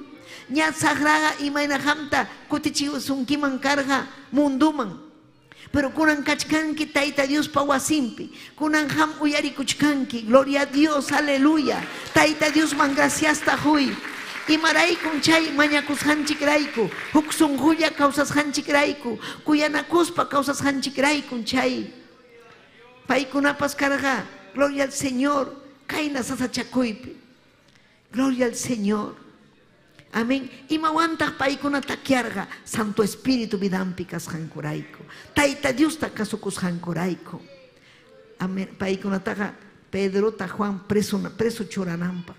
Ña saqraqa imayna qamta kutichisunkiman karqa munduman. Pero kunan kachkanki Tayta Diospa wasinpi. Kunan qam uyarikuchkanki. Gloria a Dios, aleluya. Tayta Diosman graciasta huy. Imaraykun chay mañakusqanchikrayku, huk sunqulla kawsasqanchikrayku, kuyanakuspa kawsasqanchikraykun chay. Paykunapas karqa, gloria al Señor, kayna sasachakuypi. Gloria al Señor. Amén. Imawantaq paykuna takyarqa Santo Espíritu vidanpi kasqankurayku. Tayta Diosta kasukusqankurayku. Amén. Paykunataqa Pedrota Juan preso churananpaq.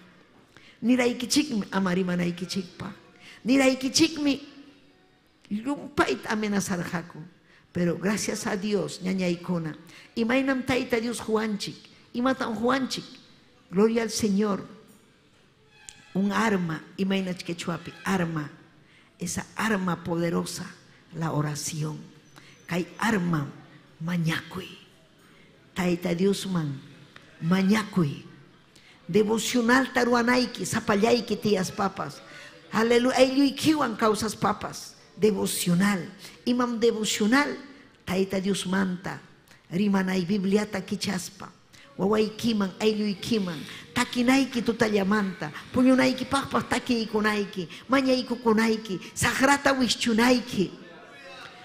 Niraykichikmi ama rimanaykichikpaq. Niraykichikmi llumpayta amenazarqaku. Pero gracias a Dios, ñañaykuna, imaynam Tayta Dios Juanchik, imatam Juanchik, gloria al Señor. Un arma, imaynach quechuapi, arma, esa arma poderosa, la oración. Kay arma, mañakuy. Tayta Diosman, mañakuy. Devocional taruanayki, sapallayki tías papas. Aleluya, aylluykiwan causas papas. Devocional. Imam devocional, Tayta Dios manta. Rimanay Bibliata kichaspa. Wawaykiman, aylluykiman, takinayki tutallamanta, puñunaykipaqpas takiykunayki, mañaykukunayki, saqrata wischunayki.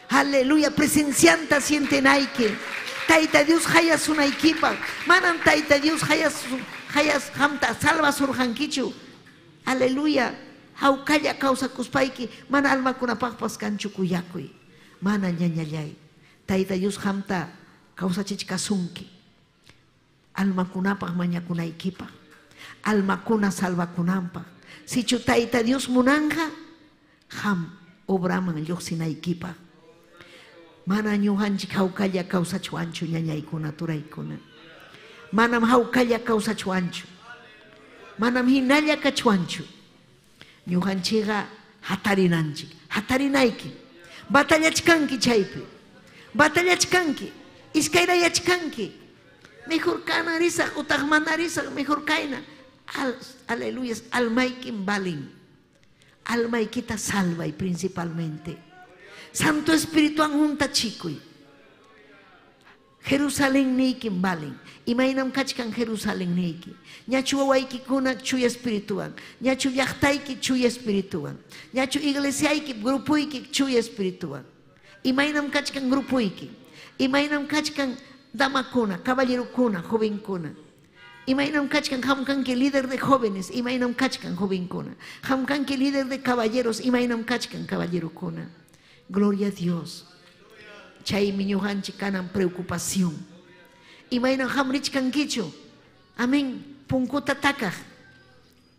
Aleluya, presencianta sientenayki. Tayta Dios hayasunaykipaq, manam Tayta Dios hayas qamta salvasurqankichu. Aleluya, hawkalla kawsakuspayki, mana almakunapaqpas kanchu kuyakuy. Mana ñañallay, Tayta Dios qamta kawsachichkasunki. Almakunapaq mañakunaykipaq, almakuna salvakunanpaq. Sichu Tayta Dios munanja, qam obraman lluqsinaykipaq. Mana ñuqanchik hawkalla kawsachwanchu ñañaykuna turaykuna. Manam hawkalla kawsachwanchu. Manam hinalla kachwanchu. Ñuqanchikqa hatarinanchik, hatarinayki. Batallachkanki chaypi. Batallachkanki, iskayrayachkanki. Mejor kana risaq utaq mana risaq, mejor kayna. Aleluya, almaykim balin. Almaykita salvay principalmente. Santo Espíritu anjunta chikuy. Jerusalén niykim valen. Imaynam kachkan Jerusalén niyki. Ñachu wawaykikuna chuya espirituwan. Ñachu llaqtayki chuya espirituwan. Ñachu iglesiayki grupuyki chuya espirituwan. Imaynam kachkan grupuyki. Imaynam kachkan damakuna, caballerokuna, jovenkuna. Imaynam kachkan hamkanki líder de jóvenes, imaynam kachkan jovenkuna. Hamkanki líder de caballeros, imaynam kachkan caballerokuna. Gloria a Dios. Chaymi ñuqanchik kanan preocupación. Imaynam hamrichkankichu. Amén. Punkuta takaq.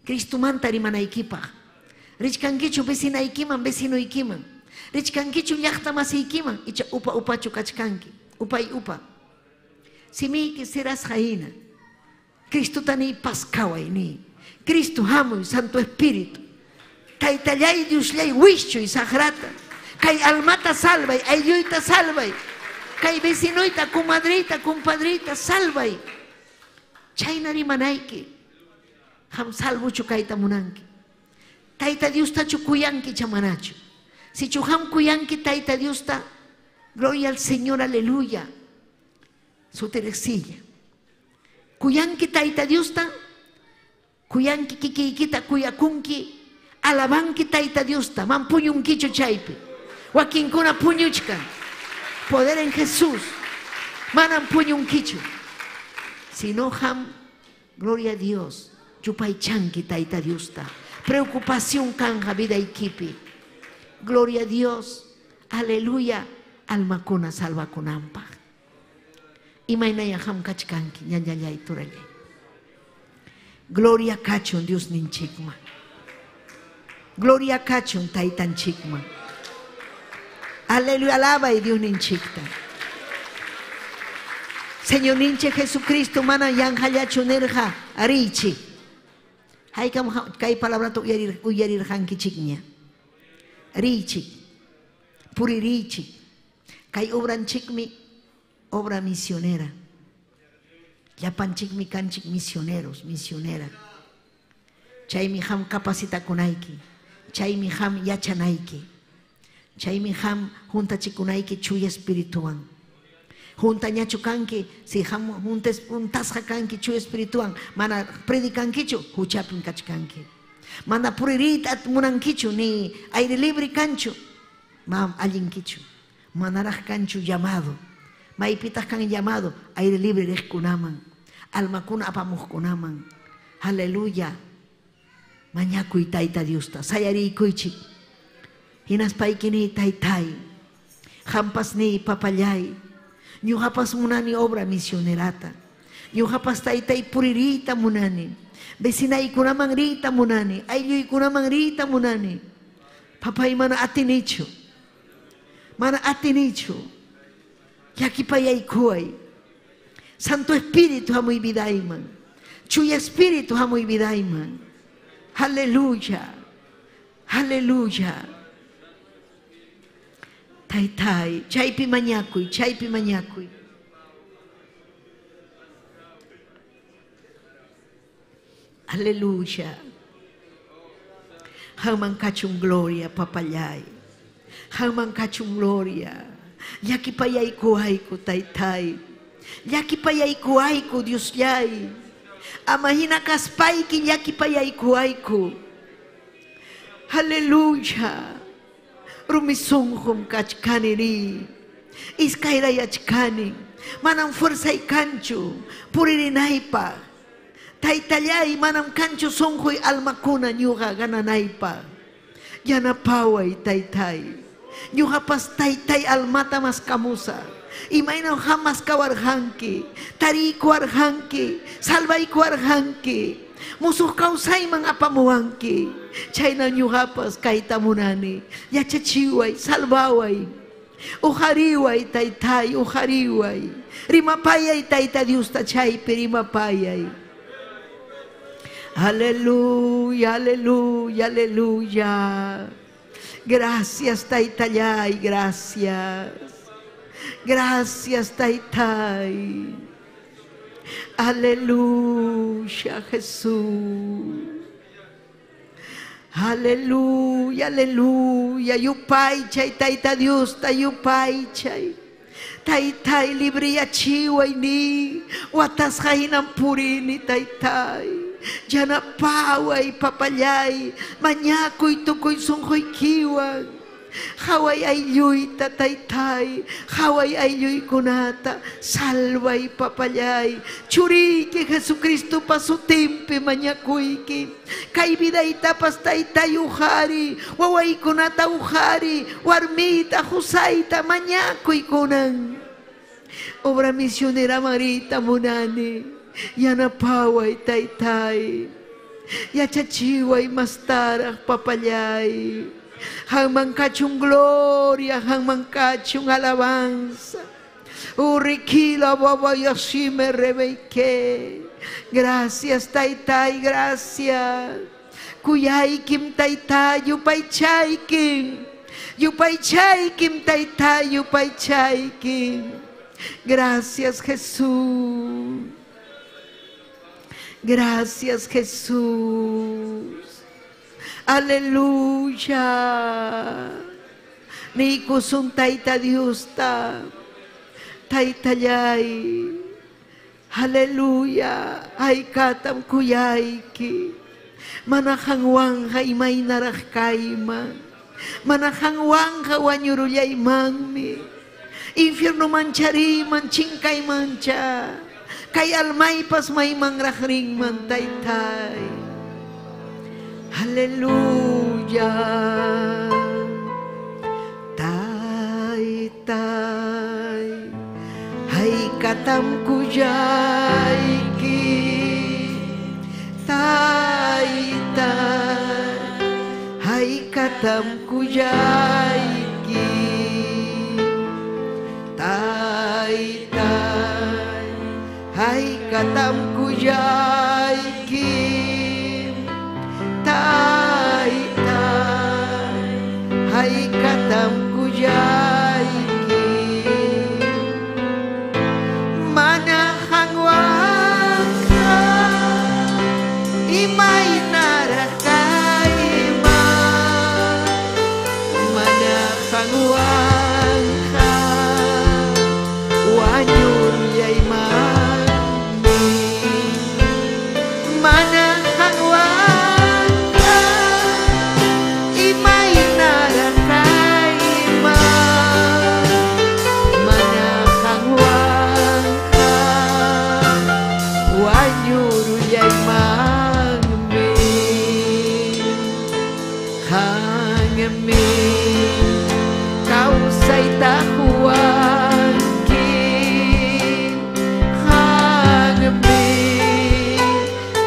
Cristumanta rimanaykipaq. Richkankichu vecinaykiman, vecinuykiman. Richkankichu llaqta masiykiman, icha upa upachu kachkanki. Upay upa. Simiyki serasqa hina. Cristo ni paskaway ni. Cristo hamuy, Santo Espíritu. Taytallay Diosllay wischuy saqrata. Kay almata salvay, aylluyta salvay. Kay vecinuyta, comadrita, compadrita, salvay. Chayna rimanayki. Ham salvuchu kayta munanki. Tayta Diostachu kuyanki chamanachu. Sichu ham kuyanki Tayta Diosta, gloria al Señor, aleluya. Suteriqsilla. Kuyanki Tayta Diosta, kuyanki kikiykita kuyakunki, alabanki Tayta Diosta, man puñunkichu chaypi. Wakinkuna puñuchkan. Poder en Jesús. Manam puñunkichu. Sino ham, gloria a Dios, yupaychanki Tayta Diosta. Preocupación kanja vidaykipi. Gloria a Dios. Aleluya. Almakuna salvakunanpaq. Imaynaya ham kachkanki ñañallay turallay. Gloria kachun Dios ninchikman. Gloria kachun taytanchikman. Aleluya, alabay Dios ninchikta. Señor ninchik Jesucristo mana yanqallachu nirqa richi. Haykam kay palabrata uyarirqankichikña. Richi. Puririchik. Kay obranchikmi obra misionera. Llapanchikmi kanchik misioneros, misionera. Chaymi ham capacitakunayki. Chaymi ham yachanayki. Chaymi ham juntachikunayki chuya espirituwan. Juntañachu kanki, si ham juntasqa kanki chuya espirituwan, mana predikankichu, huchapim kachkanki. Mana puririyta munankichu, ni aire libre kanchu, mam allinkichu. Manaraq kanchu llamado. Maypitaq kan llamado, aire libre riqkunaman, almakuna apamuqkunaman. Aleluya. Mañakuy Tayta Diosta, sayariykuychik. Hinaspayki niy taytay, hampas niy papallay. Ñuqapas munani obra misionerata. Ñuqapas taytay puririyta munani. Vecinaykunaman riyta munani, aylluykunaman riyta munani. Papay mana atinichu. Mana atinichu. Llakipayaykuway. Santo Espíritu hamuy vidayman. Chuya Espíritu hamuy vidayman. Aleluya. Aleluya. Taytay, chaypi mañakuy, chaypi mañakuy. Aleluya. Qamman kachun gloria, papallay. Qamman kachun gloria. Llakipayaykuwayku, taytay. Llakipayaykuwayku, Diosllay. Ama hina kaspayki llakipayaykuwayku. Aleluya. Rumi sunqum kachkani ri. Iskayrayachkani. Manam fuerzay kanchu. Puririnaypaq. Taytallay manam kanchu sunquy almakuna ñuqa gananaypaq. Yanapaway taytay. Ñuqapas taytay almata maskamusaq. Imaynam qam maskawarqanki. Tariykuwarqanki. Salvaykuwarqanki. Musuq kawsayman apamuwanki. Chayna ñuqapas kayta munani. Yachachiway, salvaway. Uqariway taytay, uqariway. Rimapayay Tayta Diosta chaypi rimapayay. Aleluya, aleluya, aleluya. Gracias, Taytallay, gracias. Gracias, Taytay. Aleluya, Jesús. Aleluya, aleluya. Yupaychay, Tayta Diosta, yupaychay. Taytay libriyachiway ni watasqa hinam purini taytay. Yanapaway papallay mañakuy tukuy sunquykiwan. Haway aylluyta taytay, haway aylluykunata salvay papallay. Churiyki Jesucristopa sutinpi mañakuyki. Kay vidaytapas taytay uhari, wawaykunata uhari, warmiyta husayta mañakuykunan. Obra misionera Marita munani, yanapaway taytay. Yachachiway mastaraq papallay. Hanman kachun gloria, hanman kachun alabanza. Urriquila baba yasime rebeque. Gracias taytay, gracias. Kuyaykim taytay, yupaychaykim. Yupaychaykim taytay, yupaychaykim. Gracias Jesús. Gracias Jesús. Aleluya. Niykusun Tayta Diosta. Taytallay. Aleluya. Haykatam kuyayki. Mana qanwanqa imaynaraq kayman. Mana qanwanqa wañurullaymanmi. Infierno manchariyman chinkaymancha. Kay almaypas maymanraq rinman taytay. Aleluya. Taytay, haykatam kuyayki. Taytay, haykatam kuyayki. Taytay, haykatam kuyayki. Taytay, haykatam kuyayki. Mana qanwanqa imaynaraq kayman. Mana qanwanqa wañurullaymanmi. Mana qanwanqa imaynaraq kayman. Mana qanwanqa wañurullaymanmi. Qanmi kawsayta quwanki. Qanmi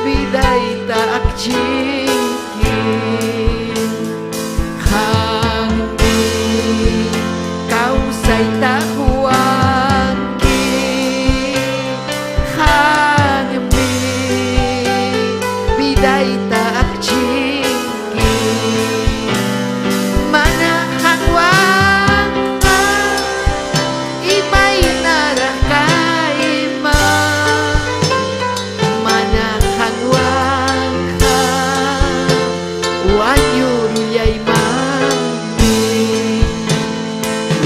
vidayta akchinki. Qanmi kawsayta quwanki. Qanmi vidayta akchinki. Mana qanwanqa imaynaraq kayman. Mana qanwanqa wañurullaymanmi.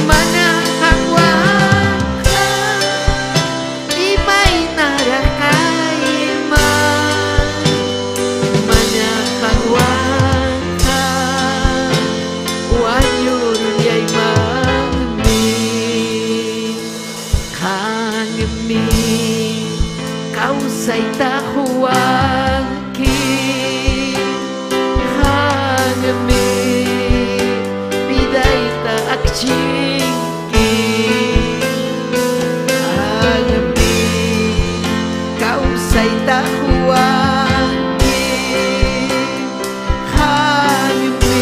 Mana qanwanqa imaynaraq kayman. Mana qanwanqa wañurullaymanmi. Qanmi kawsayta quwanki. Qanmi vidayta akchinki. Qanmi kawsayta quwanki. Qanmi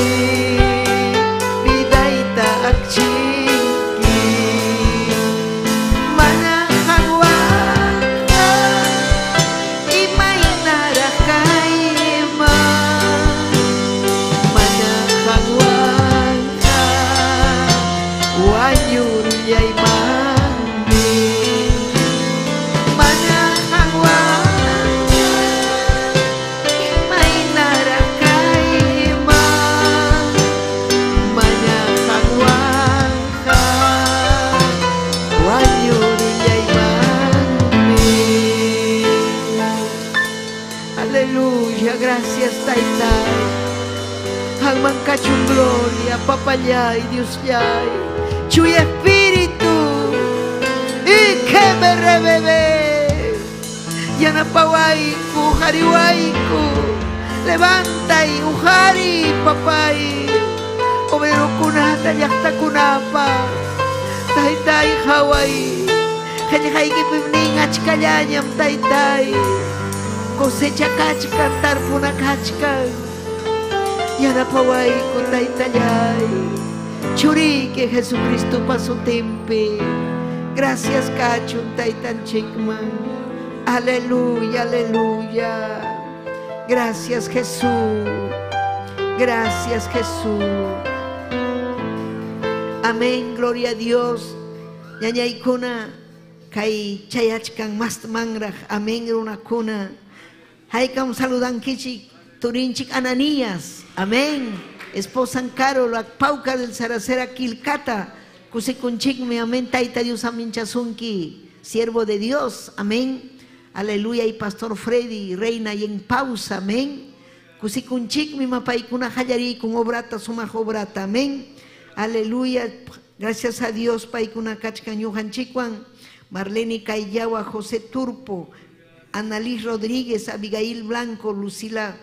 vidayta akchinki. Mana qanwanqa imaynaraq kayman. Mana qanwanqa wañurullaymanmi. Mana qanwanqa Taytay. Qamman kachun gloria, papallay, Diosllay. Chuya Espíritu. Y que me rebebe. Yanapawayku, hariwayku. Levanta y ujari, papay. Obrerokunata, llaqtakunapa. Taytay, haway. Qillqaykipim nin achkallañam, taytay. Cosecha kachkan, tarpuna kachkan. Yanapawayku, taytallay. Churiki Jesucristo sutinpi. Gracias kachun, taytanchikman. Aleluya, aleluya. Gracias Jesús. Gracias Jesús. Amén, gloria a Dios. Ñañaykuna kay chayachkan mastmanraj. Amén, runakuna. Haykam saludankichik turinchik Ananías. Amén. Esposan Carol, Pauca del Saracera Quilcata. Kusikunchikmi, amén. Taita Dios aminchasunki, siervo de Dios. Amén. Aleluya. Y Pastor Freddy, reina y en pausa. Amén. Kusikunchikmi mapaykuna qallarikun obrata sumaq obrata. Amén. Aleluya. Gracias a Dios paykuna kachkan ñuqanchikwan. Marlene Cayawa, José Turpo, Annalise Rodríguez, Abigail Blanco, Lucila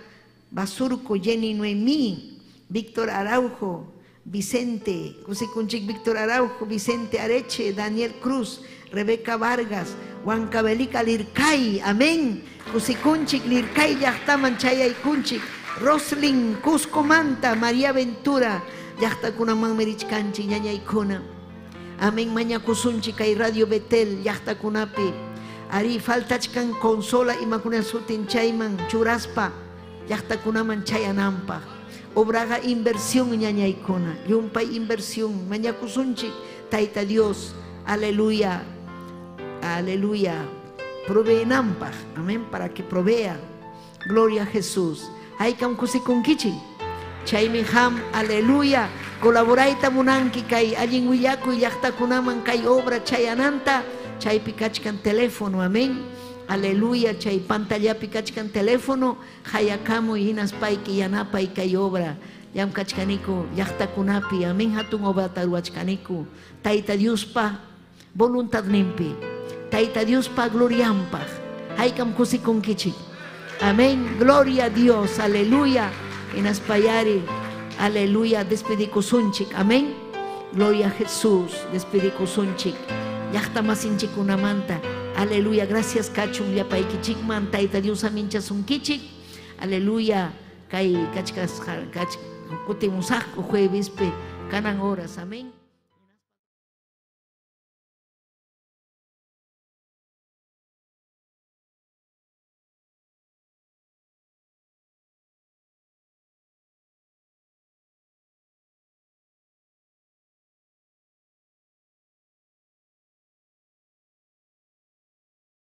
Basurco, Jenny Noemí, Víctor Araujo, Vicente, Kusikunchik Víctor Araujo, Vicente Areche, Daniel Cruz, Rebeca Vargas, Huancavelica Lircay, amén. Kusikunchik Lircay llaqtaman chayaykunchik, Roslin Cusco Manta, María Ventura, llaqtakunamanmi richkanchik ñañaykuna. Amén, mañakusunchik kay Radio Betel llaqtakunapi. Ari faltachkan consola imakuna sutin chayman churaspa llaqtakunaman chayananpaq. Obraga inversión ñañaykuna, llumpay inversión, mañakusunchik Tayta Dios, aleluya, aleluya, proveenanpaq, amén, para que provea. Gloria a Jesús. Haykam kusikunkichik. Chaymi ham, aleluya, colaborayta munanki kay allin willakuy llaqtakunaman kay obra chayananta, chaypi kachkan teléfono, amén. Aleluya, chay pantallapi kachkan teléfono, hayakamuy hinaspayki yanapay kay obra. Llamkachkaniku llaqtakunapi, amén, hatun obrata ruwachkaniku. Tayta Diospa voluntadninpi, Tayta Diospa glorianpaq. Haykam kusikunkichik. Amén, gloria a Dios, aleluya. Hinaspayari, aleluya, despedikusunchik, amén. Gloria a Jesús, despedikusunchik. Llaqta masinchikunamanta, aleluya, gracias kachun llapaykichikman, Tayta Dios aminchasunkichik, aleluya, kay kachkas kach kutimusaqku juevespi kanan horas, amén.